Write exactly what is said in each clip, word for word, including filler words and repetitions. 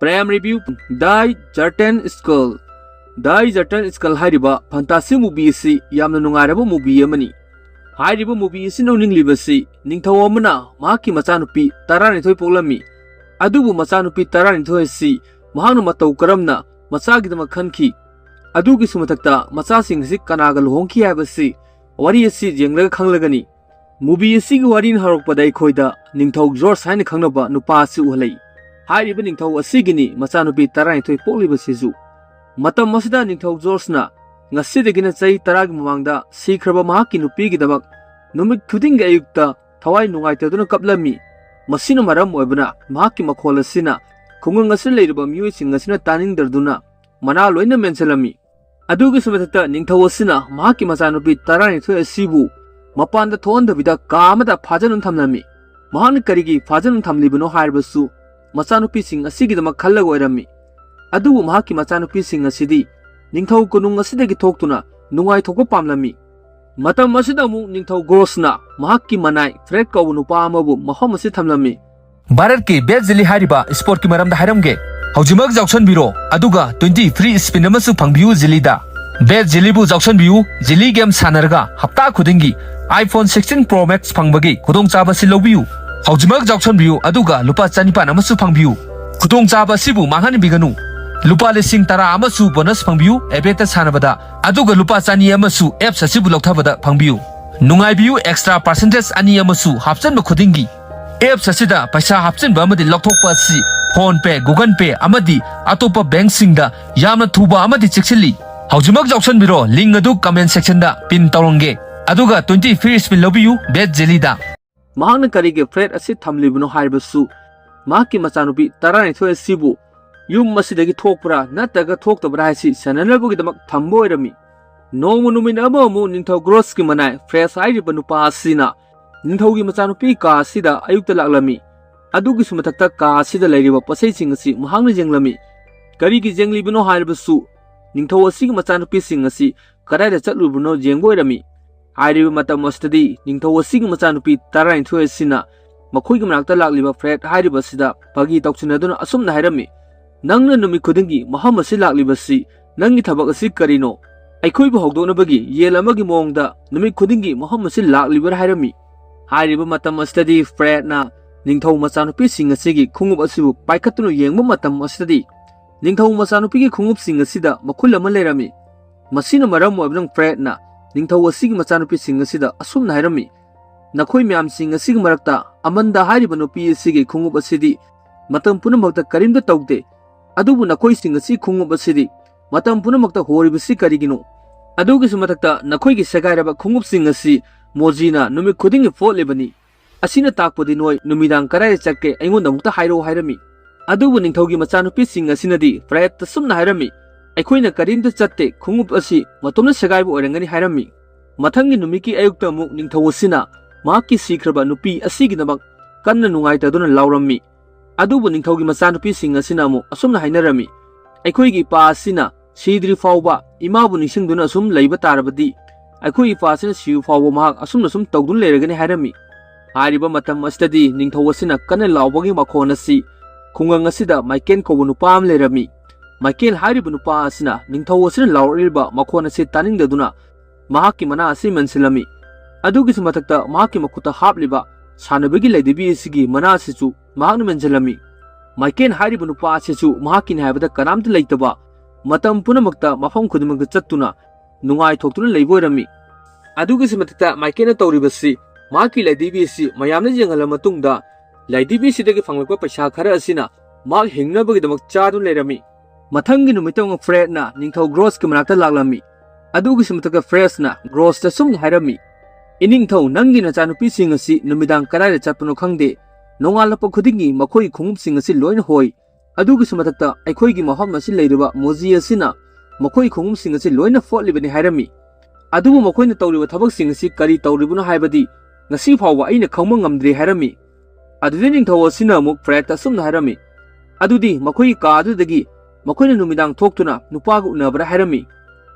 Prime Review, The Certain Skull꯫ The Certain Skull ꯍꯥꯏꯔꯤꯕ fantasy movie ꯑꯁꯤ ꯌꯥꯝꯅ ꯅꯨꯡꯉꯥꯏꯔꯕ movie ꯑꯃꯅꯤ꯫ ꯍꯥꯏꯔꯤꯕ movie ꯑꯁꯤꯅ ꯎꯠꯅꯤꯡꯂꯤꯕꯁꯤ ꯅꯤꯡꯊꯧ ꯑꯃꯅ ꯃꯍꯥꯛꯀꯤ ꯃꯆꯥꯅꯨꯄꯤ ꯇꯔꯥꯅꯤꯊꯣꯏ ꯄꯣꯛꯂꯝꯃꯤ꯫ ꯑꯗꯨꯕꯨ ꯃꯆꯥꯅꯨꯄꯤ ꯇꯔꯥꯅꯤꯊꯣꯏ ꯑꯁꯤ ꯃꯍꯥꯛꯅ ꯃꯇꯧ ꯀꯔꯝꯅ ꯃꯆꯥꯒꯤꯗꯃꯛ ꯈꯟꯈꯤ? ꯑꯗꯨꯒꯤꯁꯨ ꯃꯊꯛꯇ ꯃꯆꯥꯁꯤꯡ ꯑꯁꯤ ꯀꯅꯥꯒ ꯂꯨꯍꯣꯡꯈꯤ ꯍꯥꯏꯕꯁꯤ ꯋꯥꯔꯤ ꯑꯁꯤ ꯌꯦꯡꯂꯒ ꯈꯪꯂꯒꯅꯤ꯫ Movie ꯑꯁꯤꯒꯤ ꯋꯥꯔꯤꯅ ꯍꯧꯔꯛꯄꯗ ꯑꯩꯈꯣꯏꯗ ꯅꯤꯡꯊꯧ ꯖꯣꯔꯖ ꯍꯥꯏꯅ ꯈꯪꯅꯕ ꯅꯨꯄꯥ ꯑꯁꯤ ꯎꯍꯜꯂꯛꯏ꯫ ꯍꯥꯏꯔꯤꯕ ꯅꯤꯡꯊꯧ ꯑꯁꯤꯒꯤꯅꯤ ꯃꯆꯥꯅꯨꯄꯤ ꯇꯔꯥꯅꯤꯊꯣꯏ ꯄꯣꯛꯂꯤꯕꯁꯤꯁꯨ꯫ ꯃꯇꯝ ꯑꯁꯤꯗ ꯅꯤꯡꯊꯧ ꯖꯣꯔꯖꯅ ꯉꯁꯤꯗꯒꯤꯅ ꯆꯍꯤ ꯇꯔꯥꯒꯤ ꯃꯃꯥꯡꯗ ꯁꯤꯈ꯭ꯔꯕ ꯃꯍꯥꯛꯀꯤ ꯅꯨꯄꯤꯒꯤꯗꯃꯛ ꯅꯨꯃꯤꯠ ꯈꯨꯗꯤꯡꯒꯤ ꯑꯌꯨꯛꯇ ꯊꯋꯥꯏ ꯅꯨꯡꯉꯥꯏꯇꯗꯨꯅ ꯀꯞꯂꯝꯃꯤ꯫ ꯃꯁꯤꯅ ꯃꯔꯝ ꯑꯣꯏꯕꯅ ꯃꯍꯥꯛꯀꯤ ꯃꯈꯣꯜ ꯑꯁꯤꯅ ꯈꯨꯡꯒꯪ ꯑꯁꯤꯗ ꯂꯩꯔꯤꯕ ꯃꯤꯑꯣꯏꯁꯤꯡ ꯑꯁꯤꯅ ꯇꯥꯅꯤꯡꯗ꯭ꯔꯗꯨꯅ ꯃꯅꯥ ꯂꯣꯏꯅ ꯃꯦꯟꯁꯤꯜꯂꯝꯃꯤ꯫ ꯑꯗꯨꯒꯤꯁꯨ ꯃꯊꯛꯇ ꯅꯤꯡꯊꯧ ꯑꯁꯤꯅ ꯃꯍꯥꯛꯀꯤ ꯃꯆꯥꯅꯨꯄꯤ ꯇꯔꯥꯅꯤꯊꯣꯏ ꯑꯁꯤꯕꯨ ꯃꯄꯥꯟꯗ ꯊꯣꯛꯍꯟꯗꯕꯤꯗ ꯀꯥ ꯑꯃꯗ ꯐꯥꯖꯤꯟꯗꯨꯅ ꯊꯝꯂꯝꯃꯤ꯫ ꯃꯍꯥꯛꯅ ꯀꯔꯤꯒꯤ ꯐꯥꯖꯤꯟꯗꯨꯅ ꯊꯝꯂꯤꯕꯅꯣ ꯍꯥꯏꯔꯕꯁꯨ ꯃꯆꯥꯅꯨꯄꯤꯁꯤꯡ ꯑꯁꯤꯒꯤꯗꯃꯛ ꯈꯜꯂꯒ ꯑꯣꯏꯔꯝꯃꯤ꯫ ꯑꯗꯨꯕꯨ ꯃꯍꯥꯛꯀꯤ ꯃꯆꯥꯅꯨꯄꯤꯁꯤꯡ ꯑꯁꯤꯗꯤ ꯅꯤꯡꯊꯧ ꯀꯣꯅꯨꯡ ꯑꯁꯤꯗꯒꯤ ꯊꯣꯛꯇꯨꯅ ꯅꯨꯡꯉꯥꯏꯊꯣꯛꯄ ꯄꯥꯝꯂꯝꯃꯤ꯫ ꯃꯇꯝ ꯑꯁꯤꯗ ꯑꯃꯨꯛ ꯅꯤꯡꯊꯧ ꯒ꯭ꯔꯣꯁꯅ ꯃꯍꯥꯛꯀꯤ ꯃꯅꯥꯏ ꯐ꯭ꯔꯦꯗ ꯀꯧꯕ ꯅꯨꯄꯥ ꯑꯃꯕꯨ ꯃꯐꯝ ꯑꯁꯤ ꯊꯝꯂꯝꯃꯤ꯫ ꯚꯥꯔꯠꯀꯤ ꯕꯦꯁ ꯖꯤꯂꯤ ꯍꯥꯏꯔꯤꯕ ꯁ꯭ꯄꯣꯔꯠꯀꯤ ꯃꯔꯝꯗ ꯍꯥꯏꯔꯝꯒꯦ꯫ ꯍꯧꯖꯤꯛꯃꯛ ꯌꯥꯎꯁꯟꯕꯤꯔꯣ, ꯑꯗꯨꯒ twenty free spin ꯑꯃꯁꯨ ꯐꯪꯕꯤꯌꯨ ꯖꯤꯂꯤꯗ꯫ ꯕꯦꯁ ꯖꯤꯂꯤꯕꯨ ꯌꯥꯎꯁꯟꯕꯤꯌꯨ꯫ ꯖꯤꯂꯤ ꯒꯦꯝ ꯁꯥꯟꯅꯔꯒ ꯍꯞꯇꯥ ꯈꯨꯗꯤꯡꯒꯤ iPhone sixteen Pro Max ꯐꯪꯕꯒꯤ ꯈꯨꯗꯣꯡꯆꯥꯕ ꯑꯁꯤ ꯂꯧꯕꯤꯌꯨ꯫ ꯍꯧꯖꯤꯛꯃꯛ ꯌꯥꯎꯁꯟꯕꯤꯌꯨ, ꯑꯗꯨꯒ ꯂꯨꯄꯥ ꯆꯅꯤꯄꯥꯟ ꯑꯃꯁꯨ ꯐꯪꯕꯤꯌꯨ꯫ ꯈꯨꯗꯣꯡꯆꯥꯕ ꯑꯁꯤꯕꯨ ꯃꯥꯡꯍꯟꯕꯤꯒꯅꯨ꯫ ꯂꯨꯄꯥ ꯂꯤꯁꯤꯡ ꯇꯔꯥ ꯑꯃꯁꯨ ꯕꯣꯅꯁ ꯐꯪꯕꯤꯌꯨ ꯑꯦꯕꯦꯠꯇ ꯁꯥꯟꯅꯕꯗ, ꯑꯗꯨꯒ ꯂꯨꯄꯥ ꯆꯅꯤ ꯑꯃꯁꯨ ꯑꯦꯞꯁ ꯑꯁꯤꯕꯨ ꯂꯧꯊꯕꯗ ꯐꯪꯕꯤꯌꯨ꯫ ꯅꯨꯡꯉꯥꯏꯕꯤꯌꯨ, ꯑꯦꯛꯁꯇ꯭ꯔꯥ ꯄꯥꯔꯁꯦꯟꯇꯦꯖ ꯑꯅꯤ ꯑꯃꯁꯨ ꯍꯥꯞꯆꯤꯟꯕ ꯈꯨꯗꯤꯡꯒꯤ꯫ ꯑꯦꯞꯁ ꯑꯁꯤꯗ ꯄꯩꯁꯥ ꯍꯥꯞꯆꯤꯟꯕ ꯑꯃꯗꯤ ꯂꯧꯊꯣꯛꯄ ꯑꯁꯤ PhonePe, Google Pay ꯑꯃꯗꯤ ꯑꯇꯣꯞꯄ ꯕꯦꯡꯁꯤꯡꯗ ꯌꯥꯝꯅ ꯊꯨꯕ ꯑꯃꯗꯤ ꯆꯦꯛꯁꯤꯜꯂꯤ꯫ ꯍꯧꯖꯤꯛꯃꯛ ꯌꯥꯎꯁꯟꯕꯤꯔꯣ, ꯂꯤꯡ ꯑꯗꯨ ꯀꯃꯦꯟ ꯁꯦꯛꯁꯟꯗ ꯄꯤꯟ ꯇꯧꯔꯝꯒꯦ꯫ ꯑꯗꯨꯒ twenty free spin ꯂꯧꯕꯤꯌꯨ ꯕꯦꯁ ꯖꯤꯂꯤꯗ꯫ ꯃꯍꯥꯛꯅ ꯀꯔꯤꯒꯤ ꯐ꯭ꯔꯦꯗ ꯑꯁꯤ ꯊꯝꯂꯤꯕꯅꯣ ꯍꯥꯏꯔꯕꯁꯨ, ꯃꯍꯥꯛꯀꯤ ꯃꯆꯥꯅꯨꯄꯤ ꯇꯔꯥꯅꯤꯊꯣꯏ ꯑꯁꯤꯕꯨ ꯌꯨꯝ ꯑꯁꯤꯗꯒꯤ ꯊꯣꯛꯄ꯭ꯔꯥ ꯅꯠꯇ꯭ꯔꯒ ꯊꯣꯛꯇꯕ꯭ꯔꯥ ꯍꯥꯏꯁꯤ ꯁꯦꯟꯅꯅꯕꯒꯤꯗꯃꯛ ꯊꯝꯕ ꯑꯣꯏꯔꯝꯃꯤ꯫ ꯅꯣꯡꯃ ꯅꯨꯃꯤꯠ ꯑꯃ ꯑꯃꯨꯛ ꯅꯤꯡꯊꯧ ꯒ꯭ꯔꯣꯁꯀꯤ ꯃꯅꯥꯏ ꯐ꯭ꯔꯦꯗ ꯍꯥꯏꯔꯤꯕ ꯅꯨꯄꯥ ꯑꯁꯤꯅ ꯅꯤꯡꯊꯧꯒꯤ ꯃꯆꯥꯅꯨꯄꯤ ꯀꯥ ꯑꯁꯤꯗ ꯑꯌꯨꯛꯇ ꯂꯥꯛꯂꯝꯃꯤ꯫ ꯑꯗꯨꯒꯤꯁꯨ ꯃꯊꯛꯇ ꯀꯥ ꯑꯁꯤꯗ ꯂꯩꯔꯤꯕ ꯄꯣꯠꯆꯩꯁꯤꯡ ꯑꯁꯤ ꯃꯍꯥꯛꯅ ꯌꯦꯡꯂꯝꯃꯤ꯫ ꯀꯔꯤꯒꯤ ꯌꯦꯡꯂꯤꯕꯅꯣ ꯍꯥꯏꯔꯕꯁꯨ, ꯅꯤꯡꯊꯧ ꯑꯁꯤꯒꯤ ꯃꯆꯥꯅꯨꯄꯤꯁꯤꯡ ꯑꯁꯤ ꯀꯗꯥꯏꯗ ꯆꯠꯂꯨꯕꯅꯣ ꯌꯦꯡꯕ ꯑꯣꯏꯔꯝꯃꯤ꯫ ꯍꯥꯏꯔꯤꯕ ꯃꯇꯝ ꯑꯁꯤꯗꯗꯤ ꯅꯤꯡꯊꯧ ꯑꯁꯤꯒꯤ ꯃꯆꯥꯅꯨꯄꯤ ꯇꯔꯥꯅꯤꯊꯣꯏ ꯑꯁꯤꯅ ꯃꯈꯣꯏꯒꯤ ꯃꯅꯥꯛꯇ ꯂꯥꯛꯂꯤꯕ ꯐ꯭ꯔꯦꯗ ꯍꯥꯏꯔꯤꯕ ꯑꯁꯤꯗ ꯐꯥꯒꯤ ꯇꯧꯁꯤꯟꯅꯗꯨꯅ ꯑꯁꯨꯝꯅ ꯍꯥꯏꯔꯝꯃꯤ, "ꯅꯪꯅ ꯅꯨꯃꯤꯠ ꯈꯨꯗꯤꯡꯒꯤ ꯃꯐꯝ ꯑꯁꯤ ꯂꯥꯛꯂꯤꯕꯁꯤ ꯅꯪꯒꯤ ꯊꯕꯛ ꯑꯁꯤ ꯀꯔꯤꯅꯣ? ꯑꯩꯈꯣꯏꯕꯨ ꯍꯧꯗꯣꯛꯅꯕꯒꯤ ꯌꯦꯟ ꯑꯃꯒꯤ ꯃꯑꯣꯡꯗ ꯅꯨꯃꯤꯠ ꯈꯨꯗꯤꯡꯒꯤ ꯃꯐꯝ ꯑꯁꯤ ꯂꯥꯛꯂꯤꯕ꯭ꯔꯥ?" ꯍꯥꯏꯔꯝꯃꯤ꯫ ꯍꯥꯏꯔꯤꯕ ꯃꯇꯝ ꯑꯁꯤꯗꯗꯤ ꯐ꯭ꯔꯦꯗꯅ ꯅꯤꯡꯊꯧ ꯃꯆꯥꯅꯨꯄꯤꯁꯤꯡ ꯑꯁꯤꯒꯤ ꯈꯣꯡꯎꯞ ꯑꯁꯤꯕꯨ ꯄꯥꯏꯈꯠꯇꯨꯅ ꯌꯦꯡꯕ ꯃꯇꯝ ꯑꯁꯤꯗꯗꯤ ꯅꯤꯡꯊꯧ ꯃꯆꯥꯅꯨꯄꯤꯒꯤ ꯈꯣꯡꯎꯞꯁꯤꯡ ꯑꯁꯤꯗ ꯃꯈꯨꯜ ꯑꯃ ꯂꯩꯔꯝꯃꯤ꯫ ꯃꯁꯤꯅ ꯃꯔꯝ ꯑꯣꯏꯗꯨꯅ ꯐ꯭ꯔꯦꯗꯅ ꯅꯤꯡꯊꯧ ꯑꯁꯤꯒꯤ ꯃꯆꯥꯅꯨꯄꯤꯁꯤꯡ ꯑꯁꯤꯗ ꯑꯁꯨꯝꯅ ꯍꯥꯏꯔꯝꯃꯤ, "ꯅꯈꯣꯏ ꯃꯌꯥꯝꯁꯤꯡ ꯑꯁꯤꯒꯤ ꯃꯔꯛꯇ ꯑꯃꯟꯗꯥ ꯍꯥꯏꯔꯤꯕ ꯅꯨꯄꯤ ꯑꯁꯤꯒꯤ ꯈꯣꯡꯎꯞ ꯑꯁꯤꯗꯤ ꯃꯇꯝ ꯄꯨꯝꯅꯃꯛꯇ ꯀꯔꯤꯝꯇ ꯇꯧꯗꯦ꯫ ꯑꯗꯨꯕꯨ ꯅꯈꯣꯏꯁꯤꯡ ꯑꯁꯤ ꯈꯣꯡꯎꯞ ꯑꯁꯤꯗꯤ ꯃꯇꯝ ꯄꯨꯝꯅꯃꯛꯇ ꯍꯣꯔꯤꯕꯁꯤ ꯀꯔꯤꯒꯤꯅꯣ? ꯑꯗꯨꯒꯤꯁꯨ ꯃꯊꯛꯇ ꯅꯈꯣꯏꯒꯤ ꯁꯦꯒꯥꯏꯔꯕ ꯈꯣꯡꯎꯞꯁꯤꯡ ꯑꯁꯤ ꯃꯣꯖꯤꯅ ꯅꯨꯃꯤꯠ ꯈꯨꯗꯤꯡꯒꯤ ꯐꯣꯠꯂꯤꯕꯅꯤ꯫ ꯑꯁꯤꯅ ꯇꯥꯛꯄꯗꯤ ꯅꯣꯏ ꯅꯨꯃꯤꯗꯥꯡ ꯀꯗꯥꯏꯗ ꯆꯠꯀꯦ ꯑꯩꯉꯣꯟꯗ ꯑꯃꯨꯛꯇ ꯍꯥꯏꯔꯛꯑꯣ" ꯍꯥꯏꯔꯝꯃꯤ꯫ ꯑꯗꯨꯕꯨ ꯅꯤꯡꯊꯧꯒꯤ ꯃꯆꯥꯅꯨꯄꯤꯁꯤꯡ ꯑꯁꯤꯅꯗꯤ ꯐ꯭ꯔꯦꯗꯇ ꯁꯨꯝꯅ ꯍꯥꯏꯔꯝꯃꯤ, "ꯑꯩꯈꯣꯏꯅ ꯀꯔꯤꯝꯇ ꯆꯠꯇꯦ, ꯈꯣꯡꯎꯞ ꯑꯁꯤ ꯃꯇꯣꯝꯇ ꯁꯦꯒꯥꯏꯕ ꯑꯣꯏꯔꯝꯒꯅꯤ" ꯍꯥꯏꯔꯝꯃꯤ꯫ ꯃꯊꯪꯒꯤ ꯅꯨꯃꯤꯠꯀꯤ ꯑꯌꯨꯛꯇ ꯑꯃꯨꯛ ꯅꯤꯡꯊꯧ ꯑꯁꯤꯅ ꯃꯍꯥꯛꯀꯤ ꯁꯤꯈ꯭ꯔꯕ ꯅꯨꯄꯤ ꯑꯁꯤꯒꯤꯗꯃꯛ ꯀꯟꯅ ꯅꯨꯡꯉꯥꯏꯇꯗꯨꯅ ꯂꯥꯎꯔꯝꯃꯤ꯫ ꯑꯗꯨꯕꯨ ꯅꯤꯡꯊꯧꯒꯤ ꯃꯆꯥꯅꯨꯄꯤꯁꯤꯡ ꯑꯁꯤꯅ ꯑꯃꯨꯛ ꯑꯁꯨꯝꯅ ꯍꯥꯏꯅꯔꯝꯃꯤ, "ꯑꯩꯈꯣꯏꯒꯤ ꯏꯄꯥ ꯑꯁꯤꯅ ꯁꯤꯗ꯭ꯔꯤ ꯐꯥꯎꯕ ꯏꯃꯥꯕꯨ ꯅꯤꯡꯁꯤꯡꯗꯨꯅ ꯑꯁꯨꯝ ꯂꯩꯕ ꯇꯥꯔꯕꯗꯤ ꯑꯩꯈꯣꯏ ꯏꯄꯥ ꯑꯁꯤꯅ ꯁꯤꯕ ꯐꯥꯎꯕ ꯃꯍꯥꯛ ꯑꯁꯨꯝꯅ ꯁꯨꯝ ꯇꯧꯗꯨꯅ ꯂꯩꯔꯒꯅꯤ" ꯍꯥꯏꯔꯝꯃꯤ꯫ ꯍꯥꯏꯔꯤꯕ ꯃꯇꯝ ꯑꯁꯤꯗꯗꯤ ꯅꯤꯡꯊꯧ ꯑꯁꯤꯅ ꯀꯟꯅ ꯂꯥꯎꯕꯒꯤ ꯃꯈꯣꯟ ꯑꯁꯤ ꯈꯨꯡꯒꯪ ꯑꯁꯤꯗ ꯃꯥꯏꯀꯦꯟ ꯀꯧꯕ ꯅꯨꯄꯥ ꯑꯃ ꯂꯩꯔꯝꯃꯤ꯫ ꯃꯥꯏꯀꯦꯟ ꯍꯥꯏꯔꯤꯕ ꯅꯨꯄꯥ ꯑꯁꯤꯅ ꯅꯤꯡꯊꯧ ꯑꯁꯤꯅ ꯂꯥꯎꯔꯛꯂꯤꯕ ꯃꯈꯣꯟ ꯑꯁꯤ ꯇꯥꯅꯤꯡꯗꯗꯨꯅ ꯃꯍꯥꯛꯀꯤ ꯃꯅꯥ ꯑꯁꯤ ꯃꯦꯟꯁꯤꯜꯂꯝꯃꯤ꯫ ꯑꯗꯨꯒꯤꯁꯨ ꯃꯊꯛꯇ ꯃꯍꯥꯛꯀꯤ ꯃꯈꯨꯠꯇ ꯍꯥꯞꯂꯤꯕ ꯁꯥꯟꯅꯕꯒꯤ ꯂꯩꯗꯤꯕꯤ ꯑꯁꯤꯒꯤ ꯃꯅꯥ ꯑꯁꯤꯁꯨ ꯃꯍꯥꯛꯅ ꯃꯦꯟꯁꯤꯜꯂꯝꯃꯤ꯫ ꯃꯥꯏꯀꯦꯟ ꯍꯥꯏꯔꯤꯕ ꯅꯨꯄꯥ ꯑꯁꯤꯁꯨ ꯃꯍꯥꯛꯀꯤꯅꯤ ꯍꯥꯏꯕꯗ ꯀꯅꯥꯝꯇ ꯂꯩꯇꯕ, ꯃꯇꯝ ꯄꯨꯝꯅꯃꯛꯇ ꯃꯐꯝ ꯈꯨꯗꯤꯡꯃꯛꯇ ꯆꯠꯇꯨꯅ ꯅꯨꯡꯉꯥꯏꯊꯣꯛꯇꯨꯅ ꯂꯩꯕ ꯑꯣꯏꯔꯝꯃꯤ꯫ ꯑꯗꯨꯒꯤꯁꯨ ꯃꯊꯛꯇ ꯃꯥꯏꯀꯦꯟꯅ ꯇꯧꯔꯤꯕꯁꯤ ꯃꯍꯥꯛꯀꯤ ꯂꯩꯗꯤꯕꯤ ꯑꯁꯤ ꯃꯌꯥꯝꯅ ꯌꯦꯡꯍꯜꯂ ꯃꯇꯨꯡꯗ ꯂꯩꯗꯤꯕꯤꯁꯤꯗꯒꯤ ꯐꯪꯂꯛꯄ ꯄꯩꯁꯥ ꯈꯔ ꯑꯁꯤꯅ ꯃꯍꯥꯛ ꯍꯤꯡꯅꯕꯒꯤꯗꯃꯛ ꯆꯥꯗꯨꯅ ꯂꯩꯔꯝꯃꯤ꯫ ꯃꯊꯪꯒꯤ ꯅꯨꯃꯤꯠꯇ ꯑꯃꯨꯛ ꯐ꯭ꯔꯦꯗꯅ ꯅꯤꯡꯊꯧ ꯒ꯭ꯔꯣꯁꯀꯤ ꯃꯅꯥꯛꯇ ꯂꯥꯛꯂꯝꯃꯤ꯫ ꯑꯗꯨꯒꯤꯁꯨ ꯃꯊꯛꯇ ꯐ꯭ꯔꯦꯗꯅ ꯒ꯭ꯔꯣꯁꯇ ꯁꯨꯝꯅ ꯍꯥꯏꯔꯝꯃꯤ, "ꯏꯅꯤꯡꯊꯧ, ꯅꯪꯒꯤ ꯅꯆꯥꯅꯨꯄꯤꯁꯤꯡ ꯑꯁꯤ ꯅꯨꯃꯤꯗꯥꯡ ꯀꯗꯥꯏꯗ ꯆꯠꯄꯅꯣ ꯈꯪꯗꯦ꯫ ꯅꯣꯡꯉꯥꯜꯂꯛꯄ ꯈꯨꯗꯤꯡꯒꯤ ꯃꯈꯣꯏꯒꯤ ꯈꯣꯡꯎꯞꯁꯤꯡ ꯑꯁꯤ ꯂꯣꯏꯅ ꯍꯣꯏ꯫ ꯑꯗꯨꯒꯤꯁꯨ ꯃꯊꯛꯇ ꯑꯩꯈꯣꯏꯒꯤ ꯃꯐꯝ ꯑꯁꯤ ꯂꯩꯔꯤꯕ ꯃꯣꯖꯤ ꯑꯁꯤꯅ ꯃꯈꯣꯏꯒꯤ ꯈꯣꯡꯎꯞꯁꯤꯡ ꯑꯁꯤ ꯂꯣꯏꯅ ꯐꯣꯠꯂꯤꯕꯅꯤ" ꯍꯥꯏꯔꯝꯃꯤ꯫ ꯑꯗꯨꯕꯨ ꯃꯈꯣꯏꯅ ꯇꯧꯔꯤꯕ ꯊꯕꯛꯁꯤꯡ ꯑꯁꯤ ꯀꯔꯤ ꯇꯧꯔꯤꯕꯅꯣ ꯍꯥꯏꯕꯗꯤ ꯉꯁꯤ ꯐꯥꯎꯕ ꯑꯩꯅ ꯈꯪꯕ ꯉꯝꯗ꯭ꯔꯤ ꯍꯥꯏꯔꯝꯃꯤ꯫ ꯑꯗꯨꯗ ꯅꯤꯡꯊꯧ ꯑꯁꯤꯅ ꯑꯃꯨꯛ ꯐ꯭ꯔꯦꯗꯇ ꯑꯁꯨꯝꯅ ꯍꯥꯏꯔꯝꯃꯤ, "ꯑꯗꯨꯗꯤ ꯃꯈꯣꯏꯒꯤ ꯀꯥ ꯑꯗꯨꯗꯒꯤ ꯃꯈꯣꯏꯅ ꯅꯨꯃꯤꯗꯥꯡ ꯊꯣꯛꯇꯨꯅ ꯅꯨꯄꯥꯒ ꯎꯅꯕ꯭ꯔꯥ?" ꯍꯥꯏꯔꯝꯃꯤ꯫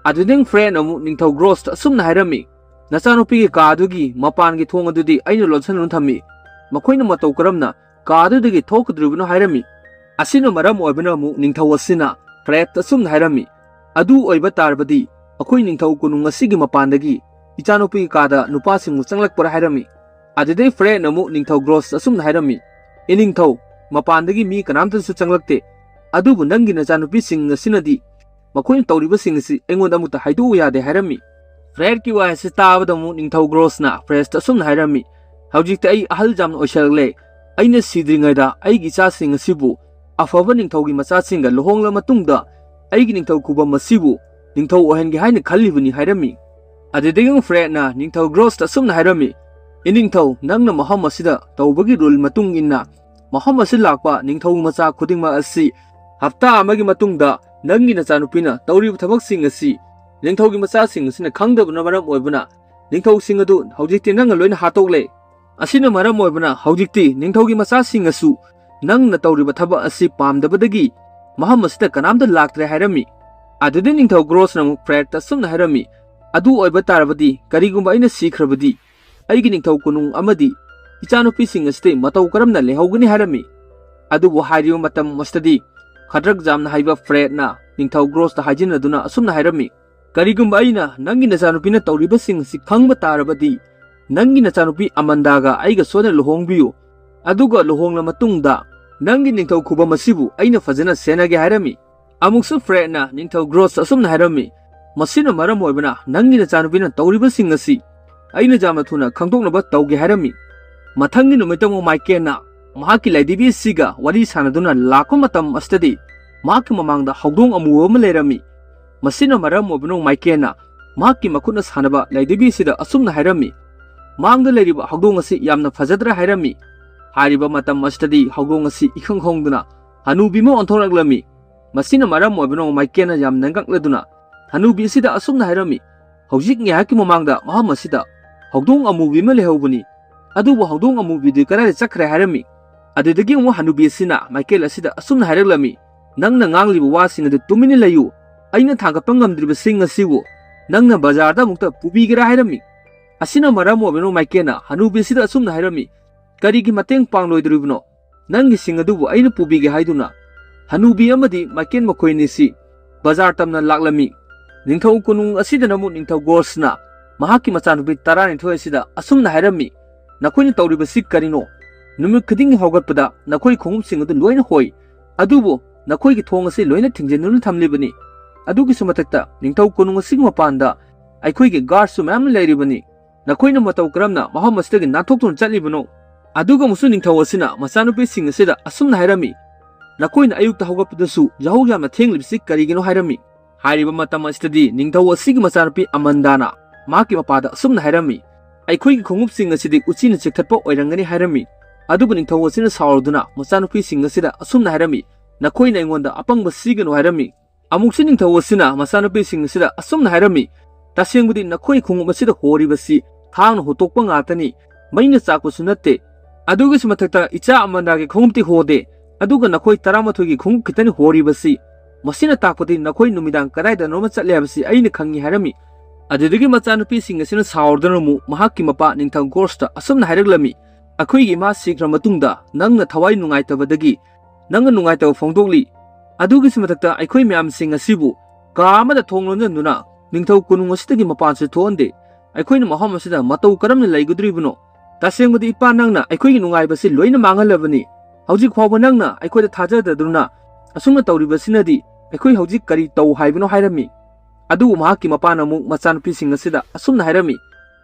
ꯑꯗꯨꯗ ꯐ꯭ꯔꯦꯗꯅ ꯑꯃꯨꯛ ꯅꯤꯡꯊꯧ ꯒ꯭ꯔꯣꯁꯇ ꯑꯁꯨꯝꯅ ꯍꯥꯏꯔꯝꯃꯤ, "ꯅꯆꯥꯅꯨꯄꯤꯒꯤ ꯀꯥ ꯑꯗꯨꯒꯤ ꯃꯄꯥꯟꯒꯤ ꯊꯣꯡ ꯑꯗꯨꯗꯤ ꯑꯩꯅ ꯂꯣꯟꯁꯤꯟꯗꯨꯅ ꯊꯝꯃꯤ꯫ ꯃꯈꯣꯏꯅ ꯃꯇꯧ ꯀꯔꯝꯅ ꯀꯥ ꯑꯗꯨꯗꯒꯤ ꯊꯣꯛꯀꯗꯧꯔꯤꯕꯅꯣ?" ꯍꯥꯏꯔꯝꯃꯤ꯫ ꯑꯁꯤꯅ ꯃꯔꯝ ꯑꯣꯏꯕꯅ ꯑꯃꯨꯛ ꯅꯤꯡꯊꯧ ꯑꯁꯤꯅ ꯐ꯭ꯔꯦꯗꯇ ꯑꯁꯨꯝꯅ ꯍꯥꯏꯔꯝꯃꯤ, "ꯑꯗꯨ ꯑꯣꯏꯕ ꯇꯥꯔꯕꯗꯤ ꯑꯩꯈꯣꯏ ꯅꯤꯡꯊꯧ ꯀꯣꯅꯨꯡ ꯑꯁꯤꯒꯤ ꯃꯄꯥꯟꯗꯒꯤ ꯏꯆꯥꯅꯨꯄꯤꯒꯤ ꯀꯥꯗ ꯅꯨꯄꯥꯁꯤꯡꯕꯨ ꯆꯪꯂꯛꯄ꯭ꯔꯥ?" ꯍꯥꯏꯔꯝꯃꯤ꯫ ꯑꯗꯨꯗꯩ ꯐ꯭ꯔꯦꯗꯅ ꯑꯃꯨꯛ ꯅꯤꯡꯊꯧ ꯒ꯭ꯔꯣꯁꯇ ꯑꯁꯨꯝꯅ ꯍꯥꯏꯔꯝꯃꯤ, "ꯏꯅꯤꯡꯊꯧ, ꯃꯄꯥꯟꯗꯒꯤ ꯃꯤ ꯀꯅꯥꯝꯇꯁꯨ ꯆꯪꯂꯛꯇꯦ, ꯑꯗꯨꯕꯨ ꯅꯪꯒꯤ ꯅꯆꯥꯅꯨꯄꯤꯁꯤꯡ ꯑꯁꯤꯅꯗꯤ ꯃꯈꯣꯏꯅ ꯇꯧꯔꯤꯕꯁꯤꯡ ꯑꯁꯤ ꯑꯩꯉꯣꯟꯗ ꯑꯃꯨꯛꯇ ꯍꯥꯏꯗꯣꯛꯎ ꯌꯥꯗꯦ" ꯍꯥꯏꯔꯝꯃꯤ꯫ ꯐ꯭ꯔꯦꯗꯀꯤ ꯋꯥ ꯑꯁꯤ ꯇꯥꯕꯗ ꯑꯃꯨꯛ ꯅꯤꯡꯊꯧ ꯒ꯭ꯔꯣꯁꯅ ꯐ꯭ꯔꯦꯗꯇ ꯑꯁꯨꯝꯅ ꯍꯥꯏꯔꯝꯃꯤ, "ꯍꯧꯖꯤꯛꯇꯤ ꯑꯩ ꯑꯍꯜ ꯌꯥꯝꯅ ꯑꯣꯏꯁꯜꯂꯛꯂꯦ꯫ ꯑꯩꯅ ꯁꯤꯗ꯭ꯔꯤꯉꯩꯗ ꯑꯩꯒꯤ ꯏꯆꯥꯁꯤꯡ ꯑꯁꯤꯕꯨ ꯑꯐꯕ ꯅꯤꯡꯊꯧꯒꯤ ꯃꯆꯥꯁꯤꯡꯒ ꯂꯨꯍꯣꯡꯂ ꯃꯇꯨꯡꯗ ꯑꯩꯒꯤ ꯅꯤꯡꯊꯧ ꯈꯨꯕꯝ ꯑꯁꯤꯕꯨ ꯅꯤꯡꯊꯧ ꯑꯣꯏꯍꯟꯒꯦ ꯍꯥꯏꯅ ꯈꯜꯂꯤꯕꯅꯤ" ꯍꯥꯏꯔꯝꯃꯤ꯫ ꯑꯗꯨꯗꯒꯤ ꯑꯃꯨꯛ ꯐ꯭ꯔꯦꯗꯅ ꯅꯤꯡꯊꯧ ꯒ꯭ꯔꯣꯁꯇ ꯑꯁꯨꯝꯅ ꯍꯥꯏꯔꯝꯃꯤ, "ꯏꯅꯤꯡꯊꯧ, ꯅꯪꯅ ꯃꯐꯝ ꯑꯁꯤꯗ ꯇꯧꯕꯒꯤ ꯔꯨꯜ ꯃꯇꯨꯡ ꯏꯟꯅ ꯃꯐꯝ ꯑꯁꯤ ꯂꯥꯛꯄ ꯅꯤꯡꯊꯧ ꯃꯆꯥ ꯈꯨꯗꯤꯡꯃꯛ ꯑꯁꯤ ꯍꯞꯇꯥ ꯑꯃꯒꯤ ꯃꯇꯨꯡꯗ ꯅꯪꯒꯤ ꯅꯆꯥꯅꯨꯄꯤꯅ ꯇꯧꯔꯤꯕ ꯊꯕꯛꯁꯤꯡ ꯑꯁꯤ ꯅꯤꯡꯊꯧꯒꯤ ꯃꯆꯥꯁꯤꯡ ꯑꯁꯤꯅ ꯈꯪꯗꯕꯅ ꯃꯔꯝ ꯑꯣꯏꯕꯅ ꯅꯤꯡꯊꯧꯁꯤꯡ ꯑꯗꯨ ꯍꯧꯖꯤꯛꯇꯤ ꯅꯪꯅ ꯂꯣꯏꯅ ꯍꯥꯠꯇꯣꯛꯂꯦ꯫ ꯑꯁꯤꯅ ꯃꯔꯝ ꯑꯣꯏꯕꯅ ꯍꯧꯖꯤꯛꯇꯤ ꯅꯤꯡꯊꯧꯒꯤ ꯃꯆꯥꯁꯤꯡ ꯑꯁꯨ ꯅꯪꯅ ꯇꯧꯔꯤꯕ ꯊꯕꯛ ꯑꯁꯤ ꯄꯥꯝꯗꯕꯗꯒꯤ ꯃꯐꯝ ꯑꯁꯤꯗ ꯀꯅꯥꯝꯇ ꯂꯥꯛꯇ꯭ꯔꯦ" ꯍꯥꯏꯔꯝꯃꯤ꯫ ꯑꯗꯨꯗꯤ ꯅꯤꯡꯊꯧ ꯒ꯭ꯔꯣꯁꯅ ꯑꯃꯨꯛ ꯐ꯭ꯔꯦꯗꯇ ꯑꯁꯨꯝꯅ ꯍꯥꯏꯔꯝꯃꯤ, "ꯑꯗꯨ ꯑꯣꯏꯕ ꯇꯥꯔꯕꯗꯤ ꯀꯔꯤꯒꯨꯝꯕ ꯑꯩꯅ ꯁꯤꯈ꯭ꯔꯕꯗꯤ ꯑꯩꯒꯤ ꯅꯤꯡꯊꯧ ꯀꯣꯅꯨꯡ ꯑꯃꯗꯤ ꯏꯆꯥꯅꯨꯄꯤꯁꯤꯡ ꯑꯁꯤꯗꯤ ꯃꯇꯧ ꯀꯔꯝꯅ ꯂꯩꯍꯧꯒꯅꯤ?" ꯍꯥꯏꯔꯝꯃꯤ꯫ ꯑꯗꯨꯕꯨ ꯍꯥꯏꯔꯤꯕ ꯃꯇꯝ ꯑꯁꯤꯗꯗꯤ ꯈꯗ꯭ꯔꯛ ꯌꯥꯝꯅ ꯍꯩꯕ ꯐ꯭ꯔꯦꯗꯅ ꯅꯤꯡꯊꯧ ꯒ꯭ꯔꯣꯁꯇ ꯍꯥꯏꯖꯤꯟꯅꯗꯨꯅ ꯑꯁꯨꯝꯅ ꯍꯥꯏꯔꯝꯃꯤ, "ꯀꯔꯤꯒꯨꯝꯕ ꯑꯩꯅ ꯅꯪꯒꯤ ꯅꯆꯥꯅꯨꯄꯤꯅ ꯇꯧꯔꯤꯕꯁꯤꯡ ꯑꯁꯤ ꯈꯪꯕ ꯇꯥꯔꯕꯗꯤ ꯅꯪꯒꯤ ꯅꯆꯥꯅꯨꯄꯤ ꯑꯃꯟꯗꯥꯒ ꯑꯩꯒ ꯁꯣꯏꯗꯅ ꯂꯨꯍꯣꯡꯕꯤꯌꯨ, ꯑꯗꯨꯒ ꯂꯨꯍꯣꯡꯂ ꯃꯇꯨꯡꯗ ꯅꯪꯒꯤ ꯅꯤꯡꯊꯧ ꯈꯨꯕꯝ ꯑꯁꯤꯕꯨ ꯑꯩꯅ ꯐꯖꯅ ꯁꯦꯟꯅꯒꯦ" ꯍꯥꯏꯔꯝꯃꯤ꯫ ꯑꯃꯨꯛꯁꯨ ꯐ꯭ꯔꯦꯗꯅ ꯅꯤꯡꯊꯧ ꯒ꯭ꯔꯣꯁꯇ ꯑꯁꯨꯝꯅ ꯍꯥꯏꯔꯝꯃꯤ, "ꯃꯁꯤꯅ ꯃꯔꯝ ꯑꯣꯏꯕꯅ ꯅꯪꯒꯤ ꯅꯆꯥꯅꯨꯄꯤꯅ ꯇꯧꯔꯤꯕꯁꯤꯡ ꯑꯁꯤ ꯑꯩꯅ ꯌꯥꯝꯅ ꯊꯨꯅ ꯈꯪꯗꯣꯛꯅꯕ ꯇꯧꯒꯦ" ꯍꯥꯏꯔꯝꯃꯤ꯫ ꯃꯊꯪꯒꯤ ꯅꯨꯃꯤꯠꯇ ꯑꯃꯨꯛ ꯃꯥꯏꯀꯦꯜꯅ ꯃꯍꯥꯛꯀꯤ ꯂꯥꯏꯙꯤꯕꯤ ꯑꯁꯤꯒ ꯋꯥꯔꯤ ꯁꯥꯟꯅꯗꯨꯅ ꯂꯥꯛꯄ ꯃꯇꯝ ꯑꯁꯤꯗꯗꯤ ꯃꯍꯥꯛꯀꯤ ꯃꯃꯥꯡꯗ ꯍꯧꯗꯣꯡ ꯑꯃꯨꯕ ꯑꯃ ꯂꯩꯔꯝꯃꯤ꯫ ꯃꯁꯤꯅ ꯃꯔꯝ ꯑꯣꯏꯕꯅ ꯃꯥꯏꯀꯦꯜꯅ ꯃꯍꯥꯛꯀꯤ ꯃꯈꯨꯠꯅ ꯁꯥꯟꯅꯕ ꯂꯥꯏꯙꯤꯕꯤ ꯑꯁꯤꯗ ꯑꯁꯨꯝꯅ ꯍꯥꯏꯔꯝꯃꯤ, "ꯃꯥꯡꯗ ꯂꯩꯔꯤꯕ ꯍꯧꯗꯣꯡ ꯑꯁꯤ ꯌꯥꯝꯅ ꯐꯖꯗ꯭ꯔꯥ?" ꯍꯥꯏꯔꯝꯃꯤ꯫ ꯍꯥꯏꯔꯤꯕ ꯃꯇꯝ ꯑꯁꯤꯗꯗꯤ ꯍꯧꯗꯣꯡ ꯑꯁꯤ ꯏꯈꯪ ꯈꯪꯗꯅ ꯍꯅꯨꯕꯤ ꯑꯃ ꯑꯣꯟꯊꯣꯔꯛꯂꯝꯃꯤ꯫ ꯃꯁꯤꯅ ꯃꯔꯝ ꯑꯣꯏꯕꯅ ꯃꯥꯏꯀꯦꯜꯅ ꯌꯥꯝꯅ ꯉꯛꯂꯗꯨꯅ ꯍꯅꯨꯕꯤ ꯑꯁꯤꯗ ꯑꯁꯨꯝꯅ ꯍꯥꯏꯔꯝꯃꯤ, "ꯍꯧꯖꯤꯛ ꯉꯥꯏꯍꯥꯛꯀꯤ ꯃꯃꯥꯡꯗ ꯃꯐꯝ ꯑꯁꯤꯗ ꯍꯧꯗꯣꯡ ꯑꯃꯨꯕꯤ ꯑꯃ ꯂꯩꯍꯧꯕꯅꯤ, ꯑꯗꯨꯕꯨ ꯍꯧꯗꯣꯡ ꯑꯃꯨꯕꯤꯗꯨ ꯀꯗꯥꯏꯗ ꯆꯠꯈ꯭ꯔꯦ?" ꯍꯥꯏꯔꯝꯃꯤ꯫ ꯑꯗꯨꯗꯒꯤ ꯑꯃꯨꯛ ꯍꯅꯨꯕꯤ ꯑꯁꯤꯅ ꯃꯥꯏꯀꯦꯜ ꯑꯁꯤꯗ ꯑꯁꯨꯝꯅ ꯍꯥꯏꯔꯛꯂꯝꯃꯤ, "ꯅꯪꯅ ꯉꯥꯡꯂꯤꯕ ꯋꯥꯁꯤꯡ ꯑꯗꯨ ꯇꯨꯃꯤꯟꯅ ꯂꯩꯌꯨ꯫ ꯑꯩꯅ ꯊꯥꯡꯒꯠꯄ ꯉꯝꯗ꯭ꯔꯤꯕꯁꯤꯡ ꯑꯁꯤꯕꯨ ꯅꯪꯅ ꯕꯖꯥꯔꯗ ꯑꯃꯨꯛꯇ ꯄꯨꯕꯤꯒꯦꯔꯥ?" ꯍꯥꯏꯔꯝꯃꯤ꯫ ꯑꯁꯤꯅ ꯃꯔꯝ ꯑꯣꯏꯕꯅ ꯃꯥꯏꯀꯦꯜꯅ ꯍꯅꯨꯕꯤ ꯑꯁꯤꯗ ꯑꯁꯨꯝꯅ ꯍꯥꯏꯔꯝꯃꯤ, "ꯀꯔꯤꯒꯤ ꯃꯇꯦꯡ ꯄꯥꯡꯂꯣꯏꯗꯧꯔꯤꯕꯅꯣ? ꯅꯪꯒꯤ ꯁꯤꯡ ꯑꯗꯨꯕꯨ ꯑꯩꯅ ꯄꯨꯕꯤꯒꯦ" ꯍꯥꯏꯗꯨꯅ ꯍꯅꯨꯕꯤ ꯑꯃꯗꯤ ꯃꯥꯏꯀꯦꯟ ꯃꯈꯣꯏ ꯑꯅꯤꯁꯤ ꯕꯖꯥꯔ ꯇꯝꯅ ꯂꯥꯛꯂꯝꯃꯤ꯫ ꯅꯤꯡꯊꯧ ꯀꯣꯅꯨꯡ ꯑꯁꯤꯗꯅ ꯑꯃꯨꯛ ꯅꯤꯡꯊꯧ ꯒꯣꯔꯁꯅ ꯃꯍꯥꯛꯀꯤ ꯃꯆꯥꯅꯨꯄꯤ ꯇꯔꯥꯅꯤꯊꯣꯏ ꯑꯁꯤꯗ ꯑꯁꯨꯝꯅ ꯍꯥꯏꯔꯝꯃꯤ, "ꯅꯈꯣꯏꯅ ꯇꯧꯔꯤꯕꯁꯤ ꯀꯔꯤꯅꯣ? ꯅꯨꯃꯤꯠ ꯈꯨꯗꯤꯡꯒꯤ ꯍꯧꯒꯠꯄꯗ ꯅꯈꯣꯏ ꯈꯣꯡꯎꯞꯁꯤꯡ ꯑꯗꯨ ꯂꯣꯏꯅ ꯍꯣꯏ, ꯑꯗꯨꯕꯨ ꯅꯈꯣꯏꯒꯤ ꯊꯣꯡ ꯑꯁꯤ ꯂꯣꯏꯅ ꯊꯤꯡꯖꯤꯟꯗꯨꯅ ꯊꯝꯂꯤꯕꯅꯤ꯫ ꯑꯗꯨꯒꯤꯁꯨ ꯃꯊꯛꯇ ꯅꯤꯡꯊꯧ ꯀꯣꯅꯨꯡ ꯑꯁꯤꯒꯤ ꯃꯄꯥꯟꯗ ꯑꯩꯈꯣꯏꯒꯤ ꯒꯥꯔꯗꯁꯨ ꯃꯌꯥꯝ ꯂꯩꯔꯤꯕꯅꯤ꯫ ꯅꯈꯣꯏꯅ ꯃꯇꯧ ꯀꯔꯝꯅ ꯃꯐꯝ ꯑꯁꯤꯗꯒꯤ ꯅꯥꯟꯊꯣꯛꯇꯨꯅ ꯆꯠꯂꯤꯕꯅꯣ?" ꯑꯗꯨꯒ ꯑꯃꯨꯛꯁꯨ ꯅꯤꯡꯊꯧ ꯑꯁꯤꯅ ꯃꯆꯥꯅꯨꯄꯤꯁꯤꯡ ꯑꯁꯤꯗ ꯑꯁꯨꯝꯅ ꯍꯥꯏꯔꯝꯃꯤ, "ꯅꯈꯣꯏꯅ ꯑꯌꯨꯛꯇ ꯍꯧꯒꯠꯄꯗꯁꯨ ꯌꯥꯍꯧ ꯌꯥꯝꯅ ꯊꯦꯡꯂꯤꯕꯁꯤ ꯀꯔꯤꯒꯤꯅꯣ?" ꯍꯥꯏꯔꯝꯃꯤ꯫ ꯍꯥꯏꯔꯤꯕ ꯃꯇꯝ ꯑꯁꯤꯗꯗꯤ ꯅꯤꯡꯊꯧ ꯑꯁꯤꯒꯤ ꯃꯆꯥꯅꯨꯄꯤ ꯑꯃꯟꯗꯥꯅ ꯃꯍꯥꯛꯀꯤ ꯃꯄꯥꯗ ꯑꯁꯨꯝꯅ ꯍꯥꯏꯔꯝꯃꯤ, "ꯑꯩꯈꯣꯏꯒꯤ ꯈꯣꯡꯎꯞꯁꯤꯡ ꯑꯁꯤꯗꯤ ꯎꯆꯤꯅ ꯆꯤꯛꯊꯠꯄ ꯑꯣꯏꯔꯝꯒꯅꯤ" ꯍꯥꯏꯔꯝꯃꯤ꯫ ꯑꯗꯨꯕꯨ ꯅꯤꯡꯊꯧ ꯑꯁꯤꯅ ꯁꯥꯎꯔꯗꯨꯅ ꯃꯆꯥꯅꯨꯄꯤꯁꯤꯡ ꯑꯁꯤꯗ ꯑꯁꯨꯝꯅ ꯍꯥꯏꯔꯝꯃꯤ, "ꯅꯈꯣꯏꯅ ꯑꯩꯉꯣꯟꯗ ꯑꯄꯪꯕ ꯁꯤꯒꯅꯨ" ꯍꯥꯏꯔꯝꯃꯤ꯫ ꯑꯃꯨꯛꯁꯨ ꯅꯤꯡꯊꯧ ꯑꯁꯤꯅ ꯃꯆꯥꯅꯨꯄꯤꯁꯤꯡ ꯑꯁꯤꯗ ꯑꯁꯨꯝꯅ ꯍꯥꯏꯔꯝꯃꯤ, "ꯇꯁꯦꯡꯕꯗꯤ ꯅꯈꯣꯏ ꯈꯣꯡꯎꯞ ꯑꯁꯤꯗ ꯍꯣꯔꯤꯕꯁꯤ ꯊꯥꯡꯅ ꯍꯨꯠꯇꯣꯛꯄ ꯉꯥꯛꯇꯅꯤ, ꯃꯩꯅ ꯆꯥꯛꯄꯁꯨ ꯅꯠꯇꯦ꯫ ꯑꯗꯨꯒꯤꯁꯨ ꯃꯊꯛꯇ ꯏꯆꯥ ꯑꯃꯟꯗꯥꯒꯤ ꯈꯣꯡꯎꯞꯇꯤ ꯍꯣꯗꯦ, ꯑꯗꯨꯒ ꯅꯈꯣꯏ ꯇꯔꯥꯃꯥꯊꯣꯏꯒꯤ ꯈꯣꯡꯎꯞ ꯈꯤꯇꯅꯤ ꯍꯣꯔꯤꯕꯁꯤ꯫ ꯃꯁꯤꯅ ꯇꯥꯛꯄꯗꯤ ꯅꯈꯣꯏ ꯅꯨꯃꯤꯗꯥꯡ ꯀꯗꯥꯏꯗꯅꯣꯃ ꯆꯠꯂꯦ ꯍꯥꯏꯕꯁꯤ ꯑꯩꯅ ꯈꯪꯉꯤ" ꯍꯥꯏꯔꯝꯃꯤ꯫ ꯑꯗꯨꯗꯒꯤ ꯃꯆꯥꯅꯨꯄꯤꯁꯤꯡ ꯑꯁꯤꯅ ꯁꯥꯎꯔꯗꯨꯅ ꯑꯃꯨꯛ ꯃꯍꯥꯛꯀꯤ ꯃꯄꯥ ꯅꯤꯡꯊꯧ ꯒꯣꯔꯁꯇ ꯑꯁꯨꯝꯅ ꯍꯥꯏꯔꯛꯂꯝꯃꯤ, "ꯑꯩꯈꯣꯏꯒꯤ ꯏꯃꯥ ꯁꯤꯈ꯭ꯔ ꯃꯇꯨꯡꯗ ꯅꯪꯅ ꯊꯋꯥꯏ ꯅꯨꯡꯉꯥꯏꯇꯕꯗꯒꯤ ꯅꯪꯅ ꯅꯨꯡꯉꯥꯏꯇꯕ ꯐꯣꯡꯗꯣꯛꯂꯤ꯫ ꯑꯗꯨꯒꯤꯁꯨ ꯃꯊꯛꯇ ꯑꯩꯈꯣꯏ ꯃꯌꯥꯝꯁꯤꯡ ꯑꯁꯤꯕꯨ ꯀꯥ ꯑꯃꯗ ꯊꯣꯡ ꯂꯣꯟꯁꯤꯟꯗꯨꯅ ꯅꯤꯡꯊꯧ ꯀꯣꯅꯨꯡ ꯑꯁꯤꯗꯒꯤ ꯃꯄꯥꯟꯁꯨ ꯊꯣꯛꯍꯟꯗꯦ꯫ ꯑꯩꯈꯣꯏꯅ ꯃꯐꯝ ꯑꯁꯤꯗ ꯃꯇꯧ ꯀꯔꯝꯅ ꯂꯩꯒꯗꯧꯔꯤꯕꯅꯣ? ꯇꯁꯦꯡꯕꯗꯤ ꯏꯄꯥ, ꯅꯪꯅ ꯑꯩꯈꯣꯏꯒꯤ ꯅꯨꯡꯉꯥꯏꯕꯁꯤ ꯂꯣꯏꯅ ꯃꯥꯡꯍꯜꯂꯕꯅꯤ꯫ ꯍꯧꯖꯤꯛ ꯐꯥꯎꯕ ꯅꯪꯅ ꯑꯩꯈꯣꯏꯗ ꯊꯥꯖꯗꯗꯨꯅ ꯑꯁꯨꯝꯅ ꯇꯧꯔꯤꯕꯁꯤꯅꯗꯤ ꯑꯩꯈꯣꯏ ꯍꯧꯖꯤꯛ ꯀꯔꯤ ꯇꯧ ꯍꯥꯏꯕꯅꯣ?" ꯍꯥꯏꯔꯝꯃꯤ꯫ ꯑꯗꯨꯕꯨ ꯃꯍꯥꯛꯀꯤ ꯃꯄꯥꯅ ꯑꯃꯨꯛ ꯃꯆꯥꯅꯨꯄꯤꯁꯤꯡ ꯑꯁꯤꯗ ꯑꯁꯨꯝꯅ ꯍꯥꯏꯔꯝꯃꯤ,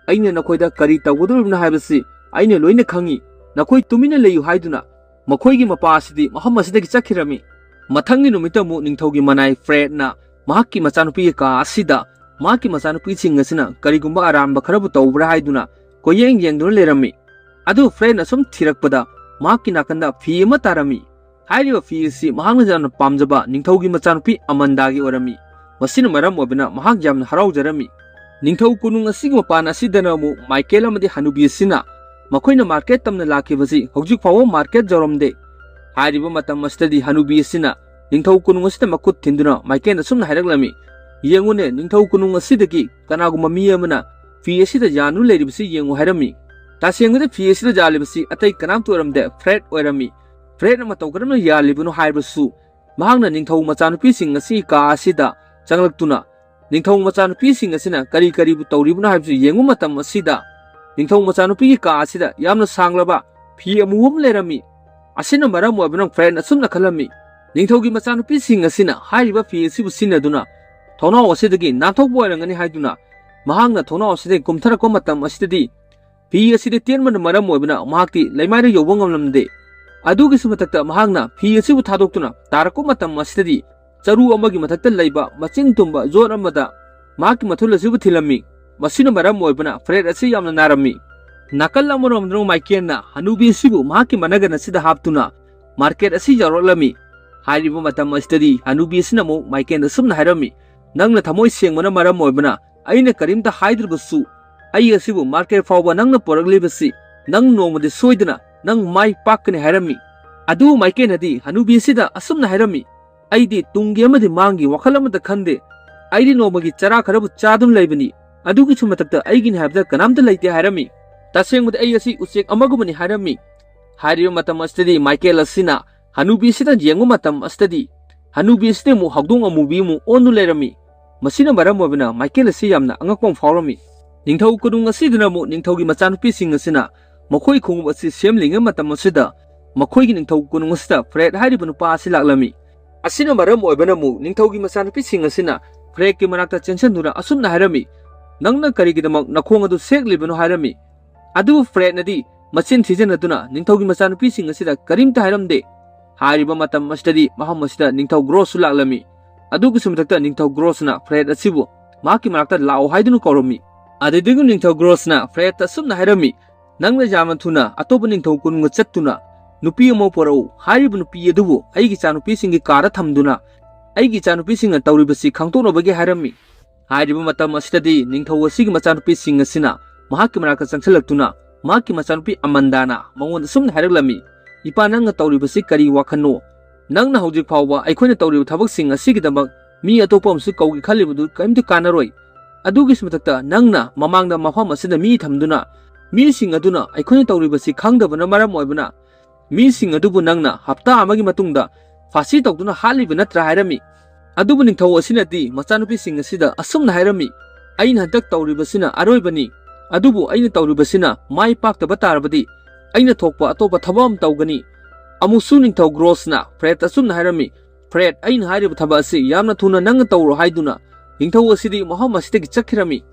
"ꯑꯩꯅ ꯅꯈꯣꯏꯗ ꯀꯔꯤ ꯇꯧꯒꯗꯧꯔꯤꯕꯅꯣ ꯍꯥꯏꯕꯁꯤ ꯑꯩꯅ ꯂꯣꯏꯅ ꯈꯪꯉꯤ꯫ ꯅꯈꯣꯏ ꯇꯨꯃꯤꯟꯅ ꯂꯩꯌꯨ" ꯍꯥꯏꯗꯨꯅ ꯃꯈꯣꯏꯒꯤ ꯃꯄꯥ ꯑꯁꯤꯗꯤ ꯃꯐꯝ ꯑꯁꯤꯗꯒꯤ ꯆꯠꯈꯤꯔꯝꯃꯤ꯫ ꯃꯊꯪꯒꯤ ꯅꯨꯃꯤꯠꯇ ꯑꯃꯨꯛ ꯅꯤꯡꯊꯧꯒꯤ ꯃꯅꯥꯏ ꯐ꯭ꯔꯦꯗꯅ ꯃꯍꯥꯛꯀꯤ ꯃꯆꯥꯅꯨꯄꯤꯒꯤ ꯀꯥ ꯑꯁꯤꯗ ꯃꯍꯥꯛꯀꯤ ꯃꯆꯥꯅꯨꯄꯤꯁꯤꯡ ꯑꯁꯤꯅ ꯀꯔꯤꯒꯨꯝꯕ ꯑꯔꯥꯟꯕ ꯈꯔꯕꯨ ꯇꯧꯕ꯭ꯔꯥ ꯍꯥꯏꯗꯨꯅ ꯀꯣꯏꯌꯦꯡ ꯌꯦꯡꯗꯨꯅ ꯂꯩꯔꯝꯃꯤ꯫ ꯑꯗꯨ ꯐ꯭ꯔꯦꯗꯅ ꯁꯨꯝ ꯊꯤꯔꯛꯄꯗ ꯃꯍꯥꯛꯀꯤ ꯅꯥꯀꯟꯗ ꯐꯤ ꯑꯃ ꯇꯥꯔꯝꯃꯤ꯫ ꯍꯥꯏꯔꯤꯕ ꯐꯤ ꯑꯁꯤ ꯃꯍꯥꯛꯅ ꯌꯥꯝꯅ ꯄꯥꯝꯖꯕ ꯅꯤꯡꯊꯧꯒꯤ ꯃꯆꯥꯅꯨꯄꯤ ꯑꯃꯟꯗꯥꯒꯤ ꯑꯣꯏꯔꯝꯃꯤ꯫ ꯃꯁꯤꯅ ꯃꯔꯝ ꯑꯣꯏꯕꯅ ꯃꯍꯥꯛ ꯌꯥꯝꯅ ꯍꯔꯥꯎꯖꯔꯝꯃꯤ꯫ ꯅꯤꯡꯊꯧ ꯀꯣꯅꯨꯡ ꯑꯁꯤꯒꯤ ꯃꯄꯥꯟ ꯑꯁꯤꯗꯅ ꯑꯃꯨꯛ ꯃꯥꯏꯀꯦꯜ ꯑꯃꯗꯤ ꯍꯅꯨꯕꯤ ꯑꯁꯤꯅ ꯃꯈꯣꯏꯅ ꯃꯥꯔꯀꯦꯠ ꯇꯝꯅ ꯂꯥꯛꯈꯤꯕꯁꯤ ꯍꯧꯖꯤꯛ ꯐꯥꯎꯕ ꯃꯥꯔꯀꯦꯠ ꯌꯧꯔꯝꯗꯦ꯫ ꯍꯥꯏꯔꯤꯕ ꯃꯇꯝ ꯑꯁꯤꯗꯗꯤ ꯍꯅꯨꯕꯤ ꯑꯁꯤꯅ ꯅꯤꯡꯊꯧ ꯀꯣꯅꯨꯡ ꯑꯁꯤꯗ ꯃꯈꯨꯠ ꯊꯤꯟꯗꯨꯅ ꯃꯥꯏꯀꯦꯜꯅ ꯑꯁꯨꯝꯅ ꯍꯥꯏꯔꯛꯂꯝꯃꯤ, "ꯌꯦꯡꯉꯨꯅꯦ, ꯅꯤꯡꯊꯧ ꯀꯣꯅꯨꯡ ꯑꯁꯤꯗꯒꯤ ꯀꯅꯥꯒꯨꯝꯕ ꯃꯤ ꯑꯃꯅ ꯐꯤ ꯑꯁꯤꯗ ꯌꯥꯟꯗꯨꯅ ꯂꯩꯔꯤꯕꯁꯤ ꯌꯦꯡꯉꯨ" ꯍꯥꯏꯔꯝꯃꯤ꯫ ꯇꯁꯦꯡꯕꯗ ꯐꯤ ꯑꯁꯤꯗ ꯌꯥꯜꯂꯤꯕꯁꯤ ꯑꯇꯩ ꯀꯅꯥꯝꯇ ꯑꯣꯏꯔꯝꯗꯦ, ꯐ꯭ꯔꯦꯗ ꯑꯣꯏꯔꯝꯃꯤ꯫ ꯐ꯭ꯔꯦꯗꯅ ꯃꯇꯧ ꯀꯔꯝꯅ ꯌꯥꯜꯂꯤꯕꯅꯣ ꯍꯥꯏꯕꯁꯨ ꯃꯍꯥꯛꯅ ꯅꯤꯡꯊꯧ ꯃꯆꯥꯅꯨꯄꯤꯁꯤꯡ ꯑꯁꯤꯒꯤ ꯀꯥ ꯑꯁꯤꯗ ꯆꯪꯂꯛꯇꯨꯅ ꯅꯤꯡꯊꯧ ꯃꯆꯥꯅꯨꯄꯤꯁꯤꯡ ꯑꯁꯤꯅ ꯀꯔꯤ ꯀꯔꯤꯕꯨ ꯇꯧꯔꯤꯕꯅꯣ ꯍꯥꯏꯕꯁꯨ ꯌꯦꯡꯕ ꯃꯇꯝ ꯑꯁꯤꯗ ꯅꯤꯡꯊꯧ ꯃꯆꯥꯅꯨꯄꯤꯒꯤ ꯀꯥ ꯑꯁꯤꯗ ꯌꯥꯝꯅ ꯁꯥꯡꯂꯕ ꯐꯤ ꯑꯃꯨꯕ ꯑꯃ ꯂꯩꯔꯝꯃꯤ꯫ ꯑꯁꯤꯅ ꯃꯔꯝ ꯑꯣꯏꯕꯅ ꯐ꯭ꯔꯦꯗꯅ ꯑꯁꯨꯝꯅ ꯈꯜꯂꯝꯃꯤ, ꯅꯤꯡꯊꯧꯒꯤ ꯃꯆꯥꯅꯨꯄꯤꯁꯤꯡ ꯑꯁꯤꯅ ꯍꯥꯏꯔꯤꯕ ꯐꯤ ꯑꯁꯤꯕꯨ ꯁꯤꯖꯤꯟꯅꯗꯨꯅ ꯊꯣꯡꯅꯥꯎ ꯑꯁꯤꯗꯒꯤ ꯅꯥꯟꯊꯣꯛꯄ ꯑꯣꯏꯔꯝꯒꯅꯤ ꯍꯥꯏꯗꯨꯅ ꯃꯍꯥꯛꯅ ꯊꯣꯡꯅꯥꯎ ꯑꯁꯤꯗꯒꯤ ꯀꯨꯝꯊꯔꯛꯄ ꯃꯇꯝ ꯑꯁꯤꯗꯗꯤ ꯐꯤ ꯑꯁꯤꯗꯤ ꯇꯦꯟꯕꯅ ꯃꯔꯝ ꯑꯣꯏꯕꯅ ꯃꯍꯥꯛꯇꯤ ꯂꯩꯃꯥꯏꯗ ꯌꯧꯕ ꯉꯝꯂꯝꯗꯦ꯫ ꯑꯗꯨꯒꯤꯁꯨ ꯃꯊꯛꯇ ꯃꯍꯥꯛꯅ ꯐꯤ ꯑꯁꯤꯕꯨ ꯊꯥꯗꯣꯛꯇꯨꯅ ꯇꯥꯔꯛꯄ ꯃꯇꯝ ꯑꯁꯤꯗꯗꯤ ꯆꯔꯨ ꯑꯃꯒꯤ ꯃꯊꯛꯇ ꯂꯩꯕ ꯃꯆꯤꯟ ꯇꯨꯝꯕ ꯌꯣꯠ ꯑꯃꯗ ꯃꯍꯥꯛꯀꯤ ꯃꯊꯨꯜ ꯑꯁꯤꯕꯨ ꯊꯤꯜꯂꯝꯃꯤ꯫ ꯃꯁꯤꯅ ꯃꯔꯝ ꯑꯣꯏꯕꯅ ꯐ꯭ꯔꯦꯗ ꯑꯁꯤ ꯌꯥꯝꯅ ꯅꯥꯔꯝꯃꯤ꯫ ꯅꯥꯀꯜ ꯑꯃꯔꯣꯝꯗꯅ ꯃꯥꯏꯀꯦꯜꯅ ꯍꯅꯨꯕꯤ ꯑꯁꯤꯕꯨ ꯃꯍꯥꯛꯀꯤ ꯃꯅꯒꯟ ꯑꯁꯤꯗ ꯍꯥꯞꯇꯨꯅ ꯃꯥꯔꯀꯦꯠ ꯑꯁꯤ ꯌꯧꯔꯛꯂꯝꯃꯤ꯫ ꯍꯥꯏꯔꯤꯕ ꯃꯇꯝ ꯑꯁꯤꯗꯗꯤ ꯍꯅꯨꯕꯤ ꯑꯁꯤꯅ ꯑꯃꯨꯛ ꯃꯥꯏꯀꯦꯜꯗ ꯑꯁꯨꯝꯅ ꯍꯥꯏꯔꯝꯃꯤ, "ꯅꯪꯅ ꯊꯃꯣꯏ ꯁꯦꯡꯕꯅ ꯃꯔꯝ ꯑꯣꯏꯕꯅ ꯑꯩꯅ ꯀꯔꯤꯝꯇ ꯍꯥꯏꯗ꯭ꯔꯕꯁꯨ ꯑꯩ ꯑꯁꯤꯕꯨ ꯃꯥꯔꯀꯦꯠ ꯐꯥꯎꯕ ꯅꯪꯅ ꯄꯨꯔꯛꯂꯤꯕꯁꯤ ꯅꯪ ꯅꯣꯡꯃꯗꯤ ꯁꯣꯏꯗꯅ ꯅꯪ ꯃꯥꯏ ꯄꯥꯛꯀꯅꯤ" ꯍꯥꯏꯔꯝꯃꯤ꯫ ꯑꯗꯨ ꯃꯥꯏꯀꯦꯜꯅꯗꯤ ꯍꯅꯨꯕꯤ ꯑꯁꯤꯗ ꯑꯁꯨꯝꯅ ꯍꯥꯏꯔꯝꯃꯤ, "ꯑꯩꯗꯤ ꯇꯨꯡꯒꯤ ꯑꯃꯗꯤ ꯃꯥꯡꯒꯤ ꯋꯥꯈꯜ ꯑꯃꯠꯇ ꯈꯟꯗꯦ꯫ ꯑꯩꯗꯤ ꯅꯣꯡꯃꯒꯤ ꯆꯔꯥ ꯈꯔꯕꯨ ꯆꯥꯗꯨꯅ ꯂꯩꯕꯅꯤ꯫ ꯑꯗꯨꯒꯤꯁꯨ ꯃꯊꯛꯇ ꯑꯩꯒꯤꯅꯤ ꯍꯥꯏꯕꯗ ꯀꯅꯥꯝꯇ ꯂꯩꯇꯦ" ꯍꯥꯏꯔꯝꯃꯤ꯫ "ꯇꯁꯦꯡꯕꯗꯤ ꯑꯩ ꯑꯁꯤ ꯎꯆꯦꯛ ꯑꯃꯒꯨꯝꯕꯅꯤ" ꯍꯥꯏꯔꯝꯃꯤ꯫ ꯍꯥꯏꯔꯤꯕ ꯃꯇꯝ ꯑꯁꯤꯗꯗꯤ ꯃꯥꯏꯀꯦꯜ ꯑꯁꯤꯅ ꯍꯅꯨꯕꯤ ꯑꯁꯤꯗ ꯌꯦꯡꯕ ꯃꯇꯝ ꯑꯁꯤꯗꯗꯤ ꯍꯅꯨꯕꯤ ꯑꯁꯤꯗꯤ ꯑꯃꯨꯛ ꯍꯧꯗꯣꯡ ꯑꯃꯨꯕꯤ ꯑꯃꯨꯛ ꯑꯣꯟꯗꯨꯅ ꯂꯩꯔꯝꯃꯤ꯫ ꯃꯁꯤꯅ ꯃꯔꯝ ꯑꯣꯏꯕꯅ ꯃꯥꯏꯀꯦꯜ ꯑꯁꯤ ꯌꯥꯝꯅ ꯑꯉꯛꯄ ꯑꯃ ꯐꯥꯎꯔꯝꯃꯤ꯫ ꯅꯤꯡꯊꯧ ꯀꯣꯅꯨꯡ ꯑꯁꯤꯗꯅ ꯑꯃꯨꯛ ꯅꯤꯡꯊꯧꯒꯤ ꯃꯆꯥꯅꯨꯄꯤꯁꯤꯡ ꯑꯁꯤꯅ ꯃꯈꯣꯏ ꯈꯣꯡꯎꯞ ꯑꯁꯤ ꯁꯦꯝꯂꯤꯉꯩ ꯃꯇꯝ ꯑꯁꯤꯗ ꯃꯈꯣꯏꯒꯤ ꯅꯤꯡꯊꯧ ꯀꯣꯅꯨꯡ ꯑꯁꯤꯗ ꯐ꯭ꯔꯦꯗ ꯍꯥꯏꯔꯤꯕ ꯅꯨꯄꯥ ꯑꯁꯤ ꯂꯥꯛꯂꯝꯃꯤ꯫ ꯑꯁꯤꯅ ꯃꯔꯝ ꯑꯣꯏꯕꯅ ꯑꯃꯨꯛ ꯅꯤꯡꯊꯧꯒꯤ ꯃꯆꯥꯅꯨꯄꯤꯁꯤꯡ ꯑꯁꯤꯅ ꯐ꯭ꯔꯦꯗꯀꯤ ꯃꯅꯥꯛꯇ ꯆꯦꯟꯁꯤꯟꯗꯨꯅ ꯑꯁꯨꯝꯅ ꯍꯥꯏꯔꯝꯃꯤ, "ꯅꯪꯅ ꯀꯔꯤꯒꯤꯗꯃꯛ ꯅꯈꯣꯡ ꯑꯗꯨ ꯁꯦꯛꯂꯤꯕꯅꯣ?" ꯍꯥꯏꯔꯝꯃꯤ꯫ ꯑꯗꯨꯕꯨ ꯐ꯭ꯔꯦꯗꯅꯗꯤ ꯃꯆꯤꯟ ꯊꯤꯖꯤꯟꯅꯗꯨꯅ ꯅꯤꯡꯊꯧꯒꯤ ꯃꯆꯥꯅꯨꯄꯤꯁꯤꯡ ꯑꯁꯤꯗ ꯀꯔꯤꯝꯇ ꯍꯥꯏꯔꯝꯗꯦ꯫ ꯍꯥꯏꯔꯤꯕ ꯃꯇꯝ ꯑꯁꯤꯗꯗꯤ ꯃꯐꯝ ꯑꯁꯤꯗ ꯅꯤꯡꯊꯧ ꯒ꯭ꯔꯣꯁꯁꯨ ꯂꯥꯛꯂꯝꯃꯤ꯫ ꯑꯗꯨꯒꯤꯁꯨ ꯃꯊꯛꯇ ꯅꯤꯡꯊꯧ ꯒ꯭ꯔꯣꯁꯅ ꯐ꯭ꯔꯦꯗ ꯑꯁꯤꯕꯨ ꯃꯍꯥꯛꯀꯤ ꯃꯅꯥꯛꯇ ꯂꯥꯛꯑꯣ ꯍꯥꯏꯗꯨꯅ ꯀꯧꯔꯝꯃꯤ꯫ ꯑꯗꯨꯗꯒꯤ ꯅꯤꯡꯊꯧ ꯒ꯭ꯔꯣꯁꯅ ꯐ꯭ꯔꯦꯗꯇ ꯑꯁꯨꯝꯅ ꯍꯥꯏꯔꯝꯃꯤ, "ꯅꯪꯅ ꯌꯥꯝꯅ ꯊꯨꯅ ꯑꯇꯣꯞꯄ ꯅꯤꯡꯊꯧ ꯀꯣꯅꯨꯡꯗ ꯆꯠꯇꯨꯅ ꯅꯨꯄꯤ ꯑꯃ ꯄꯨꯔꯛꯎ꯫ ꯍꯥꯏꯔꯤꯕ ꯅꯨꯄꯤ ꯑꯗꯨꯕꯨ ꯑꯩꯒꯤ ꯏꯆꯥꯅꯨꯄꯤꯁꯤꯡꯒꯤ ꯀꯥꯗ ꯊꯝꯗꯨꯅ ꯑꯩꯒꯤ ꯏꯆꯥꯅꯨꯄꯤꯁꯤꯡꯅ ꯇꯧꯔꯤꯕꯁꯤ ꯈꯪꯗꯣꯛꯅꯕꯒꯤ" ꯍꯥꯏꯔꯝꯃꯤ꯫ ꯍꯥꯏꯔꯤꯕ ꯃꯇꯝ ꯑꯁꯤꯗꯗꯤ ꯅꯤꯡꯊꯧ ꯑꯁꯤꯒꯤ ꯃꯆꯥꯅꯨꯄꯤꯁꯤꯡ ꯑꯁꯤꯅ ꯃꯍꯥꯛꯀꯤ ꯃꯅꯥꯛꯇ ꯆꯪꯁꯤꯜꯂꯛꯇꯨꯅ ꯃꯍꯥꯛꯀꯤ ꯃꯆꯥꯅꯨꯄꯤ ꯑꯃꯟꯗꯥꯅ ꯃꯉꯣꯟꯗ ꯑꯁꯨꯝꯅ ꯍꯥꯏꯔꯛꯂꯝꯃꯤ, "ꯏꯄꯥ, ꯅꯪꯅ ꯇꯧꯔꯤꯕꯁꯤ ꯀꯔꯤ ꯋꯥꯈꯜꯅꯣ? ꯅꯪꯅ ꯍꯧꯖꯤꯛ ꯐꯥꯎꯕ ꯑꯩꯈꯣꯏꯅ ꯇꯧꯔꯤꯕ ꯊꯕꯛꯁꯤꯡ ꯑꯁꯤꯒꯤꯗꯃꯛ ꯃꯤ ꯑꯇꯣꯞꯄ ꯑꯃꯁꯨ ꯀꯧꯒꯦ ꯈꯜꯂꯤꯕꯗꯨ ꯀꯔꯤꯝꯇ ꯀꯥꯟꯅꯔꯣꯏ꯫ ꯑꯗꯨꯒꯤꯁꯨ ꯃꯊꯛꯇ ꯅꯪꯅ ꯃꯃꯥꯡꯗ ꯃꯐꯝ ꯑꯁꯤꯗ ꯃꯤ ꯊꯝꯗꯨꯅ ꯃꯤꯁꯤꯡ ꯑꯗꯨꯅ ꯑꯩꯈꯣꯏꯅ ꯇꯧꯔꯤꯕꯁꯤ ꯈꯪꯗꯕꯅ ꯃꯔꯝ ꯑꯣꯏꯕꯅ ꯃꯤꯁꯤꯡ ꯑꯗꯨꯕꯨ ꯅꯪꯅ ꯍꯞꯇꯥ ꯑꯃꯒꯤ ꯃꯇꯨꯡꯗ ꯐꯥꯁꯤ ꯇꯧꯗꯨꯅ ꯍꯥꯠꯂꯤꯕ ꯅꯠꯇ꯭ꯔꯥ?" ꯍꯥꯏꯔꯝꯃꯤ꯫ ꯑꯗꯨꯕꯨ ꯅꯤꯡꯊꯧ ꯑꯁꯤꯅꯗꯤ ꯃꯆꯥꯅꯨꯄꯤꯁꯤꯡ ꯑꯁꯤꯗ ꯑꯁꯨꯝꯅ ꯍꯥꯏꯔꯝꯃꯤ, "ꯑꯩꯅ ꯍꯟꯗꯛ ꯇꯧꯔꯤꯕꯁꯤꯅ ꯑꯔꯣꯏꯕꯅꯤ, ꯑꯗꯨꯕꯨ ꯑꯩꯅ ꯇꯧꯔꯤꯕꯁꯤꯅ ꯃꯥꯏ ꯄꯥꯛꯇꯕ ꯇꯥꯔꯕꯗꯤ ꯑꯩꯅ ꯊꯣꯛꯄ ꯑꯇꯣꯞꯄ ꯊꯕꯛ ꯑꯃ ꯇꯧꯒꯅꯤ"꯫ ꯑꯃꯨꯛꯁꯨ ꯅꯤꯡꯊꯧ ꯒ꯭ꯔꯣꯁꯅ ꯐ꯭ꯔꯦꯗ ꯑꯁꯨꯝꯅ ꯍꯥꯏꯔꯝꯃꯤ, "ꯐ꯭ꯔꯦꯗ, ꯑꯩꯅ ꯍꯥꯏꯔꯤꯕ ꯊꯕꯛ ꯑꯁꯤ ꯌꯥꯝꯅ ꯊꯨꯅ ꯅꯪꯅ ꯇꯧꯔꯣ" ꯍꯥꯏꯗꯨꯅ ꯅꯤꯡꯊꯧ ꯑꯁꯤꯗꯤ ꯃꯐꯝ ꯑꯁꯤꯗꯒꯤ ꯆꯠꯈꯤꯔꯝꯃꯤ꯫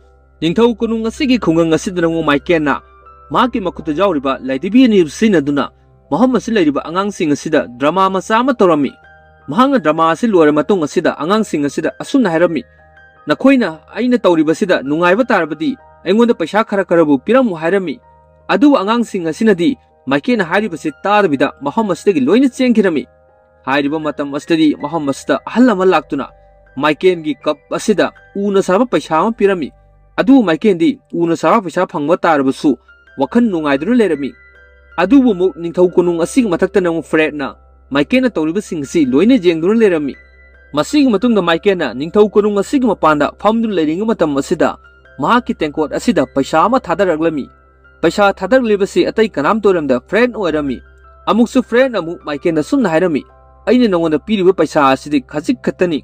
ꯅꯤꯡꯊꯧ ꯀꯣꯅꯨꯡ ꯑꯁꯤꯒꯤ ꯈꯨꯡꯒꯪ ꯑꯁꯤꯗ ꯅꯪꯉꯨ ꯃꯥꯏꯀꯦꯟꯅ ꯃꯍꯥꯛꯀꯤ ꯃꯈꯨꯠꯇ ꯌꯥꯎꯔꯤꯕ ꯂꯥꯏꯙꯤꯕꯤ ꯑꯅꯤ ꯁꯤꯖꯤꯟꯅꯗꯨꯅ ꯃꯐꯝ ꯑꯁꯤꯗ ꯂꯩꯔꯤꯕ ꯑꯉꯥꯡꯁꯤꯡ ꯑꯁꯤꯗ ꯗ꯭ꯔꯃꯥ ꯃꯆꯥ ꯑꯃ ꯇꯧꯔꯝꯃꯤ꯫ ꯃꯍꯥꯛꯅ ꯗ꯭ꯔꯃꯥ ꯑꯁꯤ ꯂꯣꯏꯔ ꯃꯇꯨꯡ ꯑꯁꯤꯗ ꯑꯉꯥꯡꯁꯤꯡ ꯑꯁꯤꯗ ꯑꯁꯨꯝꯅ ꯍꯥꯏꯔꯝꯃꯤ, "ꯅꯈꯣꯏꯅ ꯑꯩꯅ ꯇꯧꯔꯤꯕꯁꯤꯗ ꯅꯨꯡꯉꯥꯏꯕ ꯇꯥꯔꯕꯗꯤ ꯑꯩꯉꯣꯟꯗ ꯄꯩꯁꯥ ꯈꯔ ꯈꯔꯕꯨ ꯄꯤꯔꯝꯃꯨ" ꯍꯥꯏꯔꯝꯃꯤ꯫ ꯑꯗꯨꯕꯨ ꯑꯉꯥꯡꯁꯤꯡ ꯑꯁꯤꯅꯗꯤ ꯃꯥꯏꯀꯦꯟꯅ ꯍꯥꯏꯔꯤꯕꯁꯤ ꯇꯥꯗꯕꯤꯗ ꯃꯐꯝ ꯑꯁꯤꯗꯒꯤ ꯂꯣꯏꯅ ꯆꯦꯟꯈꯤꯔꯝꯃꯤ꯫ ꯍꯥꯏꯔꯤꯕ ꯃꯇꯝ ꯑꯁꯤꯗꯗꯤ ꯃꯐꯝ ꯑꯁꯤꯗ ꯑꯍꯜ ꯑꯃ ꯂꯥꯛꯇꯨꯅ ꯃꯥꯏꯀꯦꯟꯒꯤ ꯀꯞ ꯑꯁꯤꯗ ꯎꯅ ꯁꯥꯕ ꯄꯩꯁꯥ ꯑꯃ ꯄꯤꯔꯝꯃꯤ꯫ ꯑꯗꯨꯕꯨ ꯃꯥꯏꯀꯦꯟꯗꯤ ꯎꯅ ꯁꯥꯕ ꯄꯩꯁꯥ ꯐꯪꯕ ꯇꯥꯔꯕꯁꯨ ꯋꯥꯈꯜ ꯅꯨꯡꯉꯥꯏꯗꯨꯅ ꯂꯩꯔꯝꯃꯤ꯫ ꯑꯗꯨꯕꯨ ꯑꯃꯨꯛ ꯅꯤꯡꯊꯧ ꯀꯣꯅꯨꯡ ꯑꯁꯤꯒꯤ ꯃꯊꯛꯇ ꯅꯪꯉꯨ ꯐ꯭ꯔꯦꯗꯅ ꯃꯥꯏꯀꯦꯟꯅ ꯇꯧꯔꯤꯕꯁꯤꯡ ꯑꯁꯤ ꯂꯣꯏꯅ ꯌꯦꯡꯗꯨꯅ ꯂꯩꯔꯝꯃꯤ꯫ ꯃꯁꯤꯒꯤ ꯃꯇꯨꯡꯗ ꯃꯥꯏꯀꯦꯟꯅ ꯅꯤꯡꯊꯧ ꯀꯣꯅꯨꯡ ꯑꯁꯤꯒꯤ ꯃꯄꯥꯟꯗ ꯐꯝꯗꯨꯅ ꯂꯩꯔꯤꯉꯩ ꯃꯇꯝ ꯑꯁꯤꯗ ꯃꯍꯥꯛꯀꯤ ꯇꯦꯡꯀꯣꯠ ꯑꯁꯤꯗ ꯄꯩꯁꯥ ꯑꯃ ꯊꯥꯗꯔꯛꯂꯝꯃꯤ꯫ ꯄꯩꯁꯥ ꯊꯥꯗꯔꯛꯂꯤꯕꯁꯤ ꯑꯇꯩ ꯀꯅꯥꯝꯇ ꯑꯣꯏꯔꯝꯗ ꯐ꯭ꯔꯦꯗ ꯑꯣꯏꯔꯝꯃꯤ꯫ ꯑꯃꯨꯛꯁꯨ ꯐ꯭ꯔꯦꯗꯅ ꯑꯃꯨꯛ ꯃꯥꯏꯀꯦꯟꯗ ꯁꯨꯝꯅ ꯍꯥꯏꯔꯝꯃꯤ, "ꯑꯩꯅ ꯅꯉꯣꯟꯗ ꯄꯤꯔꯤꯕ ꯄꯩꯁꯥ ꯑꯁꯤꯗꯤ ꯈꯖꯤꯛ ꯈꯛꯇꯅꯤ,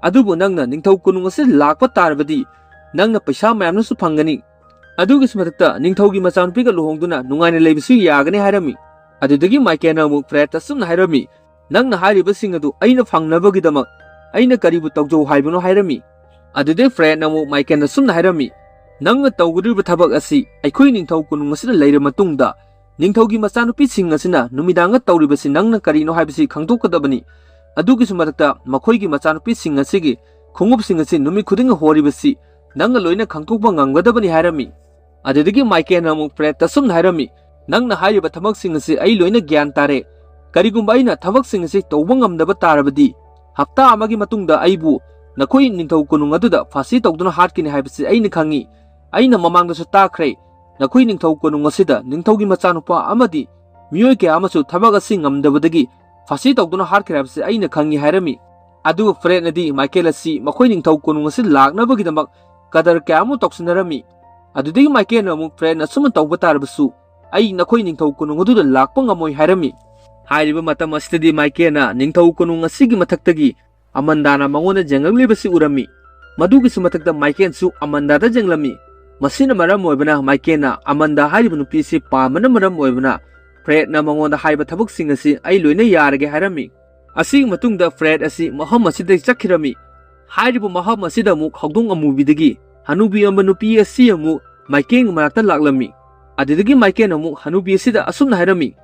ꯑꯗꯨꯕꯨ ꯅꯪꯅ ꯅꯤꯡꯊꯧ ꯀꯣꯅꯨꯡ ꯑꯁꯤꯗ ꯂꯥꯛꯄ ꯇꯥꯔꯕꯗꯤ ꯅꯪꯅ ꯄꯩꯁꯥ ꯃꯌꯥꯝꯅꯁꯨ ꯐꯪꯒꯅꯤ꯫ ꯑꯗꯨꯒꯤꯁꯨ ꯃꯊꯛꯇ ꯅꯤꯡꯊꯧꯒꯤ ꯃꯆꯥꯅꯨꯄꯤꯒ ꯂꯨꯍꯣꯡꯗꯨꯅ ꯅꯨꯡꯉꯥꯏꯅ ꯂꯩꯕꯁꯨ ꯌꯥꯒꯅꯤ" ꯍꯥꯏꯔꯝꯃꯤ꯫ ꯑꯗꯨꯗꯒꯤ ꯃꯥꯏꯀꯦꯟꯅ ꯑꯃꯨꯛ ꯐ꯭ꯔꯦꯗꯇ ꯁꯨꯝꯅ ꯍꯥꯏꯔꯝꯃꯤ, "ꯅꯪꯅ ꯍꯥꯏꯔꯤꯕꯁꯤꯡ ꯑꯗꯨ ꯑꯩꯅ ꯐꯪꯅꯕꯒꯤꯗꯃꯛ ꯑꯩꯅ ꯀꯔꯤꯕꯨ ꯇꯧꯖꯧ ꯍꯥꯏꯕꯅꯣ?" ꯍꯥꯏꯔꯝꯃꯤ꯫ ꯑꯗꯨꯗꯩ ꯐ꯭ꯔꯦꯗꯅ ꯑꯃꯨꯛ ꯃꯥꯏꯀꯦꯟꯗ ꯁꯨꯝꯅ ꯍꯥꯏꯔꯝꯃꯤ, "ꯅꯪꯅ ꯇꯧꯒꯗꯧꯔꯤꯕ ꯊꯕꯛ ꯑꯁꯤ ꯑꯩꯈꯣꯏ ꯅꯤꯡꯊꯧ ꯀꯣꯅꯨꯡ ꯑꯁꯤꯗ ꯂꯩꯔ ꯃꯇꯨꯡꯗ ꯅꯤꯡꯊꯧꯒꯤ ꯃꯆꯥꯅꯨꯄꯤꯁꯤꯡ ꯑꯁꯤꯅ ꯅꯨꯃꯤꯗꯥꯡꯗ ꯇꯧꯔꯤꯕꯁꯤ ꯅꯪꯅ ꯀꯔꯤꯅꯣ ꯍꯥꯏꯕꯁꯤ ꯈꯪꯗꯣꯛꯀꯗꯕꯅꯤ꯫ ꯑꯗꯨꯒꯤꯁꯨ ꯃꯊꯛꯇ ꯃꯈꯣꯏꯒꯤ ꯃꯆꯥꯅꯨꯄꯤꯁꯤꯡ ꯑꯁꯤꯒꯤ ꯈꯣꯡꯎꯞꯁꯤꯡ ꯑꯁꯤ ꯅꯨꯃꯤꯠ ꯈꯨꯗꯤꯡꯒꯤ ꯍꯣꯔꯤꯕꯁꯤ ꯅꯪꯅ ꯂꯣꯏꯅ ꯈꯪꯗꯣꯛꯄ ꯉꯝꯒꯗꯕꯅꯤ" ꯍꯥꯏꯔꯝꯃꯤ꯫ ꯑꯗꯨꯗꯒꯤ ꯃꯥꯏꯀꯦꯟꯅ ꯑꯃꯨꯛ ꯐ꯭ꯔꯦꯗꯇ ꯑꯁꯨꯝꯅ ꯍꯥꯏꯔꯝꯃꯤ, "ꯅꯪꯅ ꯍꯥꯏꯔꯤꯕ ꯊꯕꯛꯁꯤꯡ ꯑꯁꯤ ꯑꯩ ꯂꯣꯏꯅ ꯒ꯭ꯌꯥꯟ ꯇꯥꯔꯦ꯫ ꯀꯔꯤꯒꯨꯝꯕ ꯑꯩꯅ ꯊꯕꯛꯁꯤꯡ ꯑꯁꯤ ꯇꯧꯕ ꯉꯝꯗꯕ ꯇꯥꯔꯕꯗꯤ, ꯍꯞꯇꯥ ꯑꯃꯒꯤ ꯃꯇꯨꯡꯗ ꯑꯩꯕꯨ ꯅꯈꯣꯏ ꯅꯤꯡꯊꯧ ꯀꯣꯅꯨꯡ ꯑꯗꯨꯗ ꯐꯥꯁꯤ ꯇꯧꯗꯨꯅ ꯍꯥꯠꯀꯅꯤ ꯍꯥꯏꯕꯁꯤ ꯑꯩꯅ ꯈꯪꯉꯤ꯫ ꯑꯩꯅ ꯃꯃꯥꯡꯗꯁꯨ ꯇꯥꯈ꯭ꯔꯦ, ꯅꯈꯣꯏ ꯅꯤꯡꯊꯧ ꯀꯣꯅꯨꯡ ꯑꯁꯤꯗ ꯅꯤꯡꯊꯧꯒꯤ ꯃꯆꯥꯅꯨꯄꯥ ꯑꯃꯗꯤ ꯃꯤꯑꯣꯏ ꯀꯌꯥ ꯑꯃꯁꯨ ꯊꯕꯛ ꯑꯁꯤ ꯉꯝꯗꯕꯗꯒꯤ ꯐꯥꯁꯤ ꯇꯧꯗꯨꯅ ꯍꯥꯠꯈ꯭ꯔꯦ ꯍꯥꯏꯕꯁꯤ ꯑꯩꯅ ꯈꯪꯉꯤ" ꯍꯥꯏꯔꯝꯃꯤ꯫ ꯑꯗꯨꯕꯨ ꯐ꯭ꯔꯦꯗꯅꯗꯤ ꯃꯥꯏꯀꯦꯜ ꯑꯁꯤ ꯃꯈꯣꯏ ꯅꯤꯡꯊꯧ ꯀꯣꯅꯨꯡ ꯑꯁꯤ ꯂꯥꯛꯅꯕꯒꯤꯗꯃꯛ ꯀꯗꯔ ꯀꯌꯥ ꯑꯃ ꯇꯧꯁꯤꯟꯅꯔꯝꯃꯤ꯫ ꯑꯗꯨꯗꯒꯤ ꯃꯥꯏꯀꯦꯜꯅ ꯑꯃꯨꯛ ꯐ꯭ꯔꯦꯗꯅ ꯑꯁꯨꯝꯅ ꯇꯧꯕ ꯇꯥꯔꯕꯁꯨ "ꯑꯩ ꯅꯈꯣꯏ ꯅꯤꯡꯊꯧ ꯀꯣꯅꯨꯡ ꯑꯗꯨꯗ ꯂꯥꯛꯄ ꯉꯝꯃꯣꯏ" ꯍꯥꯏꯔꯝꯃꯤ꯫ ꯍꯥꯏꯔꯤꯕ ꯃꯇꯝ ꯑꯁꯤꯗꯗꯤ ꯃꯥꯏꯀꯦꯜꯅ ꯅꯤꯡꯊꯧ ꯀꯣꯅꯨꯡ ꯑꯁꯤꯒꯤ ꯃꯊꯛꯇꯒꯤ ꯑꯃꯟꯗꯥꯅ ꯃꯉꯣꯟꯗ ꯌꯦꯡꯂꯛꯂꯤꯕꯁꯤ ꯎꯔꯝꯃꯤ꯫ ꯃꯗꯨꯒꯤꯁꯨ ꯃꯊꯛꯇ ꯃꯥꯏꯀꯦꯜꯁꯨ ꯑꯃꯟꯗꯥꯗ ꯌꯦꯡꯂꯝꯃꯤ꯫ ꯃꯁꯤꯅ ꯃꯔꯝ ꯑꯣꯏꯕꯅ ꯃꯥꯏꯀꯦꯜꯅ ꯑꯃꯟꯗꯥ ꯍꯥꯏꯔꯤꯕ ꯅꯨꯄꯤ ꯑꯁꯤ ꯄꯥꯝꯕꯅ ꯃꯔꯝ ꯑꯣꯏꯕꯅ ꯐ꯭ꯔꯦꯗꯅ ꯃꯉꯣꯟꯗ ꯍꯥꯏꯕ ꯊꯕꯛꯁꯤꯡ ꯑꯁꯤ ꯑꯩ ꯂꯣꯏꯅ ꯌꯥꯔꯒꯦ ꯍꯥꯏꯔꯝꯃꯤ꯫ ꯑꯁꯤꯒꯤ ꯃꯇꯨꯡꯗ ꯐ꯭ꯔꯦꯗ ꯑꯁꯤ ꯃꯐꯝ ꯑꯁꯤꯗꯒꯤ ꯆꯠꯈꯤꯔꯝꯃꯤ꯫ ꯍꯥꯏꯔꯤꯕ ꯃꯐꯝ ꯑꯁꯤꯗ ꯑꯃꯨꯛ ꯍꯧꯗꯣꯡ ꯑꯃꯨꯕꯤꯗꯒꯤ ꯍꯅꯨꯕꯤ ꯑꯃ ꯅꯨꯄꯤ ꯑꯁꯤ ꯑꯃꯨꯛ ꯃꯥꯏꯀꯦꯜꯒꯤ ꯃꯅꯥꯛꯇ ꯂꯥꯛꯂꯝꯃꯤ꯫ ꯑꯗꯨꯗꯒꯤ ꯃꯥꯏꯀꯦꯜꯅ ꯑꯃꯨꯛ ꯍꯅꯨꯕꯤ ꯑꯁꯤꯗ ꯑꯁꯨꯝꯅ ꯍꯥꯏꯔꯝꯃꯤ,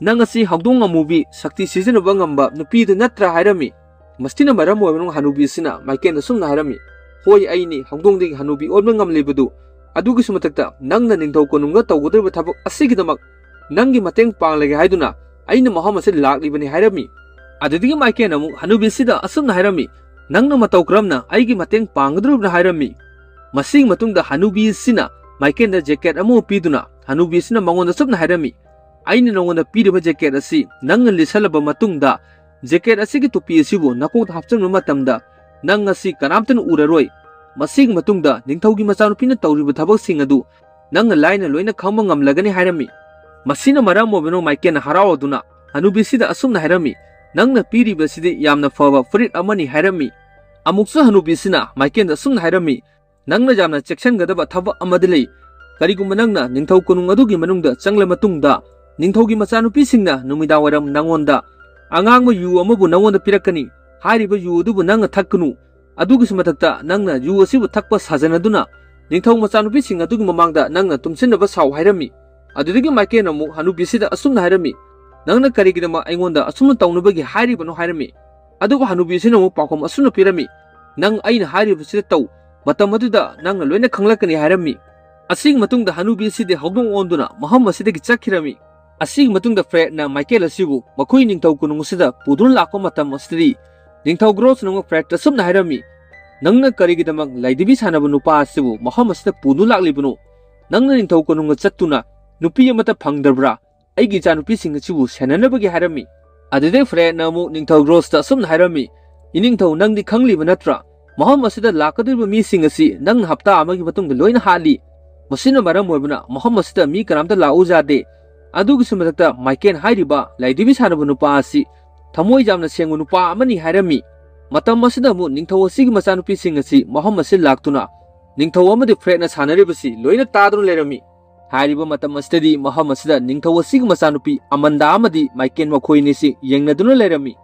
"ꯅꯪ ꯑꯁꯤ ꯍꯧꯗꯣꯡ ꯑꯃꯨꯕꯤ ꯁꯛꯇꯤ ꯁꯤꯖꯤꯟꯅꯕ ꯉꯝꯕ ꯅꯨꯄꯤꯗꯨ ꯅꯠꯇ꯭ꯔꯥ?" ꯍꯥꯏꯔꯝꯃꯤ꯫ ꯃꯁꯤꯅ ꯃꯔꯝ ꯑꯣꯏꯔꯒ ꯍꯅꯨꯕꯤ ꯑꯁꯤꯅ ꯃꯥꯏꯀꯦꯜꯗ ꯑꯁꯨꯝꯅ ꯍꯥꯏꯔꯝꯃꯤ, "ꯍꯣꯏ, ꯑꯩꯅꯤ ꯍꯧꯗꯣꯡꯗꯒꯤ ꯍꯅꯨꯕꯤ ꯑꯣꯟꯕ ꯉꯝꯂꯤꯕꯗꯨ꯫ ꯑꯗꯨꯒꯤꯁꯨ ꯃꯊꯛꯇ ꯅꯪꯅ ꯅꯤꯡꯊꯧ ꯀꯣꯅꯨꯡꯗ ꯇꯧꯒꯗꯧꯔꯤꯕ ꯊꯕꯛ ꯑꯁꯤꯒꯤꯗꯃꯛ ꯅꯪꯒꯤ ꯃꯇꯦꯡ ꯄꯥꯡꯂꯒꯦ ꯍꯥꯏꯗꯨꯅ ꯑꯩꯅ ꯃꯐꯝ ꯑꯁꯤꯗ ꯂꯥꯛꯂꯤꯕꯅꯤ" ꯍꯥꯏꯔꯝꯃꯤ꯫ ꯑꯗꯨꯗꯒꯤ ꯃꯥꯏꯀꯦꯜꯅ ꯑꯃꯨꯛ ꯍꯅꯨꯕꯤ ꯑꯁꯤꯗ ꯑꯁꯨꯝꯅ ꯍꯥꯏꯔꯝꯃꯤ, "ꯅꯪꯅ ꯃꯇꯧ ꯀꯔꯝꯅ ꯑꯩꯒꯤ ꯃꯇꯦꯡ ꯄꯥꯡꯒꯗꯧꯔꯤꯕꯅꯣ?" ꯍꯥꯏꯔꯝꯃꯤ꯫ ꯃꯁꯤꯒꯤ ꯃꯇꯨꯡꯗ ꯍꯅꯨꯕꯤ ꯑꯁꯤꯅ ꯃꯥꯏꯀꯦꯜꯗ ꯖꯦꯀꯦꯠ ꯑꯃ ꯄꯤꯗꯨꯅ ꯍꯅꯨꯕꯤ ꯑꯁꯤꯅ ꯃꯉꯣꯟꯗ ꯑꯁꯨꯝꯅ ꯍꯥꯏꯔꯝꯃꯤ, "ꯑꯩꯅ ꯅꯉꯣꯟꯗ ꯄꯤꯔꯤꯕ ꯖꯦꯀꯦꯠ ꯑꯁꯤ ꯅꯪꯅ ꯂꯤꯠꯁꯜꯂꯕ ꯃꯇꯨꯡꯗ ꯖꯦꯀꯦꯠ ꯑꯁꯤꯒꯤ ꯇꯨꯄꯤ ꯑꯁꯤꯕꯨ ꯅꯀꯣꯛꯇ ꯍꯥꯞꯆꯤꯟꯕ ꯃꯇꯝꯗ ꯅꯪ ꯑꯁꯤ ꯀꯅꯥꯝꯇꯅ ꯎꯔꯔꯣꯏ꯫ ꯃꯁꯤꯒꯤ ꯃꯇꯨꯡꯗ ꯅꯤꯡꯊꯧꯒꯤ ꯃꯆꯥꯅꯨꯄꯤꯅ ꯇꯧꯔꯤꯕ ꯊꯕꯛꯁꯤꯡ ꯑꯗꯨ ꯅꯪꯅ ꯂꯥꯏꯅ ꯂꯣꯏꯅ ꯈꯪꯕ ꯉꯝꯂꯒꯅꯤ" ꯍꯥꯏꯔꯝꯃꯤ꯫ ꯃꯁꯤꯅ ꯃꯔꯝ ꯑꯣꯏꯕꯅ ꯃꯥꯏꯀꯦꯜꯅ ꯍꯔꯥꯎꯗꯨꯅ ꯍꯅꯨꯕꯤꯁꯤꯗ ꯑꯁꯨꯝꯅ ꯍꯥꯏꯔꯝꯃꯤ, "ꯅꯪꯅ ꯄꯤꯔꯤꯕꯁꯤꯗꯤ ꯌꯥꯝꯅ ꯐꯕ ꯐꯨꯔꯤꯠ ꯑꯃꯅꯤ" ꯍꯥꯏꯔꯝꯃꯤ꯫ ꯑꯃꯨꯛꯁꯨ ꯍꯅꯨꯕꯤꯁꯤꯅ ꯃꯥꯏꯀꯦꯜꯗ ꯑꯁꯨꯝꯅ ꯍꯥꯏꯔꯝꯃꯤ, "ꯅꯪꯅ ꯌꯥꯝꯅ ꯆꯦꯛꯁꯤꯟꯒꯗꯕ ꯊꯕꯛ ꯑꯃꯗꯤ ꯂꯩ꯫ ꯀꯔꯤꯒꯨꯝꯕ ꯅꯪꯅ ꯅꯤꯡꯊꯧ ꯀꯣꯅꯨꯡ ꯑꯗꯨꯒꯤ ꯃꯅꯨꯡꯗ ꯆꯪꯂ ꯃꯇꯨꯡꯗ ꯅꯤꯡꯊꯧꯒꯤ ꯃꯆꯥꯅꯨꯄꯤꯁꯤꯡꯅ ꯅꯨꯃꯤꯗꯥꯡ ꯋꯥꯏꯔꯝ ꯅꯪꯉꯣꯟꯗ ꯑꯉꯥꯡꯕ ꯌꯨ ꯑꯃꯕꯨ ꯅꯪꯉꯣꯟꯗ ꯄꯤꯔꯛꯀꯅꯤ꯫ ꯍꯥꯏꯔꯤꯕ ꯌꯨ ꯑꯗꯨꯕꯨ ꯅꯪꯅ ꯊꯛꯀꯅꯨ꯫ ꯑꯗꯨꯒꯤꯁꯨ ꯃꯊꯛꯇ ꯅꯪꯅ ꯌꯨ ꯑꯁꯤꯕꯨ ꯊꯛꯄ ꯁꯥꯖꯅꯗꯨꯅ ꯅꯤꯡꯊꯧ ꯃꯆꯥꯅꯨꯄꯤꯁꯤꯡ ꯑꯗꯨꯒꯤ ꯃꯃꯥꯡꯗ ꯅꯪꯅ ꯇꯨꯝꯁꯤꯟꯅꯕ ꯁꯥꯎ" ꯍꯥꯏꯔꯝꯃꯤ꯫ ꯑꯗꯨꯗꯒꯤ ꯃꯥꯏꯀꯦꯜꯅ ꯑꯃꯨꯛ ꯍꯅꯨꯕꯤꯁꯤꯗ ꯑꯁꯨꯝꯅ ꯍꯥꯏꯔꯝꯃꯤ, "ꯅꯪꯅ ꯀꯔꯤꯒꯤꯗꯃꯛ ꯑꯩꯉꯣꯟꯗ ꯑꯁꯨꯝꯅ ꯇꯧꯅꯕꯒꯤ ꯍꯥꯏꯔꯤꯕꯅꯣ?" ꯍꯥꯏꯔꯝꯃꯤ꯫ ꯑꯗꯨꯕꯨ ꯍꯅꯨꯕꯤꯁꯤꯅ ꯑꯃꯨꯛ ꯄꯥꯎꯈꯨꯝ ꯑꯁꯨꯝꯅ ꯄꯤꯔꯝꯃꯤ, "ꯅꯪ ꯑꯩꯅ ꯍꯥꯏꯔꯤꯕꯁꯤꯗ ꯇꯧ, ꯃꯇꯝ ꯑꯗꯨꯗ ꯅꯪꯅ ꯂꯣꯏꯅ ꯈꯪꯂꯛꯀꯅꯤ" ꯍꯥꯏꯔꯝꯃꯤ꯫ ꯑꯁꯤꯒꯤ ꯃꯇꯨꯡꯗ ꯍꯅꯨꯕꯤ ꯑꯁꯤꯗꯤ ꯍꯧꯗꯣꯡ ꯑꯣꯟꯗꯨꯅ ꯃꯐꯝ ꯑꯁꯤꯗꯒꯤ ꯆꯠꯈꯤꯔꯝꯃꯤ꯫ ꯑꯁꯤꯒꯤ ꯃꯇꯨꯡꯗ ꯐ꯭ꯔꯦꯗꯅ ꯃꯥꯏꯀꯦꯜ ꯑꯁꯤꯕꯨ ꯃꯈꯣꯏ ꯅꯤꯡꯊꯧ ꯀꯣꯅꯨꯡ ꯑꯁꯤꯗ ꯄꯨꯗꯨꯅ ꯂꯥꯛꯄ ꯃꯇꯝ ꯑꯁꯤꯗꯗꯤ ꯅꯤꯡꯊꯧ ꯒ꯭ꯔꯣꯁꯅ ꯑꯃꯨꯛ ꯐ꯭ꯔꯦꯗꯇ ꯑꯁꯨꯝꯅ ꯍꯥꯏꯔꯝꯃꯤ, "ꯅꯪꯅ ꯀꯔꯤꯒꯤꯗꯃꯛ ꯂꯩꯗꯕꯤ ꯁꯥꯟꯅꯕ ꯅꯨꯄꯥ ꯑꯁꯤꯕꯨ ꯃꯐꯝ ꯑꯁꯤꯗ ꯄꯨꯗꯨꯅ ꯂꯥꯛꯂꯤꯕꯅꯣ? ꯅꯪꯅ ꯅꯤꯡꯊꯧ ꯀꯣꯅꯨꯡꯗ ꯆꯠꯇꯨꯅ ꯅꯨꯄꯤ ꯑꯃꯠꯇ ꯐꯪꯗ꯭ꯔꯕ꯭ꯔꯥ? ꯑꯩꯒꯤ ꯏꯆꯥꯅꯨꯄꯤꯁꯤꯡ ꯑꯁꯤꯕꯨ ꯁꯦꯟꯅꯅꯕꯒꯤ" ꯍꯥꯏꯔꯝꯃꯤ꯫ ꯑꯗꯨꯗꯩ ꯐ꯭ꯔꯦꯗꯅ ꯑꯃꯨꯛ ꯅꯤꯡꯊꯧ ꯒ꯭ꯔꯣꯁꯇ ꯑꯁꯨꯝꯅ ꯍꯥꯏꯔꯝꯃꯤ, "ꯏꯅꯤꯡꯊꯧ, ꯅꯪꯗꯤ ꯈꯪꯂꯤꯕ ꯅꯠꯇ꯭ꯔꯥ? ꯃꯐꯝ ꯑꯁꯤꯗ ꯂꯥꯛꯀꯗꯧꯔꯤꯕ ꯃꯤꯁꯤꯡ ꯑꯁꯤ ꯅꯪꯅ ꯍꯞꯇꯥ ꯑꯃꯒꯤ ꯃꯇꯨꯡꯗ ꯂꯣꯏꯅ ꯍꯥꯠꯂꯤ꯫ ꯃꯁꯤꯅ ꯃꯔꯝ ꯑꯣꯏꯕꯅ ꯃꯐꯝ ꯑꯁꯤꯗ ꯃꯤ ꯀꯅꯥꯝꯇ ꯂꯥꯛꯎ ꯌꯥꯗꯦ꯫ ꯑꯗꯨꯒꯤꯁꯨ ꯃꯊꯛꯇ ꯃꯥꯏꯀꯦꯜ ꯍꯥꯏꯔꯤꯕ ꯂꯥꯏꯙꯤꯕꯤ ꯁꯥꯟꯅꯕ ꯅꯨꯄꯥ ꯑꯁꯤ ꯊꯃꯣꯏ ꯌꯥꯝꯅ ꯁꯦꯡꯕ ꯅꯨꯄꯥ ꯑꯃꯅꯤ ꯍꯥꯏꯔꯝꯃꯤ꯫ ꯃꯇꯝ ꯑꯁꯤꯗ ꯑꯃꯨꯛ ꯅꯤꯡꯊꯧ ꯑꯁꯤꯒꯤ ꯃꯆꯥꯅꯨꯄꯤꯁꯤꯡ ꯑꯁꯤ ꯃꯐꯝ ꯑꯁꯤꯗ ꯂꯥꯛꯇꯨꯅ ꯅꯤꯡꯊꯧ ꯑꯃꯗꯤ ꯐ꯭ꯔꯦꯗꯅ ꯁꯥꯟꯅꯔꯤꯕꯁꯤ ꯂꯣꯏꯅ ꯇꯥꯗꯨꯅ ꯂꯩꯔꯝꯃꯤ꯫ ꯍꯥꯏꯔꯤꯕ ꯃꯇꯝ ꯑꯁꯤꯗꯗꯤ ꯃꯐꯝ ꯑꯁꯤꯗ ꯅꯤꯡꯊꯧ ꯑꯁꯤꯒꯤ ꯃꯆꯥꯅꯨꯄꯤ ꯑꯃꯟꯗꯥ ꯑꯃꯗꯤ ꯃꯥꯏꯀꯦꯜ ꯃꯈꯣꯏ ꯑꯅꯤꯁꯤ ꯌꯦꯡꯅꯗꯨꯅ ꯂꯩꯔꯝꯃꯤ꯫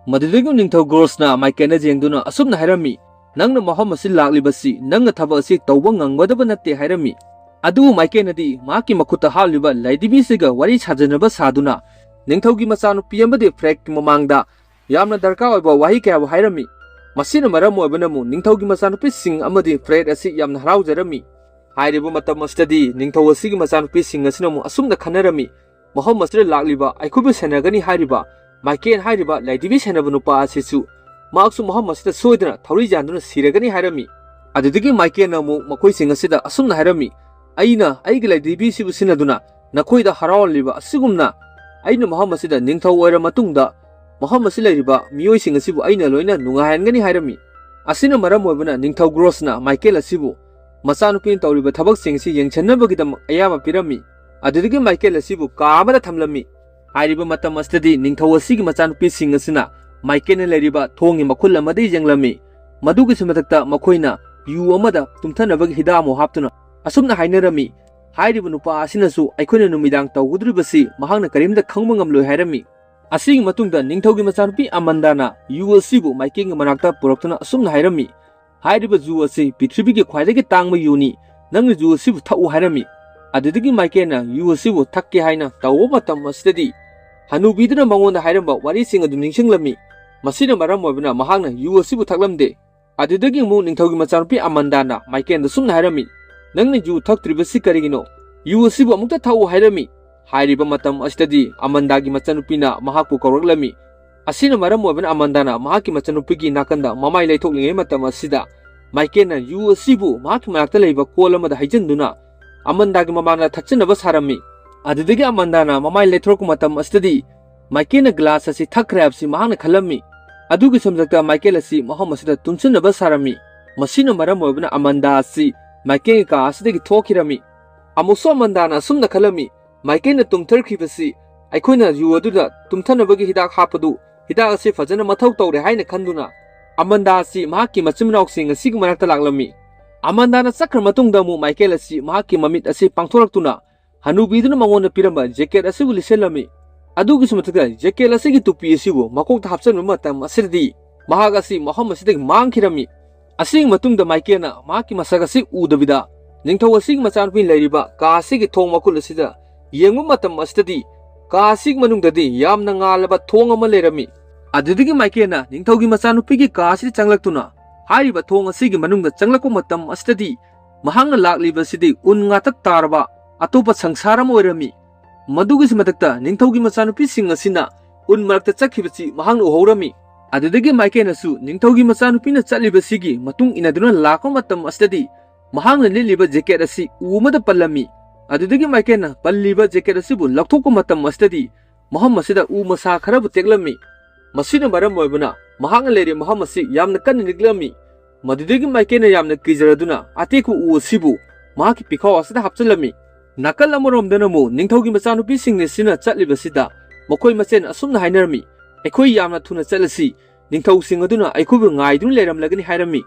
ꯃꯗꯨꯗꯒꯤ ꯅꯤꯡꯊꯧ ꯒ꯭ꯔꯣꯁꯅ ꯃꯥꯏꯀꯦꯜꯗ ꯌꯦꯡꯗꯨꯅ ꯑꯁꯨꯝꯅ ꯍꯥꯏꯔꯝꯃꯤ, "ꯅꯪꯅ ꯃꯐꯝ ꯑꯁꯤ ꯂꯥꯛꯂꯤꯕꯁꯤ ꯅꯪꯅ ꯊꯕꯛ ꯑꯁꯤ ꯇꯧꯕ ꯉꯝꯒꯗꯕ ꯅꯠꯇꯦ" ꯍꯥꯏꯔꯝꯃꯤ꯫ ꯑꯗꯨꯕꯨ ꯃꯥꯏꯀꯦꯜꯅꯗꯤ ꯃꯍꯥꯛꯀꯤ ꯃꯈꯨꯠꯇ ꯍꯥꯞꯂꯤꯕ ꯂꯥꯏꯙꯤꯕꯤꯁꯤꯒ ꯋꯥꯔꯤ ꯁꯥꯖꯅꯕ ꯁꯥꯗꯨꯅ ꯅꯤꯡꯊꯧꯒꯤ ꯃꯆꯥꯅꯨꯄꯤ ꯑꯃꯗꯤ ꯐ꯭ꯔꯦꯗꯀꯤ ꯃꯃꯥꯡꯗ ꯌꯥꯝꯅ ꯗꯔꯀꯥꯔ ꯑꯣꯏꯕ ꯋꯥꯍꯩ ꯀꯌꯥꯕꯨ ꯍꯥꯏꯔꯝꯃꯤ꯫ ꯃꯁꯤꯅ ꯃꯔꯝ ꯑꯣꯏꯕꯅ ꯑꯃꯨꯛ ꯅꯤꯡꯊꯧꯒꯤ ꯃꯆꯥꯅꯨꯄꯤꯁꯤꯡ ꯑꯃꯗꯤ ꯐ꯭ꯔꯦꯗ ꯑꯁꯤ ꯌꯥꯝꯅ ꯍꯔꯥꯎꯖꯔꯝꯃꯤ꯫ ꯍꯥꯏꯔꯤꯕ ꯃꯇꯝ ꯑꯁꯤꯗꯗꯤ ꯅꯤꯡꯊꯧ ꯑꯁꯤꯒꯤ ꯃꯆꯥꯅꯨꯄꯤꯁꯤꯡ ꯑꯁꯤꯅ ꯑꯃꯨꯛ ꯑꯁꯨꯝꯅ ꯈꯟꯅꯔꯝꯃꯤ, "ꯃꯐꯝ ꯑꯁꯤꯗ ꯂꯥꯛꯂꯤꯕ ꯑꯩꯈꯣꯏꯕꯨ ꯁꯦꯟꯅꯒꯅꯤ ꯍꯥꯏꯔꯤꯕ ꯃꯥꯏꯀꯦꯜ ꯍꯥꯏꯔꯤꯕ ꯂꯥꯏꯙꯤꯕꯤ ꯁꯦꯟꯅꯕ ꯅꯨꯄꯥ ꯑꯁꯤꯁꯨ ꯃꯍꯥꯛꯁꯨ ꯃꯐꯝ ꯑꯁꯤꯗ ꯁꯣꯏꯗꯅ ꯊꯧꯔꯤ ꯌꯥꯟꯗꯨꯅ ꯁꯤꯔꯒꯅꯤ" ꯍꯥꯏꯔꯝꯃꯤ꯫ ꯑꯗꯨꯗꯒꯤ ꯃꯥꯏꯀꯦꯜꯅ ꯑꯃꯨꯛ ꯃꯈꯣꯏꯁꯤꯡ ꯑꯁꯤꯗ ꯑꯁꯨꯝꯅ ꯍꯥꯏꯔꯝꯃꯤ, "ꯑꯩꯅ ꯑꯩꯒꯤ ꯂꯥꯏꯙꯤꯕꯤꯁꯤꯕꯨ ꯁꯤꯟꯅꯗꯨꯅ ꯅꯈꯣꯏꯗ ꯍꯔꯥꯎꯍꯜꯂꯤꯕ ꯑꯁꯤꯒꯨꯝꯅ ꯑꯩꯅ ꯃꯐꯝ ꯑꯁꯤꯗ ꯅꯤꯡꯊꯧ ꯑꯣꯏꯔ ꯃꯇꯨꯡꯗ ꯃꯐꯝ ꯑꯁꯤ ꯂꯩꯔꯤꯕ ꯃꯤꯑꯣꯏꯁꯤꯡ ꯑꯁꯤꯕꯨ ꯑꯩꯅ ꯂꯣꯏꯅ ꯅꯨꯡꯉꯥꯏꯍꯟꯒꯅꯤ" ꯍꯥꯏꯔꯝꯃꯤ꯫ ꯑꯁꯤꯅ ꯃꯔꯝ ꯑꯣꯏꯕꯅ ꯅꯤꯡꯊꯧ ꯒ꯭ꯔꯣꯁꯅ ꯃꯥꯏꯀꯦꯜ ꯑꯁꯤꯕꯨ ꯃꯆꯥꯅꯨꯄꯤꯅ ꯇꯧꯔꯤꯕ ꯊꯕꯛꯁꯤꯡ ꯑꯁꯤ ꯌꯦꯡꯁꯤꯟꯅꯕꯒꯤꯗꯃꯛ ꯑꯌꯥꯕ ꯄꯤꯔꯝꯃꯤ꯫ ꯑꯗꯨꯗꯒꯤ ꯃꯥꯏꯀꯦꯜ ꯑꯁꯤꯕꯨ ꯀꯥ ꯑꯃꯗ ꯊꯝꯂꯝꯃꯤ꯫ ꯍꯥꯏꯔꯤꯕ ꯃꯇꯝ ꯑꯁꯤꯗꯗꯤ ꯅꯤꯡꯊꯧ ꯑꯁꯤꯒꯤ ꯃꯆꯥꯅꯨꯄꯤꯁꯤꯡ ꯑꯁꯤꯅ ꯃꯥꯏꯀꯦꯜꯅ ꯂꯩꯔꯤꯕ ꯊꯣꯡꯒꯤ ꯃꯈꯨꯜ ꯑꯃꯗ ꯌꯦꯡꯂꯝꯃꯤ꯫ ꯃꯗꯨꯒꯤꯁꯨ ꯃꯊꯛꯇ ꯃꯈꯣꯏꯅ ꯌꯨ ꯑꯃꯗ ꯇꯨꯝꯊꯅꯕꯒꯤ ꯍꯤꯗꯥꯛ ꯑꯃ ꯍꯥꯞꯇꯨꯅ ꯑꯁꯨꯝꯅ ꯍꯥꯏꯅꯔꯝꯃꯤ, "ꯍꯥꯏꯔꯤꯕ ꯅꯨꯄꯥ ꯑꯁꯤꯅꯁꯨ ꯑꯩꯈꯣꯏꯅ ꯅꯨꯃꯤꯗꯥꯡ ꯇꯧꯒꯗꯧꯔꯤꯕꯁꯤ ꯃꯍꯥꯛꯅ ꯀꯔꯤꯝꯇ ꯈꯪꯕ ꯉꯝꯂꯣꯏ" ꯍꯥꯏꯔꯝꯃꯤ꯫ ꯑꯁꯤꯒꯤ ꯃꯇꯨꯡꯗ ꯅꯤꯡꯊꯧꯒꯤ ꯃꯆꯥꯅꯨꯄꯤ ꯑꯃꯟꯗꯥꯅ ꯌꯨ ꯑꯁꯤꯕꯨ ꯃꯥꯏꯀꯦꯜꯒꯤ ꯃꯅꯥꯛꯇ ꯄꯨꯔꯛꯇꯨꯅ ꯑꯁꯨꯝꯅ ꯍꯥꯏꯔꯝꯃꯤ, "ꯍꯥꯏꯔꯤꯕ ꯌꯨ ꯑꯁꯤ ꯄ꯭ꯔꯤꯊꯤꯕꯤꯒꯤ ꯈ꯭ꯋꯥꯏꯗꯒꯤ ꯇꯥꯡꯕ ꯌꯨꯅꯤ, ꯅꯪꯅ ꯌꯨ ꯑꯁꯤꯕꯨ ꯊꯛꯎ" ꯍꯥꯏꯔꯝꯃꯤ꯫ ꯑꯗꯨꯗꯒꯤ ꯃꯥꯏꯀꯦꯜꯅ ꯌꯨ ꯑꯁꯤꯕꯨ ꯊꯛꯀꯦ ꯍꯥꯏꯅ ꯇꯧꯕ ꯃꯇꯝ ꯑꯁꯤꯗꯗꯤ ꯍꯅꯨꯕꯤꯗꯨꯅ ꯃꯉꯣꯟꯗ ꯍꯥꯏꯔꯝꯕ ꯋꯥꯔꯤꯁꯤꯡ ꯑꯗꯨ ꯅꯤꯡꯁꯤꯡꯂꯝꯃꯤ꯫ ꯃꯁꯤꯅ ꯃꯔꯝ ꯑꯣꯏꯕꯅ ꯃꯍꯥꯛꯅ ꯌꯨ ꯑꯁꯤꯕꯨ ꯊꯛꯂꯝꯗꯦ꯫ ꯑꯗꯨꯗꯒꯤ ꯑꯃꯨꯛ ꯅꯤꯡꯊꯧꯒꯤ ꯃꯆꯥꯅꯨꯄꯤ ꯑꯃꯟꯗꯥꯅ ꯃꯥꯏꯀꯦꯜꯗ ꯁꯨꯝꯅ ꯍꯥꯏꯔꯝꯃꯤ, "ꯅꯪꯅ ꯌꯨ ꯊꯛꯇ꯭ꯔꯤꯕꯁꯤ ꯀꯔꯤꯒꯤꯅꯣ? ꯌꯨ ꯑꯁꯤꯕꯨ ꯑꯃꯨꯛꯇ ꯊꯛꯎ" ꯍꯥꯏꯔꯝꯃꯤ꯫ ꯍꯥꯏꯔꯤꯕ ꯃꯇꯝ ꯑꯁꯤꯗꯗꯤ ꯑꯃꯟꯗꯥꯒꯤ ꯃꯆꯥꯅꯨꯄꯤꯅ ꯃꯍꯥꯛꯄꯨ ꯀꯧꯔꯛꯂꯝꯃꯤ꯫ ꯑꯁꯤꯅ ꯃꯔꯝ ꯑꯣꯏꯕꯅ ꯑꯃꯟꯗꯥꯅ ꯃꯍꯥꯛꯀꯤ ꯃꯆꯥꯅꯨꯄꯤꯒꯤ ꯅꯥꯀꯟꯗ ꯃꯃꯥꯏ ꯂꯩꯊꯣꯛꯂꯤꯉꯩ ꯃꯇꯝ ꯑꯁꯤꯗ ꯃꯥꯏꯀꯦꯜꯅ ꯌꯨ ꯑꯁꯤꯕꯨ ꯃꯍꯥꯛꯀꯤ ꯃꯅꯥꯛꯇ ꯂꯩꯕ ꯀꯣꯜ ꯑꯃꯗ ꯍꯩꯖꯤꯟꯗꯨꯅ ꯑꯃꯟꯗꯥꯒꯤ ꯃꯃꯥꯡꯗ ꯊꯛꯆꯟꯅꯕ ꯁꯥꯔꯝꯃꯤ꯫ ꯑꯗꯨꯗꯒꯤ ꯑꯃꯟꯗꯥꯅ ꯃꯃꯥꯏ ꯂꯩꯊꯣꯔꯛꯄ ꯃꯇꯝ ꯑꯁꯤꯗꯗꯤ ꯃꯥꯏꯀꯦꯜꯅ ꯒ꯭ꯂꯥꯁ ꯑꯁꯤ ꯊꯛꯈ꯭ꯔꯦ ꯍꯥꯏꯕꯁꯤ ꯃꯍꯥꯛꯅ ꯈꯜꯂꯝꯃꯤ꯫ ꯑꯗꯨꯒꯤ ꯁꯝꯖꯛꯇ ꯃꯥꯏꯀꯦꯜ ꯑꯁꯤ ꯃꯐꯝ ꯑꯁꯤꯗ ꯇꯨꯝꯁꯤꯟꯅꯕ ꯁꯥꯔꯝꯃꯤ꯫ ꯃꯁꯤꯅ ꯃꯔꯝ ꯑꯣꯏꯕꯅ ꯑꯃꯟꯗꯥ ꯑꯁꯤ ꯃꯥꯏꯀꯦꯜꯒꯤ ꯀꯥ ꯑꯁꯤꯗꯒꯤ ꯊꯣꯛꯈꯤꯔꯝꯃꯤ꯫ ꯑꯃꯨꯛꯁꯨ ꯑꯃꯟꯗꯥꯅ ꯑꯁꯨꯝꯅ ꯈꯜꯂꯝꯃꯤ, ꯃꯥꯏꯀꯦꯜꯅ ꯇꯨꯝꯊꯈꯤꯕꯁꯤ ꯑꯩꯈꯣꯏꯅ ꯌꯨ ꯑꯗꯨꯗ ꯇꯨꯝꯊꯅꯕꯒꯤ ꯍꯤꯗꯥꯛ ꯍꯥꯞꯄꯗꯨ, ꯍꯤꯗꯥꯛ ꯑꯁꯤ ꯐꯖꯅ ꯃꯊꯧ ꯇꯧꯔꯦ ꯍꯥꯏꯅ ꯈꯟꯗꯨꯅ ꯑꯃꯟꯗꯥ ꯑꯁꯤ ꯃꯍꯥꯛꯀꯤ ꯃꯆꯤꯟ ꯃꯅꯥꯎꯁꯤꯡ ꯑꯁꯤꯒꯤ ꯃꯅꯥꯛꯇ ꯂꯥꯛꯂꯝꯃꯤ꯫ ꯑꯃꯟꯗꯥꯅ ꯆꯠꯈ꯭ꯔ ꯃꯇꯨꯡꯗ ꯑꯃꯨꯛ ꯃꯥꯏꯀꯦꯜ ꯑꯁꯤ ꯃꯍꯥꯛꯀꯤ ꯃꯃꯤꯠ ꯑꯁꯤ ꯄꯥꯡꯊꯣꯔꯛꯇꯨꯅ ꯍꯅꯨꯕꯤꯗꯨꯅ ꯃꯉꯣꯟꯗ ꯄꯤꯔꯝꯕ ꯖꯦꯀꯦꯠ ꯑꯁꯤꯕꯨ ꯂꯤꯠꯁꯤꯜꯂꯝꯃꯤ꯫ ꯑꯗꯨꯒꯤꯁꯨ ꯃꯊꯛꯇ ꯖꯦꯀꯦꯠ ꯑꯁꯤꯒꯤ ꯇꯨꯄꯤ ꯑꯁꯤꯕꯨ ꯃꯀꯣꯛꯇ ꯍꯥꯞꯆꯤꯟꯕ ꯃꯇꯝ ꯑꯁꯤꯗꯗꯤ ꯃꯍꯥꯛ ꯑꯁꯤ ꯃꯐꯝ ꯑꯁꯤꯗꯒꯤ ꯃꯥꯡꯈꯤꯔꯝꯃꯤ꯫ ꯑꯁꯤꯒꯤ ꯃꯇꯨꯡꯗ ꯃꯥꯏꯀꯦꯜꯅ ꯃꯍꯥꯛꯀꯤ ꯃꯁꯛ ꯑꯁꯤ ꯎꯗꯕꯤꯗ ꯅꯤꯡꯊꯧ ꯑꯁꯤꯒꯤ ꯃꯆꯥꯅꯨꯄꯤ ꯂꯩꯔꯤꯕ ꯀꯥ ꯑꯁꯤꯒꯤ ꯊꯣꯡ ꯃꯈꯨꯜ ꯑꯁꯤꯗ ꯌꯦꯡꯕ ꯃꯇꯝ ꯑꯁꯤꯗꯗꯤ ꯀꯥ ꯑꯁꯤꯒꯤ ꯃꯅꯨꯡꯗꯗꯤ ꯌꯥꯝꯅ ꯉꯥꯜꯂꯕ ꯊꯣꯡ ꯑꯃ ꯂꯩꯔꯝꯃꯤ꯫ ꯑꯗꯨꯗꯒꯤ ꯃꯥꯏꯀꯦꯜꯅ ꯅꯤꯡꯊꯧꯒꯤ ꯃꯆꯥꯅꯨꯄꯤꯒꯤ ꯀꯥ ꯑꯁꯤꯗ ꯆꯪꯂꯛꯇꯨꯅ ꯍꯥꯏꯔꯤꯕ ꯊꯣꯡ ꯑꯁꯤꯒꯤ ꯃꯅꯨꯡꯗ ꯆꯪꯂꯛꯄ ꯃꯇꯝ ꯑꯁꯤꯗꯗꯤ ꯃꯍꯥꯛꯅ ꯂꯥꯛꯂꯤꯕꯁꯤꯗꯤ ꯎꯟ ꯉꯥꯇꯛ ꯇꯥꯔꯕ ꯑꯇꯣꯞꯄ ꯁꯪꯁꯥꯔ ꯑꯃ ꯑꯣꯏꯔꯝꯃꯤ꯫ ꯃꯗꯨꯒꯤꯁꯨ ꯃꯊꯛꯇ ꯅꯤꯡꯊꯧꯒꯤ ꯃꯆꯥꯅꯨꯄꯤꯁꯤꯡ ꯑꯁꯤꯅ ꯎꯟ ꯃꯔꯛꯇ ꯆꯠꯈꯤꯕꯁꯤ ꯃꯍꯥꯛꯅ ꯎꯍꯧꯔꯝꯃꯤ꯫ ꯑꯗꯨꯗꯒꯤ ꯃꯥꯏꯀꯦꯜꯅꯁꯨ ꯅꯤꯡꯊꯧꯒꯤ ꯃꯆꯥꯅꯨꯄꯤꯅ ꯆꯠꯂꯤꯕꯁꯤꯒꯤ ꯃꯇꯨꯡ ꯏꯟꯅꯗꯨꯅ ꯂꯥꯛꯄ ꯃꯇꯝ ꯑꯁꯤꯗꯗꯤ ꯃꯍꯥꯛꯅ ꯂꯤꯠꯂꯤꯕ ꯖꯦꯀꯦꯠ ꯑꯁꯤ ꯎ ꯑꯃꯗ ꯄꯜꯂꯝꯃꯤ꯫ ꯑꯗꯨꯗꯒꯤ ꯃꯥꯏꯀꯦꯜꯅ ꯄꯜꯂꯤꯕ ꯖꯦꯀꯦꯠ ꯑꯁꯤꯕꯨ ꯂꯧꯊꯣꯛꯄ ꯃꯇꯝ ꯑꯁꯤꯗꯗꯤ ꯃꯐꯝ ꯑꯁꯤꯗ ꯎ ꯃꯁꯥ ꯈꯔꯕꯨ ꯇꯦꯛꯂꯝꯃꯤ꯫ ꯃꯁꯤꯅ ꯃꯔꯝ ꯑꯣꯏꯕꯅ ꯃꯍꯥꯛꯅ ꯂꯩꯔꯤꯕ ꯃꯐꯝ ꯑꯁꯤ ꯌꯥꯝꯅ ꯀꯟꯅ ꯅꯤꯛꯂꯝꯃꯤ꯫ ꯃꯗꯨꯗꯒꯤ ꯃꯥꯏꯀꯦꯜꯅ ꯌꯥꯝꯅ ꯀꯤꯖꯔꯗꯨꯅ ꯑꯇꯦꯛꯄ ꯎ ꯑꯁꯤꯕꯨ ꯃꯍꯥꯛꯀꯤ ꯄꯤꯈꯥꯎ ꯑꯁꯤꯗ ꯍꯥꯞꯆꯤꯜꯂꯝꯃꯤ꯫ ꯅꯥꯀꯜ ꯑꯃꯔꯣꯝꯗꯅ ꯑꯃꯨꯛ ꯅꯤꯡꯊꯧꯒꯤ ꯃꯆꯥꯅꯨꯄꯤꯁꯤꯡꯅ ꯁꯤꯅ ꯆꯠꯂꯤꯕꯁꯤꯗ ꯃꯈꯣꯏ ꯃꯁꯦꯟ ꯑꯁꯨꯝꯅ ꯍꯥꯏꯅꯔꯝꯃꯤ, "ꯑꯩꯈꯣꯏ ꯌꯥꯝꯅ ꯊꯨꯅ ꯆꯠꯂꯁꯤ, ꯅꯤꯡꯊꯧꯁꯤꯡ ꯑꯗꯨꯅ ꯑꯩꯈꯣꯏꯕꯨ ꯉꯥꯏꯗꯨꯅ ꯂꯩꯔꯝꯂꯒꯅꯤ" ꯍꯥꯏꯔꯝꯃꯤ꯫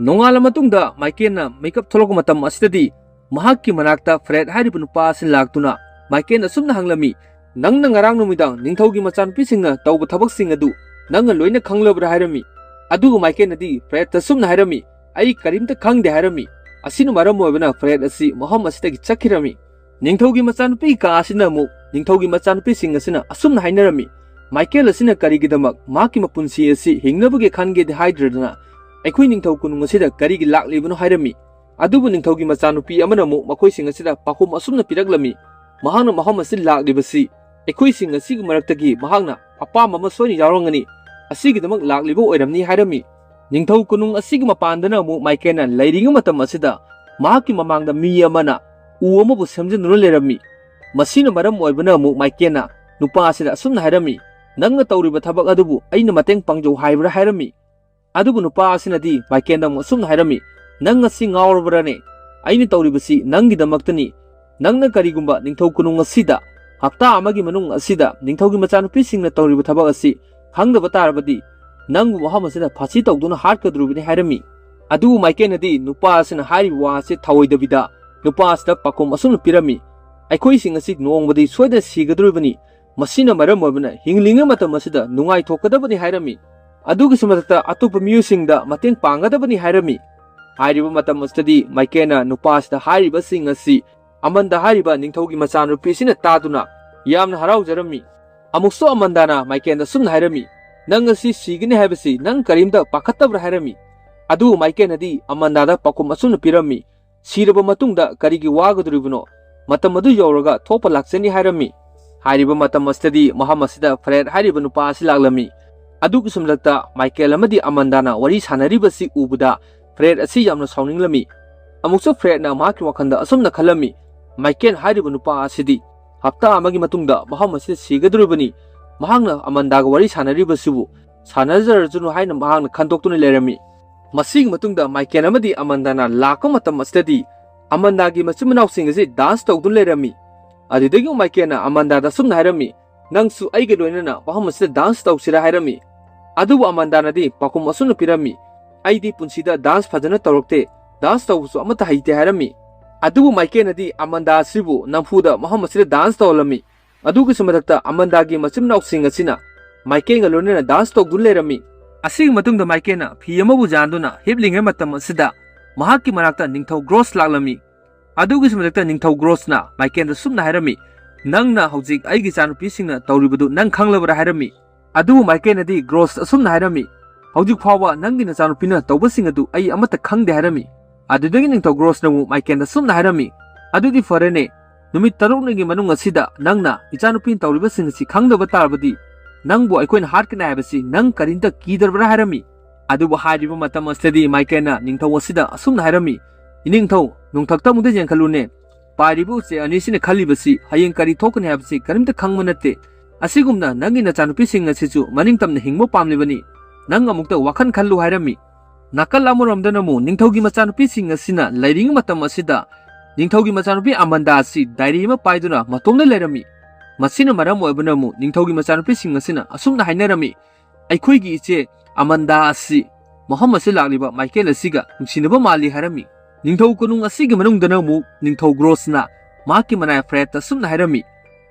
ꯅꯣꯡꯉꯥꯜꯂ ꯃꯇꯨꯡꯗ ꯃꯥꯏꯀꯦꯜꯅ ꯃꯤꯀꯞ ꯊꯣꯛꯂꯛꯄ ꯃꯇꯝ ꯑꯁꯤꯗꯗꯤ ꯃꯍꯥꯛꯀꯤ ꯃꯅꯥꯛꯇ ꯐ꯭ꯔꯦꯗ ꯍꯥꯏꯔꯤꯕ ꯅꯨꯄꯥ ꯑꯁꯤ ꯂꯥꯛꯇꯨꯅ ꯃꯥꯏꯀꯦꯜꯅ ꯑꯁꯨꯝꯅ ꯍꯪꯂꯝꯃꯤ, "ꯅꯪꯅ ꯉꯔꯥꯡ ꯅꯨꯃꯤꯗꯥꯡ ꯅꯤꯡꯊꯧꯒꯤ ꯃꯆꯥꯅꯨꯄꯤꯁꯤꯡꯅ ꯇꯧꯕ ꯊꯕꯛꯁꯤꯡ ꯑꯗꯨ ꯅꯪꯅ ꯂꯣꯏꯅ ꯈꯪꯂꯕ꯭ꯔꯥ?" ꯍꯥꯏꯔꯝꯃꯤ꯫ ꯑꯗꯨꯒ ꯃꯥꯏꯀꯦꯜꯅꯗꯤ ꯐ꯭ꯔꯦꯗꯇ ꯑꯁꯨꯝꯅ ꯍꯥꯏꯔꯝꯃꯤ, "ꯑꯩ ꯀꯔꯤꯝꯇ ꯈꯪꯗꯦ" ꯍꯥꯏꯔꯝꯃꯤ꯫ ꯑꯁꯤꯅ ꯃꯔꯝ ꯑꯣꯏꯕꯅ ꯐ꯭ꯔꯦꯗ ꯑꯁꯤ ꯃꯐꯝ ꯑꯁꯤꯗꯒꯤ ꯆꯠꯈꯤꯔꯝꯃꯤ꯫ ꯅꯤꯡꯊꯧꯒꯤ ꯃꯆꯥꯅꯨꯄꯤ ꯀꯥ ꯑꯁꯤꯅ ꯑꯃꯨꯛ ꯅꯤꯡꯊꯧꯒꯤ ꯃꯆꯥꯅꯨꯄꯤꯁꯤꯡ ꯑꯁꯤꯅ ꯑꯁꯨꯝꯅ ꯍꯥꯏꯅꯔꯝꯃꯤ, "ꯃꯥꯏꯀꯦꯜ ꯑꯁꯤꯅ ꯀꯔꯤꯒꯤꯗꯃꯛ ꯃꯍꯥꯛꯀꯤ ꯃꯄꯨꯟꯁꯤ ꯑꯁꯤ ꯍꯤꯡꯅꯕꯒꯤ ꯈꯟꯒꯦꯗꯤ ꯍꯥꯏꯗ꯭ꯔꯗꯅ ꯑꯩꯈꯣꯏ ꯅꯤꯡꯊꯧ ꯀꯣꯅꯨꯡ ꯑꯁꯤꯗ ꯀꯔꯤꯒꯤ ꯂꯥꯛꯂꯤꯕꯅꯣ?" ꯍꯥꯏꯔꯝꯃꯤ꯫ ꯑꯗꯨꯕꯨ ꯅꯤꯡꯊꯧꯒꯤ ꯃꯆꯥꯅꯨꯄꯤ ꯑꯃꯅ ꯑꯃꯨꯛ ꯃꯈꯣꯏꯁꯤꯡ ꯑꯁꯤꯗ ꯄꯥꯎꯈꯨꯝ ꯑꯁꯨꯝꯅ ꯄꯤꯔꯛꯂꯝꯃꯤ, "ꯃꯍꯥꯛꯅ ꯃꯐꯝ ꯑꯁꯤꯗ ꯂꯥꯛꯂꯤꯕꯁꯤ ꯑꯩꯈꯣꯏꯁꯤꯡ ꯑꯁꯤꯒꯤ ꯃꯔꯛꯇꯒꯤ ꯃꯍꯥꯛꯅ ꯑꯄꯥꯝꯕ ꯑꯃ ꯁꯣꯏꯅ ꯌꯥꯎꯔꯝꯒꯅꯤ, ꯑꯁꯤꯒꯤꯗꯃꯛ ꯂꯥꯛꯂꯤꯕ ꯑꯣꯏꯔꯝꯅꯤ" ꯍꯥꯏꯔꯝꯃꯤ꯫ ꯅꯤꯡꯊꯧ ꯀꯣꯅꯨꯡ ꯑꯁꯤꯒꯤ ꯃꯄꯥꯟꯗꯅ ꯑꯃꯨꯛ ꯃꯥꯏꯀꯦꯜꯅ ꯂꯩꯔꯤꯉꯩ ꯃꯇꯝ ꯑꯁꯤꯗ ꯃꯍꯥꯛꯀꯤ ꯃꯃꯥꯡꯗ ꯃꯤ ꯑꯃꯅ ꯎ ꯑꯃꯕꯨ ꯁꯦꯝꯖꯤꯟꯗꯨꯅ ꯂꯩꯔꯝꯃꯤ꯫ ꯃꯁꯤꯅ ꯃꯔꯝ ꯑꯣꯏꯕꯅ ꯑꯃꯨꯛ ꯃꯥꯏꯀꯦꯜꯅ ꯅꯨꯄꯥ ꯑꯁꯤꯗ ꯑꯁꯨꯝꯅ ꯍꯥꯏꯔꯝꯃꯤ, "ꯅꯪꯅ ꯇꯧꯔꯤꯕ ꯊꯕꯛ ꯑꯗꯨꯕꯨ ꯑꯩꯅ ꯃꯇꯦꯡ ꯄꯥꯡꯖꯧ" ꯍꯥꯏꯕ꯭ꯔꯥ ꯍꯥꯏꯔꯝꯃꯤ꯫ ꯑꯗꯨꯕꯨ ꯅꯨꯄꯥ ꯑꯁꯤꯅꯗꯤ ꯃꯥꯏꯀꯦꯜꯗ ꯑꯃꯨꯛ ꯑꯁꯨꯝꯅ ꯍꯥꯏꯔꯝꯃꯤ, "ꯅꯪ ꯑꯁꯤ ꯉꯥꯎꯔꯕ꯭ꯔꯅꯦ? ꯑꯩꯅ ꯇꯧꯔꯤꯕꯁꯤ ꯅꯪꯒꯤꯗꯃꯛꯇꯅꯤ꯫ ꯅꯪꯅ ꯀꯔꯤꯒꯨꯝꯕ ꯅꯤꯡꯊꯧ ꯀꯣꯅꯨꯡ ꯑꯁꯤꯗ ꯍꯞꯇꯥ ꯑꯃꯒꯤ ꯃꯅꯨꯡ ꯑꯁꯤꯗ ꯅꯤꯡꯊꯧꯒꯤ ꯃꯆꯥꯅꯨꯄꯤꯁꯤꯡꯅ ꯇꯧꯔꯤꯕ ꯊꯕꯛ ꯑꯁꯤ ꯈꯪꯗꯕ ꯇꯥꯔꯕꯗꯤ, ꯅꯪꯕꯨ ꯃꯐꯝ ꯑꯁꯤꯗ ꯐꯥꯁꯤ ꯇꯧꯗꯨꯅ ꯍꯥꯠꯀꯗꯧꯔꯤꯕꯅꯤ ꯍꯥꯏꯔꯝꯃꯤ꯫ ꯑꯗꯨꯕꯨ ꯃꯥꯏꯀꯦꯟꯅꯗꯤ ꯅꯨꯄꯥ ꯑꯁꯤꯅ ꯍꯥꯏꯔꯤꯕ ꯋꯥ ꯑꯁꯤ ꯊꯧꯑꯣꯏꯗꯕꯤꯗ, ꯅꯨꯄꯥ ꯑꯁꯤꯗ ꯄꯥꯎꯈꯨꯝ ꯑꯁꯨꯝꯅ ꯄꯤꯔꯝꯃꯤ: "ꯑꯩꯈꯣꯏꯁꯤꯡ ꯑꯁꯤ ꯅꯣꯡꯃꯗꯤ ꯁꯣꯏꯗꯅ ꯁꯤꯒꯗꯧꯔꯤꯕꯅꯤ꯫ ꯃꯁꯤꯅ ꯃꯔꯝ ꯑꯣꯏꯕꯅ ꯍꯤꯡꯂꯤꯉꯩ ꯃꯇꯝ ꯑꯁꯤꯗ ꯅꯨꯡꯉꯥꯏꯊꯣꯛꯀꯗꯕꯅꯤ" ꯍꯥꯏꯔꯝꯃꯤ꯫ ꯑꯗꯨꯒꯤꯁꯨ ꯃꯊꯛꯇ ꯑꯇꯣꯞꯄ ꯃꯤꯑꯣꯏꯁꯤꯡꯗ ꯃꯇꯦꯡ ꯄꯥꯡꯒꯗꯕꯅꯤ ꯍꯥꯏꯔꯝꯃꯤ꯫ ꯍꯥꯏꯔꯤꯕ ꯃꯇꯝ ꯑꯁꯤꯗꯗꯤ ꯃꯥꯏꯀꯦꯟꯅ ꯅꯨꯄꯥꯁꯤꯗ ꯍꯥꯏꯔꯤꯕꯁꯤꯡ ꯑꯁꯤ ꯑꯃꯟꯗ ꯍꯥꯏꯔꯤꯕ ꯅꯤꯡꯊꯧꯒꯤ ꯃꯆꯥꯅꯨꯄꯤꯁꯤꯅ ꯇꯥꯗꯨꯅ ꯌꯥꯝꯅ ꯍꯔꯥꯎꯖꯔꯝꯃꯤ꯫ ꯑꯃꯨꯛꯁꯨ ꯑꯃꯟꯗꯥꯅ ꯃꯥꯏꯀꯦꯟꯗ ꯁꯨꯝꯅ ꯍꯥꯏꯔꯝꯃꯤ: "ꯅꯪ ꯑꯁꯤ ꯁꯤꯒꯅꯤ ꯍꯥꯏꯕꯁꯤ ꯅꯪ ꯀꯔꯤꯝꯇ ꯄꯥꯈꯠꯇꯕ꯭ꯔꯥ?" ꯍꯥꯏꯔꯝꯃꯤ꯫ ꯑꯗꯨꯕꯨ ꯃꯥꯏꯀꯦꯟꯅꯗꯤ ꯑꯃꯟꯗꯥꯗ ꯄꯥꯎꯈꯨꯝ ꯑꯁꯨꯝꯅ ꯄꯤꯔꯝꯃꯤ: "ꯁꯤꯔꯕ ꯃꯇꯨꯡꯗ ꯀꯔꯤꯒꯤ ꯋꯥꯒꯗꯧꯔꯤꯕꯅꯣ? ꯃꯇꯝ ꯑꯗꯨ ꯌꯧꯔꯒ ꯊꯣꯛꯄ ꯂꯥꯛꯆꯅꯤ" ꯍꯥꯏꯔꯝꯃꯤ꯫ ꯍꯥꯏꯔꯤꯕ ꯃꯇꯝ ꯑꯁꯤꯗꯗꯤ ꯃꯐꯝ ꯑꯁꯤꯗ ꯐ꯭ꯔꯦꯗ ꯍꯥꯏꯔꯤꯕ ꯅꯨꯄꯥ ꯑꯁꯤ ꯂꯥꯛꯂꯝꯃꯤ꯫ ꯑꯗꯨꯒꯤ ꯁꯨꯝꯂꯛꯇ ꯃꯥꯏꯀꯦꯜ ꯑꯃꯗꯤ ꯑꯃꯟꯗꯥꯅ ꯋꯥꯔꯤ ꯁꯥꯟꯅꯔꯤꯕꯁꯤ ꯎꯕꯗ ꯐ꯭ꯔꯦꯗ ꯑꯁꯤ ꯌꯥꯝꯅ ꯁꯥꯎꯅꯤꯡꯂꯝꯃꯤ꯫ ꯑꯃꯨꯛꯁꯨ ꯐ꯭ꯔꯦꯗꯅ ꯃꯍꯥꯛꯀꯤ ꯋꯥꯈꯜꯗ ꯑꯁꯨꯝꯅ ꯈꯜꯂꯝꯃꯤ: "ꯃꯥꯏꯀꯦꯜ ꯍꯥꯏꯔꯤꯕ ꯅꯨꯄꯥ ꯑꯁꯤꯗꯤ ꯍꯞꯇꯥ ꯑꯃꯒꯤ ꯃꯇꯨꯡꯗ ꯃꯐꯝ ꯑꯁꯤꯗ ꯁꯤꯒꯗꯧꯔꯤꯕꯅꯤ꯫ ꯃꯍꯥꯛꯅ ꯑꯃꯟꯗꯥꯒ ꯋꯥꯔꯤ ꯁꯥꯟꯅꯔꯤꯕꯁꯤꯕꯨ ꯁꯥꯟꯅꯖꯔꯁꯅꯨ" ꯍꯥꯏꯅ ꯃꯍꯥꯛꯅ ꯈꯟꯗꯣꯛꯇꯨꯅ ꯂꯩꯔꯝꯃꯤ꯫ ꯃꯁꯤꯒꯤ ꯃꯇꯨꯡꯗ ꯃꯥꯏꯀꯦꯜ ꯑꯃꯗꯤ ꯑꯃꯟꯗꯥꯅ ꯂꯥꯛꯄ ꯃꯇꯝ ꯑꯁꯤꯗꯗꯤ ꯑꯃꯟꯗꯥꯒꯤ ꯃꯆꯤꯟ ꯃꯅꯥꯎꯁꯤꯡ ꯑꯁꯤ ꯗꯥꯟꯁ ꯇꯧꯗꯨꯅ ꯂꯩꯔꯝꯃꯤ꯫ ꯑꯗꯨꯗꯒꯤ ꯃꯥꯏꯀꯦꯜꯅ ꯑꯃꯟꯗꯥꯗ ꯑꯁꯨꯝꯅ ꯍꯥꯏꯔꯝꯃꯤ: "ꯅꯪꯁꯨ ꯑꯩꯒ ꯂꯣꯏꯅꯅ ꯃꯐꯝ ꯑꯁꯤꯗ ꯗꯥꯟꯁ ꯇꯧꯁꯤꯔꯥ?" ꯍꯥꯏꯔꯝꯃꯤ꯫ ꯑꯗꯨꯕꯨ ꯑꯃꯟꯗꯥꯅꯗꯤ ꯄꯥꯎꯈꯨꯝ ꯑꯁꯨꯝꯅ ꯄꯤꯔꯝꯃꯤ: "ꯑꯩꯗꯤ ꯄꯨꯟꯁꯤꯗ ꯗꯥꯟꯁ ꯐꯖꯅ ꯇꯧꯔꯛꯇꯦ, ꯗꯥꯟꯁ ꯇꯧꯕꯁꯨ ꯑꯃꯠꯇ ꯍꯩꯇꯦ" ꯍꯥꯏꯔꯝꯃꯤ꯫ ꯑꯗꯨꯕꯨ ꯃꯥꯏꯀꯦꯜꯅꯗꯤ ꯑꯃꯟꯗꯥ ꯑꯁꯤꯕꯨ ꯅꯝꯐꯨꯗ ꯃꯐꯝ ꯑꯁꯤꯗ ꯗꯥꯟꯁ ꯇꯧꯍꯜꯂꯝꯃꯤ꯫ ꯑꯗꯨꯒꯤꯁꯨ ꯃꯊꯛꯇ ꯑꯃꯟꯗꯥꯒꯤ ꯃꯆꯤꯟ ꯃꯅꯥꯎꯁꯤꯡ ꯑꯁꯤꯅ ꯃꯥꯏꯀꯦꯜꯒ ꯂꯣꯏꯅꯅ ꯗꯥꯟꯁ ꯇꯧꯗꯨꯅ ꯂꯩꯔꯝꯃꯤ꯫ ꯑꯁꯤꯒꯤ ꯃꯇꯨꯡꯗ ꯃꯥꯏꯀꯦꯜꯅ ꯐꯤ ꯑꯃꯕꯨ ꯌꯥꯟꯗꯨꯅ ꯍꯤꯞꯂꯤꯉꯩ ꯃꯇꯝ ꯑꯁꯤꯗ ꯃꯍꯥꯛꯀꯤ ꯃꯅꯥꯛꯇ ꯅꯤꯡꯊꯧ ꯒ꯭ꯔꯣꯁ ꯂꯥꯛꯂꯝꯃꯤ꯫ ꯑꯗꯨꯒꯤꯁꯨ ꯃꯊꯛꯇ ꯅꯤꯡꯊꯧ ꯒ꯭ꯔꯣꯁꯅ ꯃꯥꯏꯀꯦꯜꯗ ꯁꯨꯝꯅ ꯍꯥꯏꯔꯝꯃꯤ: "ꯅꯪꯅ ꯍꯧꯖꯤꯛ ꯑꯩꯒꯤ ꯏꯆꯥꯅꯨꯄꯤꯁꯤꯡꯅ ꯇꯧꯔꯤꯕꯗꯨ ꯅꯪ ꯈꯪꯂꯕ꯭ꯔꯥ?" ꯍꯥꯏꯔꯝꯃꯤ꯫ ꯑꯗꯨꯕꯨ ꯃꯥꯏꯀꯦꯜꯅꯗꯤ ꯒ꯭ꯔꯣꯁ ꯑꯁꯨꯝꯅ ꯍꯥꯏꯔꯝꯃꯤ: "ꯍꯧꯖꯤꯛ ꯐꯥꯎꯕ ꯅꯪꯒꯤ ꯅꯆꯥꯅꯨꯄꯤꯅ ꯇꯧꯕꯁꯤꯡ ꯑꯗꯨ ꯑꯩ ꯑꯃꯠꯇ ꯈꯪꯗꯦ" ꯍꯥꯏꯔꯝꯃꯤ꯫ ꯑꯗꯨꯗꯒꯤ ꯅꯤꯡꯊꯧ ꯒ꯭ꯔꯣꯁꯅ ꯑꯃꯨꯛ ꯃꯥꯏꯀꯦꯜꯗ ꯁꯨꯝꯅ ꯍꯥꯏꯔꯝꯃꯤ: "ꯑꯗꯨꯗꯤ ꯐꯔꯦꯅꯦ, ꯅꯨꯃꯤꯠ ꯇꯔꯨꯛꯅꯤꯒꯤ ꯃꯅꯨꯡ ꯑꯁꯤꯗ ꯅꯪꯅ ꯏꯆꯥꯅꯨꯄꯤꯅ ꯇꯧꯔꯤꯕꯁꯤꯡ ꯑꯁꯤ ꯈꯪꯗꯕ ꯇꯥꯔꯕꯗꯤ, ꯅꯪꯕꯨ ꯑꯩꯈꯣꯏꯅ ꯍꯥꯠꯀꯅꯤ ꯍꯥꯏꯕꯁꯤ ꯅꯪ ꯀꯔꯤꯝꯇ ꯀꯤꯗ꯭ꯔꯕ꯭ꯔꯥ?" ꯍꯥꯏꯔꯝꯃꯤ꯫ ꯑꯗꯨꯕꯨ ꯍꯥꯏꯔꯤꯕ ꯃꯇꯝ ꯑꯁꯤꯗꯗꯤ ꯃꯥꯏꯀꯦꯜꯅ ꯅꯤꯡꯊꯧ ꯑꯁꯤꯗ ꯑꯁꯨꯝꯅ ꯍꯥꯏꯔꯝꯃꯤ: "ꯏꯅꯤꯡꯊꯧ, ꯅꯣꯡꯊꯛꯇ ꯑꯃꯨꯛꯇ ꯌꯦꯡꯈꯠꯂꯨꯅꯦ꯫ ꯄꯥꯏꯔꯤꯕ ꯎꯆꯦꯛ ꯑꯅꯤꯁꯤꯅ ꯈꯜꯂꯤꯕꯁꯤ ꯍꯌꯦꯡ ꯀꯔꯤ ꯊꯣꯛꯀꯅꯤ ꯍꯥꯏꯕꯁꯤ ꯀꯔꯤꯝꯇ ꯈꯪꯕ ꯅꯠꯇꯦ꯫ ꯑꯁꯤꯒꯨꯝꯅ ꯅꯪꯒꯤ ꯅꯆꯥꯅꯨꯄꯤꯁꯤꯡ ꯑꯁꯤꯁꯨ ꯃꯅꯤꯡꯇꯝꯅ ꯍꯤꯡꯕ ꯄꯥꯝꯂꯤꯕꯅꯤ꯫ ꯅꯪ ꯑꯃꯨꯛꯇ ꯋꯥꯈꯜ ꯈꯜꯂꯨ" ꯍꯥꯏꯔꯝꯃꯤ꯫ ꯅꯥꯀꯜ ꯑꯃꯔꯣꯝꯗꯅ ꯑꯃꯨꯛ ꯅꯤꯡꯊꯧꯒꯤ ꯃꯆꯥꯅꯨꯄꯤꯁꯤꯡ ꯑꯁꯤꯅ ꯂꯩꯔꯤꯉꯩ ꯃꯇꯝ ꯑꯁꯤꯗ ꯅꯤꯡꯊꯧꯒꯤ ꯃꯆꯥꯅꯨꯄꯤ ꯑꯃꯟꯗꯥ ꯑꯁꯤ ꯗꯥꯏꯔꯤ ꯑꯃ ꯄꯥꯏꯗꯨꯅ ꯃꯇꯣꯝꯗ ꯂꯩꯔꯝꯃꯤ꯫ ꯃꯁꯤꯅ ꯃꯔꯝ ꯑꯣꯏꯕꯅ ꯑꯃꯨꯛ ꯅꯤꯡꯊꯧꯒꯤ ꯃꯆꯥꯅꯨꯄꯤꯁꯤꯡ ꯑꯁꯤꯅ ꯑꯁꯨꯝꯅ ꯍꯥꯏꯅꯔꯝꯃꯤ, "ꯑꯩꯈꯣꯏꯒꯤ ꯏꯆꯦ ꯑꯃꯟꯗꯥ ꯑꯁꯤ ꯃꯐꯝ ꯑꯁꯤ ꯂꯥꯛꯂꯤꯕ ꯃꯥꯏꯀꯦꯜ ꯑꯁꯤꯒ ꯅꯨꯡꯁꯤꯅꯕ ꯃꯥꯜꯂꯤ" ꯍꯥꯏꯔꯝꯃꯤ꯫ ꯅꯤꯡꯊꯧ ꯀꯣꯅꯨꯡ ꯑꯁꯤꯒꯤ ꯃꯅꯨꯡꯗꯅ ꯑꯃꯨꯛ ꯅꯤꯡꯊꯧ ꯒ꯭ꯔꯣꯁꯅ ꯃꯍꯥꯛꯀꯤ ꯃꯅꯥꯏ ꯐ꯭ꯔꯦꯗꯇ ꯑꯁꯨꯝꯅ ꯍꯥꯏꯔꯝꯃꯤ,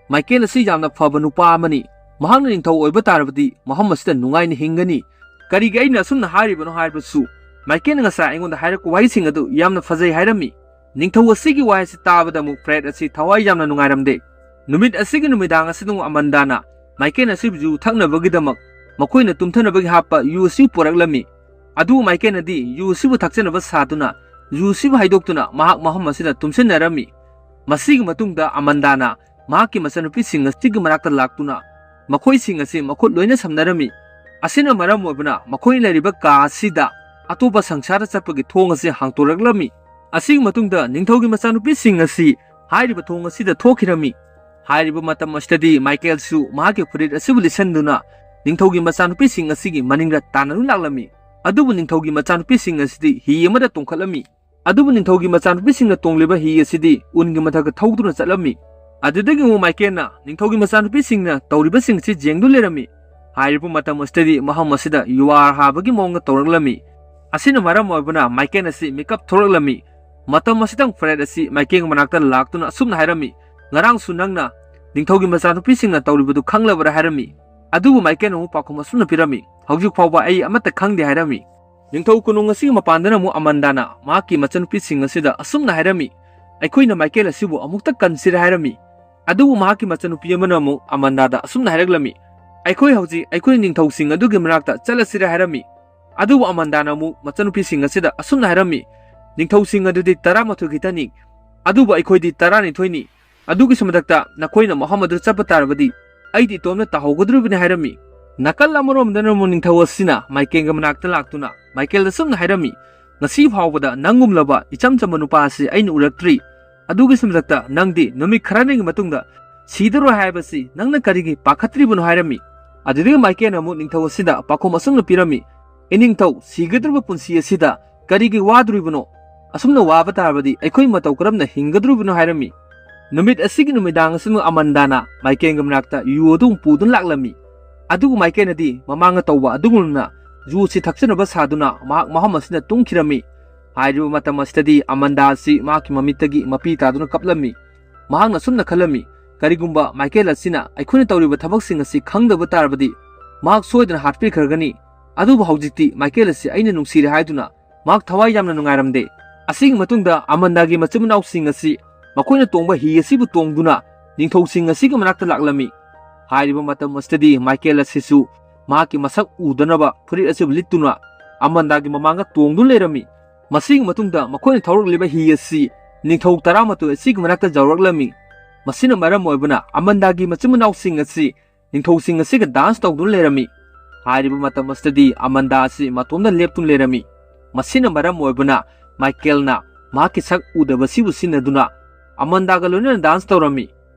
"ꯃꯥꯏꯀꯦꯜ ꯑꯁꯤ ꯌꯥꯝꯅ ꯐꯕ ꯅꯨꯄꯥ ꯑꯃꯅꯤ꯫ ꯃꯍꯥꯛꯅ ꯅꯤꯡꯊꯧ ꯑꯣꯏꯕ ꯇꯥꯔꯕꯗꯤ ꯃꯐꯝ ꯑꯁꯤꯗ ꯅꯨꯡꯉꯥꯏꯅ ꯍꯤꯡꯒꯅꯤ꯫ ꯀꯔꯤꯒꯤ ꯑꯩꯅ ꯑꯁꯨꯝꯅ ꯍꯥꯏꯔꯤꯕꯅꯣ ꯍꯥꯏꯔꯕꯁꯨ, ꯃꯥꯏꯀꯦꯜꯅ ꯉꯁꯥꯏ ꯑꯩꯉꯣꯟꯗ ꯍꯥꯏꯔꯛꯄ ꯋꯥꯍꯩꯁꯤꯡ ꯑꯗꯨ ꯌꯥꯝꯅ ꯐꯖꯩ" ꯍꯥꯏꯔꯝꯃꯤ꯫ ꯅꯤꯡꯊꯧ ꯑꯁꯤꯒꯤ ꯋꯥꯍꯩꯁꯤ ꯇꯥꯕꯗ ꯑꯃꯨꯛ ꯐ꯭ꯔꯦꯗ ꯑꯁꯤ ꯊꯋꯥꯏ ꯌꯥꯝꯅ ꯅꯨꯡꯉꯥꯏꯔꯝꯗꯦ꯫ ꯅꯨꯃꯤꯠ ꯑꯁꯤꯒꯤ ꯅꯨꯃꯤꯗꯥꯡ ꯑꯁꯤꯗ ꯑꯃꯨꯛ ꯑꯃꯟꯗꯥꯅ ꯃꯥꯏꯀꯦꯜ ꯑꯁꯤꯕꯨ ꯌꯨ ꯊꯛꯅꯕꯒꯤꯗꯃꯛ ꯃꯈꯣꯏꯅ ꯇꯨꯝꯊꯅꯕꯒꯤ ꯍꯥꯞꯄ ꯌꯨ ꯑꯁꯤ ꯄꯨꯔꯛꯂꯝꯃꯤ꯫ ꯑꯗꯨꯕꯨ ꯃꯥꯏꯀꯦꯜꯅꯗꯤ ꯌꯨ ꯑꯁꯤꯕꯨ ꯊꯛꯆꯅꯕ ꯁꯥꯗꯨꯅ ꯌꯨ ꯑꯁꯤꯕꯨ ꯍꯩꯗꯣꯛꯇꯨꯅ ꯃꯍꯥꯛ ꯃꯐꯝ ꯑꯁꯤꯗ ꯇꯨꯝꯁꯤꯟꯅꯔꯝꯃꯤ꯫ ꯃꯁꯤꯒꯤ ꯃꯇꯨꯡꯗ ꯑꯃꯟꯗꯥꯅ ꯃꯍꯥꯛꯀꯤ ꯃꯆꯥꯅꯨꯄꯤꯁꯤꯡ ꯑꯁꯤꯒꯤ ꯃꯅꯥꯛꯇ ꯂꯥꯛꯇꯨꯅ ꯃꯈꯣꯏꯁꯤꯡ ꯑꯁꯤ ꯃꯈꯨꯠ ꯂꯣꯏꯅ ꯁꯝꯅꯔꯝꯃꯤ꯫ ꯑꯁꯤꯅ ꯃꯔꯝ ꯑꯣꯏꯕꯅ ꯃꯈꯣꯏꯅ ꯂꯩꯔꯤꯕ ꯀꯥ ꯑꯁꯤꯗ ꯑꯇꯣꯞꯄ ꯁꯪꯁꯥꯔꯗ ꯆꯠꯄꯒꯤ ꯊꯣꯡ ꯑꯁꯤ ꯍꯥꯡꯗꯣꯔꯛꯂꯝꯃꯤ꯫ ꯑꯁꯤꯒꯤ ꯃꯇꯨꯡꯗ ꯅꯤꯡꯊꯧꯒꯤ ꯃꯆꯥꯅꯨꯄꯤꯁꯤꯡ ꯑꯁꯤ ꯍꯥꯏꯔꯤꯕ ꯊꯣꯡ ꯑꯁꯤꯗ ꯊꯣꯛꯈꯤꯔꯝꯃꯤ꯫ ꯍꯥꯏꯔꯤꯕ ꯃꯇꯝ ꯑꯁꯤꯗꯗꯤ ꯃꯥꯏꯀꯦꯜꯁꯨ ꯃꯍꯥꯛꯀꯤ ꯐꯨꯔꯤꯠ ꯑꯁꯤꯕꯨ ꯂꯤꯠꯁꯤꯟꯗꯨꯅ ꯅꯤꯡꯊꯧꯒꯤ ꯃꯆꯥꯅꯨꯄꯤꯁꯤꯡ ꯑꯁꯤꯒꯤ ꯃꯅꯤꯡꯗ ꯇꯥꯟꯅꯗꯨꯅ ꯂꯥꯛꯂꯝꯃꯤ꯫ ꯑꯗꯨꯕꯨ ꯅꯤꯡꯊꯧꯒꯤ ꯃꯆꯥꯅꯨꯄꯤꯁꯤꯡ ꯑꯁꯤꯗꯤ ꯍꯤ ꯑꯃꯗ ꯇꯣꯡꯈꯠꯂꯝꯃꯤ꯫ ꯑꯗꯨꯕꯨ ꯅꯤꯡꯊꯧꯒꯤ ꯃꯆꯥꯅꯨꯄꯤꯁꯤꯡꯅ ꯇꯣꯡꯂꯤꯕ ꯍꯤ ꯑꯁꯤꯗꯤ ꯎꯟꯒꯤ ꯃꯊꯛꯇ ꯊꯧꯗꯨꯅ ꯆꯠꯂꯝꯃꯤ꯫ ꯑꯗꯨꯗꯒꯤ ꯑꯃꯨꯛ ꯃꯥꯏꯀꯦꯜꯅ ꯅꯤꯡꯊꯧꯒꯤ ꯃꯆꯥꯅꯨꯄꯤꯁꯤꯡꯅ ꯇꯧꯔꯤꯕꯁꯤꯡ ꯑꯁꯤ ꯌꯦꯡꯗꯨꯅ ꯂꯩꯔꯝꯃꯤ꯫ ꯍꯥꯏꯔꯤꯕ ꯃꯇꯝ ꯑꯁꯤꯗꯗꯤ ꯃꯐꯝ ꯑꯁꯤꯗ ꯌꯨꯍꯥꯔ ꯍꯥꯕꯒꯤ ꯃꯑꯣꯡꯗ ꯇꯧꯔꯛꯂꯝꯃꯤ꯫ ꯑꯁꯤꯅ ꯃꯔꯝ ꯑꯣꯏꯕꯅ ꯃꯥꯏꯀꯦꯜ ꯑꯁꯤ ꯃꯤꯀꯞ ꯊꯣꯛꯂꯛꯂꯝꯃꯤ꯫ ꯃꯇꯝ ꯑꯁꯤꯗ ꯐ꯭ꯔꯦꯗ ꯑꯁꯤ ꯃꯥꯏꯀꯦꯜꯒꯤ ꯃꯅꯥꯛꯇ ꯂꯥꯛꯇꯨꯅ ꯑꯁꯨꯝꯅ ꯍꯥꯏꯔꯝꯃꯤ, "ꯉꯔꯥꯡꯁꯨ ꯅꯪꯅ ꯅꯤꯡꯊꯧꯒꯤ ꯃꯆꯥꯅꯨꯄꯤꯁꯤꯡꯅ ꯇꯧꯔꯤꯕꯗꯨ ꯈꯪꯂꯕ꯭ꯔꯥ?" ꯍꯥꯏꯔꯝꯃꯤ꯫ ꯑꯗꯨꯕꯨ ꯃꯥꯏꯀꯦꯜꯅ ꯑꯃꯨꯛ ꯄꯥꯎꯈꯨꯝ ꯑꯁꯨꯝꯅ ꯄꯤꯔꯝꯃꯤ, "ꯍꯧꯖꯤꯛ ꯐꯥꯎꯕ ꯑꯩ ꯑꯃꯠꯇ ꯈꯪꯗꯦ" ꯍꯥꯏꯔꯝꯃꯤ꯫ ꯅꯤꯡꯊꯧ ꯀꯣꯅꯨꯡ ꯑꯁꯤꯒꯤ ꯃꯄꯥꯟꯗꯅ ꯑꯃꯨꯛ ꯑꯃꯟꯗꯥꯅ ꯃꯍꯥꯛꯀꯤ ꯃꯆꯟꯅꯨꯄꯤꯁꯤꯡ ꯑꯁꯤꯗ ꯑꯁꯨꯝꯅ ꯍꯥꯏꯔꯝꯃꯤ, "ꯑꯩꯈꯣꯏꯅ ꯃꯥꯏꯀꯦꯜ ꯑꯁꯤꯕꯨ ꯑꯃꯨꯛꯇ ꯀꯟꯁꯤꯔꯥ?" ꯍꯥꯏꯔꯝꯃꯤ꯫ ꯑꯗꯨꯕꯨ ꯃꯍꯥꯛꯀꯤ ꯃꯆꯟꯅꯨꯄꯤ ꯑꯃꯅ ꯑꯃꯨꯛ ꯑꯃꯟꯗꯥꯗ ꯑꯁꯨꯝꯅ ꯍꯥꯏꯔꯛꯂꯝꯃꯤ, "ꯑꯩꯈꯣꯏ ꯍꯧꯖꯤꯛ ꯑꯩꯈꯣꯏ ꯅꯤꯡꯊꯧꯁꯤꯡ ꯑꯗꯨꯒꯤ ꯃꯅꯥꯛꯇ ꯆꯠꯂꯁꯤꯔꯥ?" ꯍꯥꯏꯔꯝꯃꯤ꯫ ꯑꯗꯨꯕꯨ ꯑꯃꯟꯗꯥꯅ ꯑꯃꯨꯛ ꯃꯆꯟꯅꯨꯄꯤꯁꯤꯡ ꯑꯁꯤꯗ ꯑꯁꯨꯝꯅ ꯍꯥꯏꯔꯝꯃꯤ, "ꯅꯤꯡꯊꯧꯁꯤꯡ ꯑꯗꯨꯗꯤ ꯇꯔꯥꯃꯥꯊꯣꯏ ꯈꯛꯇꯅꯤ, ꯑꯗꯨꯕꯨ ꯑꯩꯈꯣꯏꯗꯤ ꯇꯔꯥꯅꯤꯊꯣꯏꯅꯤ꯫ ꯑꯗꯨꯒꯤꯁꯨ ꯃꯊꯛꯇ ꯅꯈꯣꯏꯅ ꯃꯐꯝ ꯑꯗꯨ ꯆꯠꯄ ꯇꯥꯔꯕꯗꯤ ꯑꯩꯗꯤ ꯏꯇꯣꯝꯅ ꯇꯥꯍꯧꯒꯗꯧꯔꯤꯕꯅꯤ" ꯍꯥꯏꯔꯝꯃꯤ꯫ ꯅꯥꯀꯜ ꯑꯃꯔꯣꯝꯗꯅ ꯑꯃꯨꯛ ꯅꯤꯡꯊꯧ ꯑꯁꯤꯅ ꯃꯥꯏꯀꯦꯜꯒꯤ ꯃꯅꯥꯛꯇ ꯂꯥꯛꯇꯨꯅ ꯃꯥꯏꯀꯦꯜꯗ ꯑꯁꯨꯝꯅ ꯍꯥꯏꯔꯝꯃꯤ, "ꯉꯁꯤ ꯐꯥꯎꯕꯗ ꯅꯪꯒꯨꯝꯂꯕ ꯏꯆꯝ ꯆꯝꯕ ꯅꯨꯄꯥ ꯑꯁꯤ ꯑꯩꯅ ꯎꯔꯛꯇ꯭ꯔꯤ꯫ ꯑꯗꯨꯒꯤꯁꯨ ꯃꯊꯛꯇ ꯅꯪꯗꯤ ꯅꯨꯃꯤꯠ ꯈꯔꯅꯤꯒꯤ ꯃꯇꯨꯡꯗ ꯁꯤꯗꯧꯔꯣꯏ ꯍꯥꯏꯕꯁꯤ ꯅꯪꯅ ꯀꯔꯤꯒꯤ ꯄꯥꯈꯠꯇ꯭ꯔꯤꯕꯅꯣ?" ꯍꯥꯏꯔꯝꯃꯤ꯫ ꯑꯗꯨꯗꯒꯤ ꯃꯥꯏꯀꯦꯜꯅ ꯑꯃꯨꯛ ꯅꯤꯡꯊꯧ ꯑꯁꯤꯗ ꯄꯥꯎꯈꯨꯝ ꯑꯁꯨꯝꯅ ꯄꯤꯔꯝꯃꯤ, "ꯏꯅꯤꯡꯊꯧ, ꯁꯤꯒꯗꯧꯔꯤꯕ ꯄꯨꯟꯁꯤ ꯑꯁꯤꯗ ꯀꯔꯤꯒꯤ ꯋꯥꯗꯣꯔꯤꯕꯅꯣ? ꯑꯁꯨꯝꯅ ꯋꯥꯕ ꯇꯥꯔꯕꯗꯤ ꯑꯩꯈꯣꯏ ꯃꯇꯧ ꯀꯔꯝꯅ ꯍꯤꯡꯒꯗꯧꯔꯤꯕꯅꯣ?" ꯍꯥꯏꯔꯝꯃꯤ꯫ ꯅꯨꯃꯤꯠ ꯑꯁꯤꯒꯤ ꯅꯨꯃꯤꯗꯥꯡ ꯑꯁꯤꯃꯛ ꯑꯃꯟꯗꯥꯅ ꯃꯥꯏꯀꯦꯜꯒꯤ ꯃꯅꯥꯛꯇ ꯌꯨ ꯑꯗꯨ ꯄꯨꯗꯨꯅ ꯂꯥꯛꯂꯝꯃꯤ꯫ ꯑꯗꯨꯕꯨ ꯃꯥꯏꯀꯦꯜꯅꯗꯤ ꯃꯃꯥꯡꯗ ꯇꯧꯕ ꯑꯗꯨꯒꯨꯝꯅ ꯌꯨ ꯑꯁꯤ ꯊꯛꯆꯅꯕ ꯁꯥꯗꯨꯅ ꯃꯍꯥꯛ ꯃꯐꯝ ꯑꯁꯤꯗ ꯇꯨꯝꯈꯤꯔꯝꯃꯤ꯫ ꯍꯥꯏꯔꯤꯕ ꯃꯇꯝ ꯑꯁꯤꯗꯗꯤ ꯑꯃꯟꯗꯥ ꯑꯁꯤ ꯃꯍꯥꯛꯀꯤ ꯃꯃꯤꯠꯇꯒꯤ ꯃꯄꯤ ꯇꯥꯗꯨꯅ ꯀꯞꯂꯝꯃꯤ꯫ ꯃꯍꯥꯛꯅ ꯑꯁꯨꯝꯅ ꯈꯜꯂꯝꯃꯤ, "ꯀꯔꯤꯒꯨꯝꯕ ꯃꯥꯏꯀꯦꯜ ꯑꯁꯤꯅ ꯑꯩꯈꯣꯏꯅ ꯇꯧꯔꯤꯕ ꯊꯕꯛꯁꯤꯡ ꯑꯁꯤ ꯈꯪꯗꯕ ꯇꯥꯔꯕꯗꯤ ꯃꯍꯥꯛ ꯁꯣꯏꯗꯅ ꯍꯥꯠꯄꯤꯈ꯭ꯔꯒꯅꯤ꯫ ꯑꯗꯨꯕꯨ ꯍꯧꯖꯤꯛꯇꯤ ꯃꯥꯏꯀꯦꯜ ꯑꯁꯤ ꯑꯩꯅ ꯅꯨꯡꯁꯤꯔꯦ" ꯍꯥꯏꯗꯨꯅ ꯃꯍꯥꯛ ꯊꯋꯥꯏ ꯌꯥꯝꯅ ꯅꯨꯡꯉꯥꯏꯔꯝꯗꯦ꯫ ꯑꯁꯤꯒꯤ ꯃꯇꯨꯡꯗ ꯑꯃꯟꯗꯥꯒꯤ ꯃꯆꯤꯟ ꯃꯅꯥꯎꯁꯤꯡ ꯑꯁꯤ ꯃꯈꯣꯏꯅ ꯇꯣꯡꯕ ꯍꯤ ꯑꯁꯤꯕꯨ ꯇꯣꯡꯗꯨꯅ ꯅꯤꯡꯊꯧꯁꯤꯡ ꯑꯁꯤꯒꯤ ꯃꯅꯥꯛꯇ ꯂꯥꯛꯂꯝꯃꯤ꯫ ꯍꯥꯏꯔꯤꯕ ꯃꯇꯝ ꯑꯁꯤꯗꯗꯤ ꯃꯥꯏꯀꯦꯜ ꯑꯁꯤꯁꯨ ꯃꯍꯥꯛꯀꯤ ꯃꯁꯛ ꯎꯗꯅꯕ ꯐꯨꯔꯤꯠ ꯑꯁꯤꯕꯨ ꯂꯤꯠꯇꯨꯅ ꯑꯃꯟꯗꯥꯒꯤ ꯃꯃꯥꯡꯗ ꯇꯣꯡꯗꯨꯅ ꯂꯩꯔꯝꯃꯤ꯫ ꯃꯁꯤꯒꯤ ꯃꯇꯨꯡꯗ ꯃꯈꯣꯏꯅ ꯊꯧꯔꯛꯂꯤꯕ ꯍꯤ ꯑꯁꯤ ꯅꯤꯡꯊꯧ ꯇꯔꯥꯃꯥꯊꯣꯏ ꯑꯁꯤꯒꯤ ꯃꯅꯥꯛꯇ ꯌꯧꯔꯛꯂꯝꯃꯤ꯫ ꯃꯁꯤꯅ ꯃꯔꯝ ꯑꯣꯏꯕꯅ ꯑꯃꯟꯗꯥꯒꯤ ꯃꯆꯤꯟ ꯃꯅꯥꯎꯁꯤꯡ ꯑꯁꯤ ꯅꯤꯡꯊꯧꯁꯤꯡ ꯑꯁꯤꯒ ꯗꯥꯟꯁ ꯇꯧꯗꯨꯅ ꯂꯩꯔꯝꯃꯤ꯫ ꯍꯥꯏꯔꯤꯕ ꯃꯇꯝ ꯑꯁꯤꯗꯗꯤ ꯑꯃꯟꯗꯥ ꯑꯁꯤ ꯃꯇꯣꯝꯗ ꯂꯦꯞꯇꯨꯅ ꯂꯩꯔꯝꯃꯤ꯫ ꯃꯁꯤꯅ ꯃꯔꯝ ꯑꯣꯏꯕꯅ ꯃꯥꯏꯀꯦꯜꯅ ꯃꯍꯥꯛꯀꯤ ꯁꯛ ꯎꯗꯕꯁꯤꯕꯨ ꯁꯤꯖꯤꯟꯅꯗꯨꯅ ꯑꯃꯟꯗꯥꯒ ꯂꯣꯏꯅꯅ ꯗꯥꯟꯁ ꯇꯧꯔꯝꯃꯤ꯫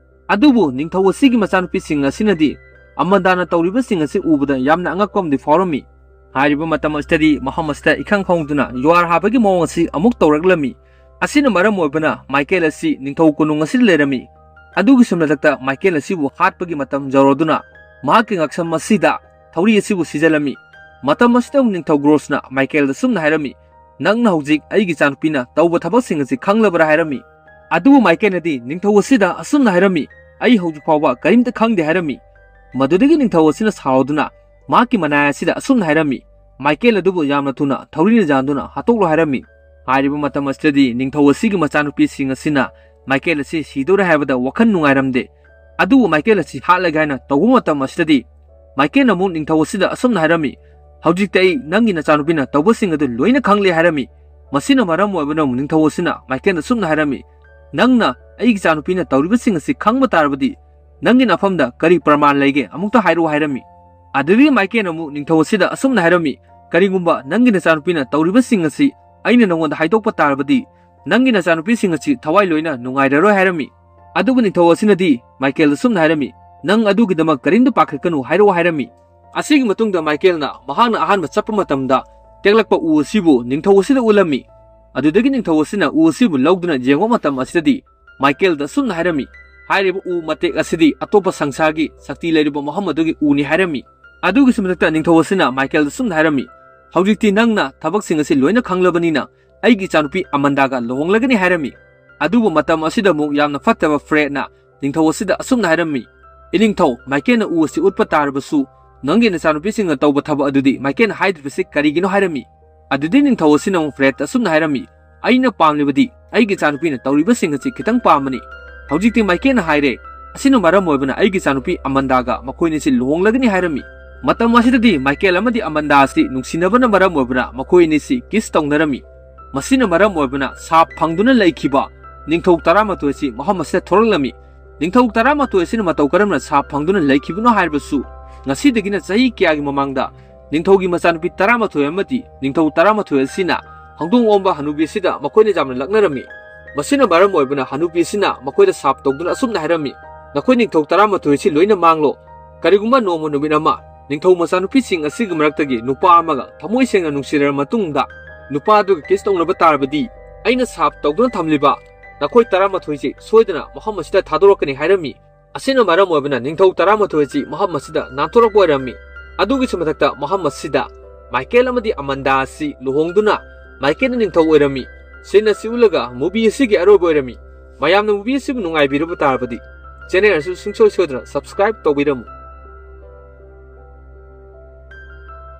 ꯑꯗꯨꯕꯨ ꯅꯤꯡꯊꯧ ꯑꯁꯤꯒꯤ ꯃꯆꯥꯅꯨꯄꯤꯁꯤꯡ ꯑꯁꯤꯅꯗꯤ ꯑꯃꯟꯗꯥꯅ ꯇꯧꯔꯤꯕꯁꯤꯡ ꯑꯁꯤ ꯎꯕꯗ ꯌꯥꯝꯅ ꯑꯉꯛꯄ ꯑꯃꯗꯤ ꯐꯥꯎꯔꯝꯃꯤ꯫ ꯍꯥꯏꯔꯤꯕ ꯃꯇꯝ ꯑꯁꯤꯗꯗꯤ ꯃꯐꯝ ꯑꯁꯤꯗ ꯏꯈꯪ ꯈꯪꯍꯧꯗꯅ ꯖꯨꯋꯥꯔ ꯍꯥꯕꯒꯤ ꯃꯑꯣꯡ ꯑꯁꯤ ꯑꯃꯨꯛ ꯇꯧꯔꯛꯂꯝꯃꯤ꯫ ꯑꯁꯤꯅ ꯃꯔꯝ ꯑꯣꯏꯕꯅ ꯃꯥꯏꯀꯦꯜ ꯑꯁꯤ ꯅꯤꯡꯊꯧ ꯀꯣꯅꯨꯡ ꯑꯁꯤꯗ ꯂꯩꯔꯝꯃꯤ꯫ ꯑꯗꯨꯒꯤꯁꯨ ꯃꯊꯛꯇ ꯃꯥꯏꯀꯦꯜ ꯑꯁꯤꯕꯨ ꯍꯥꯠꯄꯒꯤ ꯃꯇꯝ ꯌꯧꯔꯗꯨꯅ ꯃꯍꯥꯛꯀꯤ ꯉꯛꯁꯝ ꯑꯁꯤꯗ ꯊꯧꯔꯤ ꯑꯁꯤꯕꯨ ꯁꯤꯖꯤꯜꯂꯝꯃꯤ꯫ ꯃꯇꯝ ꯑꯁꯤꯗ ꯑꯃꯨꯛ ꯅꯤꯡꯊꯧ ꯒ꯭ꯔꯣꯁꯅ ꯃꯥꯏꯀꯦꯜꯗ ꯑꯁꯨꯝꯅ ꯍꯥꯏꯔꯝꯃꯤ, "ꯅꯪꯅ ꯍꯧꯖꯤꯛ ꯑꯩꯒꯤ ꯏꯆꯥꯅꯨꯄꯤꯅ ꯇꯧꯕ ꯊꯕꯛꯁꯤꯡ ꯑꯁꯤ ꯈꯪꯂꯕ꯭ꯔꯥ?" ꯍꯥꯏꯔꯝꯃꯤ꯫ ꯑꯗꯨꯕꯨ ꯃꯥꯏꯀꯦꯜꯅꯗꯤ ꯅꯤꯡꯊꯧ ꯑꯁꯤꯗ ꯑꯁꯨꯝꯅ ꯍꯥꯏꯔꯝꯃꯤ, "ꯑꯩ ꯍꯧꯖꯤꯛ ꯐꯥꯎꯕ ꯀꯔꯤꯝꯇ ꯈꯪꯗꯦ" ꯍꯥꯏꯔꯝꯃꯤ꯫ ꯃꯗꯨꯗꯒꯤ ꯅꯤꯡꯊꯧ ꯑꯁꯤꯅ ꯁꯥꯎꯗꯨꯅ ꯃꯍꯥꯛꯀꯤ ꯃꯅꯥꯏ ꯑꯁꯤꯗ ꯑꯁꯨꯝꯅ ꯍꯥꯏꯔꯝꯃꯤ, "ꯃꯥꯏꯀꯦꯜ ꯑꯗꯨꯕꯨ ꯌꯥꯝꯅ ꯊꯨꯅ ꯊꯧꯔꯤꯅ ꯌꯥꯟꯗꯨꯅ ꯍꯥꯠꯇꯣꯛꯂꯣ" ꯍꯥꯏꯔꯝꯃꯤ꯫ ꯍꯥꯏꯔꯤꯕ ꯃꯇꯝ ꯑꯁꯤꯗꯗꯤ ꯅꯤꯡꯊꯧ ꯑꯁꯤꯒꯤ ꯃꯆꯥꯅꯨꯄꯤꯁꯤꯡ ꯑꯁꯤꯅ ꯃꯥꯏꯀꯦꯜ ꯑꯁꯤ ꯁꯤꯗꯧꯔꯦ ꯍꯥꯏꯕꯗ ꯋꯥꯈꯜ ꯅꯨꯡꯉꯥꯏꯔꯝꯗꯦ꯫ ꯑꯗꯨꯕꯨ ꯃꯥꯏꯀꯦꯜ ꯑꯁꯤ ꯍꯥꯠꯂꯒꯦ ꯍꯥꯏꯅ ꯇꯧꯕ ꯃꯇꯝ ꯑꯁꯤꯗꯗꯤ ꯃꯥꯏꯀꯦꯜꯅ ꯑꯃꯨꯛ ꯅꯤꯡꯊꯧ ꯑꯁꯤꯗ ꯑꯁꯨꯝꯅ ꯍꯥꯏꯔꯝꯃꯤ, "ꯍꯧꯖꯤꯛꯇꯤ ꯑꯩ ꯅꯪꯒꯤ ꯅꯆꯥꯅꯨꯄꯤꯅ ꯇꯧꯕꯁꯤꯡ ꯑꯗꯨ ꯂꯣꯏꯅ ꯈꯪꯂꯦ" ꯍꯥꯏꯔꯝꯃꯤ꯫ ꯃꯁꯤꯅ ꯃꯔꯝ ꯑꯣꯏꯕꯅ ꯑꯃꯨꯛ ꯅꯤꯡꯊꯧ ꯑꯁꯤꯅ ꯃꯥꯏꯀꯦꯜꯗ ꯑꯁꯨꯝꯅ ꯍꯥꯏꯔꯝꯃꯤ, "ꯅꯪꯅ ꯑꯩꯒꯤ ꯏꯆꯥꯅꯨꯄꯤꯅ ꯇꯧꯔꯤꯕꯁꯤꯡ ꯑꯁꯤ ꯈꯪꯕ ꯇꯥꯔꯕꯗꯤ ꯅꯪꯒꯤ ꯅꯐꯝꯗ ꯀꯔꯤ ꯄ꯭ꯔꯃꯥꯟ ꯂꯩꯒꯦ? ꯑꯃꯨꯛꯇ ꯍꯥꯏꯔꯛꯎ" ꯍꯥꯏꯔꯝꯃꯤ꯫ ꯑꯗꯨꯗꯒꯤ ꯃꯥꯏꯀꯦꯜꯅ ꯑꯃꯨꯛ ꯅꯤꯡꯊꯧ ꯑꯁꯤꯗ ꯑꯁꯨꯝꯅ ꯍꯥꯏꯔꯝꯃꯤ, "ꯀꯔꯤꯒꯨꯝꯕ ꯅꯪꯒꯤ ꯅꯆꯥꯅꯨꯄꯤꯅ ꯇꯧꯔꯤꯕꯁꯤꯡ ꯑꯁꯤ ꯑꯩꯅ ꯅꯉꯣꯟꯗ ꯍꯥꯏꯗꯣꯛꯄ ꯇꯥꯔꯕꯗꯤ ꯅꯪꯒꯤ ꯅꯆꯥꯅꯨꯄꯤꯁꯤꯡ ꯑꯁꯤ ꯊꯋꯥꯏ ꯂꯣꯏꯅ ꯅꯨꯡꯉꯥꯏꯔꯔꯣꯏ" ꯍꯥꯏꯔꯝꯃꯤ꯫ ꯑꯗꯨꯕꯨ ꯅꯤꯡꯊꯧ ꯑꯁꯤꯅꯗꯤ ꯃꯥꯏꯀꯦꯜꯗ ꯑꯁꯨꯝꯅ ꯍꯥꯏꯔꯝꯃꯤ, "ꯅꯪ ꯑꯗꯨꯒꯤꯗꯃꯛ ꯀꯔꯤꯝꯇ ꯄꯥꯈꯠꯀꯅꯨ, ꯍꯥꯏꯔꯛꯑꯣ" ꯍꯥꯏꯔꯝꯃꯤ꯫ ꯑꯁꯤꯒꯤ ꯃꯇꯨꯡꯗ ꯃꯥꯏꯀꯦꯜꯅ ꯃꯍꯥꯛꯅ ꯑꯍꯥꯟꯕ ꯆꯠꯄ ꯃꯇꯝꯗ ꯇꯦꯛꯂꯛꯄ ꯎ ꯑꯁꯤꯕꯨ ꯅꯤꯡꯊꯧ ꯑꯁꯤꯗ ꯎꯠꯂꯝꯃꯤ꯫ ꯑꯗꯨꯗꯒꯤ ꯅꯤꯡꯊꯧ ꯑꯁꯤꯅ ꯎ ꯑꯁꯤꯕꯨ ꯂꯧꯗꯨꯅ ꯌꯦꯡꯕ ꯃꯇꯝ ꯑꯁꯤꯗꯗꯤ ꯃꯥꯏꯀꯦꯜꯗ ꯑꯁꯨꯝꯅ ꯍꯥꯏꯔꯝꯃꯤ, "ꯍꯥꯏꯔꯤꯕ ꯎ ꯃꯇꯦꯛ ꯑꯁꯤꯗꯤ ꯑꯇꯣꯞꯄ ꯁꯪꯁꯥꯔꯒꯤ ꯁꯛꯇꯤ ꯂꯩꯔꯤꯕ ꯃꯐꯝ ꯑꯗꯨꯒꯤ ꯎꯅꯤ" ꯍꯥꯏꯔꯝꯃꯤ꯫ ꯑꯗꯨꯒꯤꯁꯨ ꯃꯊꯛꯇ ꯅꯤꯡꯊꯧ ꯑꯁꯤꯅ ꯃꯥꯏꯀꯦꯜꯗ ꯑꯁꯨꯝꯅ ꯍꯥꯏꯔꯝꯃꯤ, "ꯍꯧꯖꯤꯛꯇꯤ ꯅꯪꯅ ꯊꯕꯛꯁꯤꯡ ꯑꯁꯤ ꯂꯣꯏꯅ ꯈꯪꯂꯕꯅꯤꯅ ꯑꯩꯒꯤ ꯏꯆꯥꯅꯨꯄꯤ ꯑꯃꯟꯗꯥꯒ ꯂꯨꯍꯣꯡꯂꯒꯅꯤ" ꯍꯥꯏꯔꯝꯃꯤ꯫ ꯑꯗꯨꯕꯨ ꯃꯇꯝ ꯑꯁꯤꯗ ꯑꯃꯨꯛ ꯌꯥꯝꯅ ꯐꯠꯇꯕ ꯐ꯭ꯔꯦꯗꯅ ꯅꯤꯡꯊꯧ ꯑꯁꯤꯗ ꯑꯁꯨꯝꯅ ꯍꯥꯏꯔꯝꯃꯤ, "ꯏꯅꯤꯡꯊꯧ, ꯃꯥꯏꯀꯦꯜꯅ ꯎ ꯑꯁꯤ ꯎꯠꯄ ꯇꯥꯔꯕꯁꯨ ꯅꯪꯒꯤ ꯅꯆꯥꯅꯨꯄꯤꯁꯤꯡꯅ ꯇꯧꯕ ꯊꯕꯛ ꯑꯗꯨꯗꯤ ꯃꯥꯏꯀꯦꯜꯅ ꯍꯥꯏꯗ꯭ꯔꯤꯕꯁꯤ ꯀꯔꯤꯒꯤꯅꯣ?" ꯍꯥꯏꯔꯝꯃꯤ꯫ ꯑꯗꯨꯗꯤ ꯅꯤꯡꯊꯧ ꯑꯁꯤꯅ ꯑꯃꯨꯛ ꯐ꯭ꯔꯦꯗ ꯑꯁꯨꯝꯅ ꯍꯥꯏꯔꯝꯃꯤ, "ꯑꯩꯅ ꯄꯥꯝꯂꯤꯕꯗꯤ ꯑꯩꯒꯤ ꯏꯆꯥꯅꯨꯄꯤꯅ ꯇꯧꯔꯤꯕꯁꯤꯡ ꯑꯁꯤ ꯈꯤꯇꯪ ꯄꯥꯝꯕꯅꯤ꯫ ꯍꯧꯖꯤꯛꯇꯤ ꯃꯥꯏꯀꯦꯜꯅ ꯍꯥꯏꯔꯦ, ꯑꯁꯤꯅ ꯃꯔꯝ ꯑꯣꯏꯕꯅ ꯑꯩꯒꯤ ꯏꯆꯥꯅꯨꯄꯤ ꯑꯃꯟꯗꯥꯒ ꯃꯈꯣꯏ ꯑꯅꯤꯁꯤ ꯂꯨꯍꯣꯡꯂꯒꯅꯤ" ꯍꯥꯏꯔꯝꯃꯤ꯫ ꯃꯇꯝ ꯑꯁꯤꯗꯗꯤ ꯃꯥꯏꯀꯦꯜ ꯑꯃꯗꯤ ꯑꯃꯟꯗꯥ ꯑꯁꯤ ꯅꯨꯡꯁꯤꯅꯕꯅ ꯃꯔꯝ ꯑꯣꯏꯕꯅ ꯃꯈꯣꯏ ꯑꯅꯤꯁꯤ ꯀꯤꯁ ꯇꯧꯅꯔꯝꯃꯤ꯫ ꯃꯁꯤꯅ ꯃꯔꯝ ꯑꯣꯏꯕꯅ ꯁꯥꯞ ꯐꯪꯗꯨꯅ ꯂꯩꯈꯤꯕ ꯅꯤꯡꯊꯧ ꯇꯔꯥꯃꯥꯊꯣꯏ ꯑꯁꯤ ꯃꯐꯝ ꯑꯁꯤꯗ ꯊꯣꯔꯛꯂꯝꯃꯤ꯫ ꯅꯤꯡꯊꯧ ꯇꯔꯥꯃꯥꯊꯣꯏ ꯑꯁꯤꯅ ꯃꯇꯧ ꯀꯔꯝꯅ ꯁꯥꯞ ꯐꯪꯗꯨꯅ ꯂꯩꯈꯤꯕꯅꯣ ꯍꯥꯏꯔꯕꯁꯨ, ꯉꯁꯤꯗꯒꯤꯅ ꯆꯍꯤ ꯀꯌꯥꯒꯤ ꯃꯃꯥꯡꯗ ꯅꯤꯡꯊꯧꯒꯤ ꯃꯆꯥꯅꯨꯄꯤ ꯇꯔꯥꯃꯥꯊꯣꯏ ꯑꯃꯗꯤ ꯅꯤꯡꯊꯧ ꯇꯔꯥꯃꯥꯊꯣꯏ ꯑꯁꯤꯅ ꯍꯪꯗꯣꯡ ꯑꯣꯝꯕ ꯍꯅꯨꯕꯤ ꯑꯁꯤꯗ ꯃꯈꯣꯏꯅ ꯌꯥꯝꯅ ꯂꯛꯅꯔꯝꯃꯤ꯫ ꯃꯁꯤꯅ ꯃꯔꯝ ꯑꯣꯏꯕꯅ ꯍꯅꯨꯕꯤ ꯑꯁꯤꯅ ꯃꯈꯣꯏꯗ ꯁꯥꯞ ꯇꯧꯗꯨꯅ ꯑꯁꯨꯝꯅ ꯍꯥꯏꯔꯝꯃꯤ, "ꯅꯈꯣꯏ ꯅꯤꯡꯊꯧ ꯇꯔꯥꯃꯥꯊꯣꯏ ꯑꯁꯤ ꯂꯣꯏꯅ ꯃꯥꯡꯂꯣ꯫ ꯀꯔꯤꯒꯨꯝꯕ ꯅꯣꯡꯃ ꯅꯨꯃꯤꯠ ꯑꯃ ꯅꯤꯡꯊꯧ ꯃꯆꯥꯅꯨꯄꯤꯁꯤꯡ ꯑꯁꯤꯒꯤ ꯃꯔꯛꯇꯒꯤ ꯅꯨꯄꯥ ꯑꯃꯒ ꯊꯃꯣꯏ ꯁꯦꯡꯅ ꯅꯨꯡꯁꯤꯅꯔꯕ ꯃꯇꯨꯡꯗ ꯅꯨꯄꯥ ꯑꯗꯨꯒ ꯀꯤꯁ ꯇꯧꯅꯕ ꯇꯥꯔꯕꯗꯤ, ꯑꯩꯅ ꯁꯥꯞ ꯇꯧꯗꯨꯅ ꯊꯝꯂꯤꯕ ꯅꯈꯣꯏ ꯇꯔꯥꯃꯥꯊꯣꯏꯁꯤ ꯁꯣꯏꯗꯅ ꯃꯐꯝ ꯑꯁꯤꯗ ꯊꯥꯗꯣꯔꯛꯀꯅꯤ" ꯍꯥꯏꯔꯝꯃꯤ꯫ ꯑꯁꯤꯅ ꯃꯔꯝ ꯑꯣꯏꯕꯅ ꯅꯤꯡꯊꯧ ꯇꯔꯥꯃꯥꯊꯣꯏ ꯑꯁꯤ ꯃꯐꯝ ꯑꯁꯤꯗ ꯅꯥꯟꯊꯣꯔꯛꯄ ꯑꯣꯏꯔꯝꯃꯤ꯫ ꯑꯗꯨꯒꯤꯁꯨ ꯃꯊꯛꯇ ꯃꯐꯝ ꯑꯁꯤꯗ ꯃꯥꯏꯀꯦꯜ ꯑꯃꯗꯤ ꯑꯃꯟꯗꯥ ꯑꯁꯤ ꯂꯨꯍꯣꯡꯗꯨꯅ ꯃꯥꯏꯀꯦꯜꯅ ꯅꯤꯡꯊꯧ ꯑꯣꯏꯔꯝꯃꯤ꯫ ꯁꯤꯟ ꯑꯁꯤ ꯎꯠꯂꯒ movie ꯑꯁꯤꯒꯤ ꯑꯔꯣꯏꯕ ꯑꯣꯏꯔꯝꯃꯤ꯫ ꯃꯌꯥꯝꯅ movie ꯑꯁꯤꯕꯨ ꯅꯨꯡꯉꯥꯏꯕꯤꯔꯕ ꯇꯥꯔꯕꯗꯤ channel ꯑꯁꯤ ꯁꯨꯡꯁꯣꯏ ꯁꯣꯏꯗꯅ subscribe ꯇꯧꯕꯤꯔꯝꯃꯨ꯫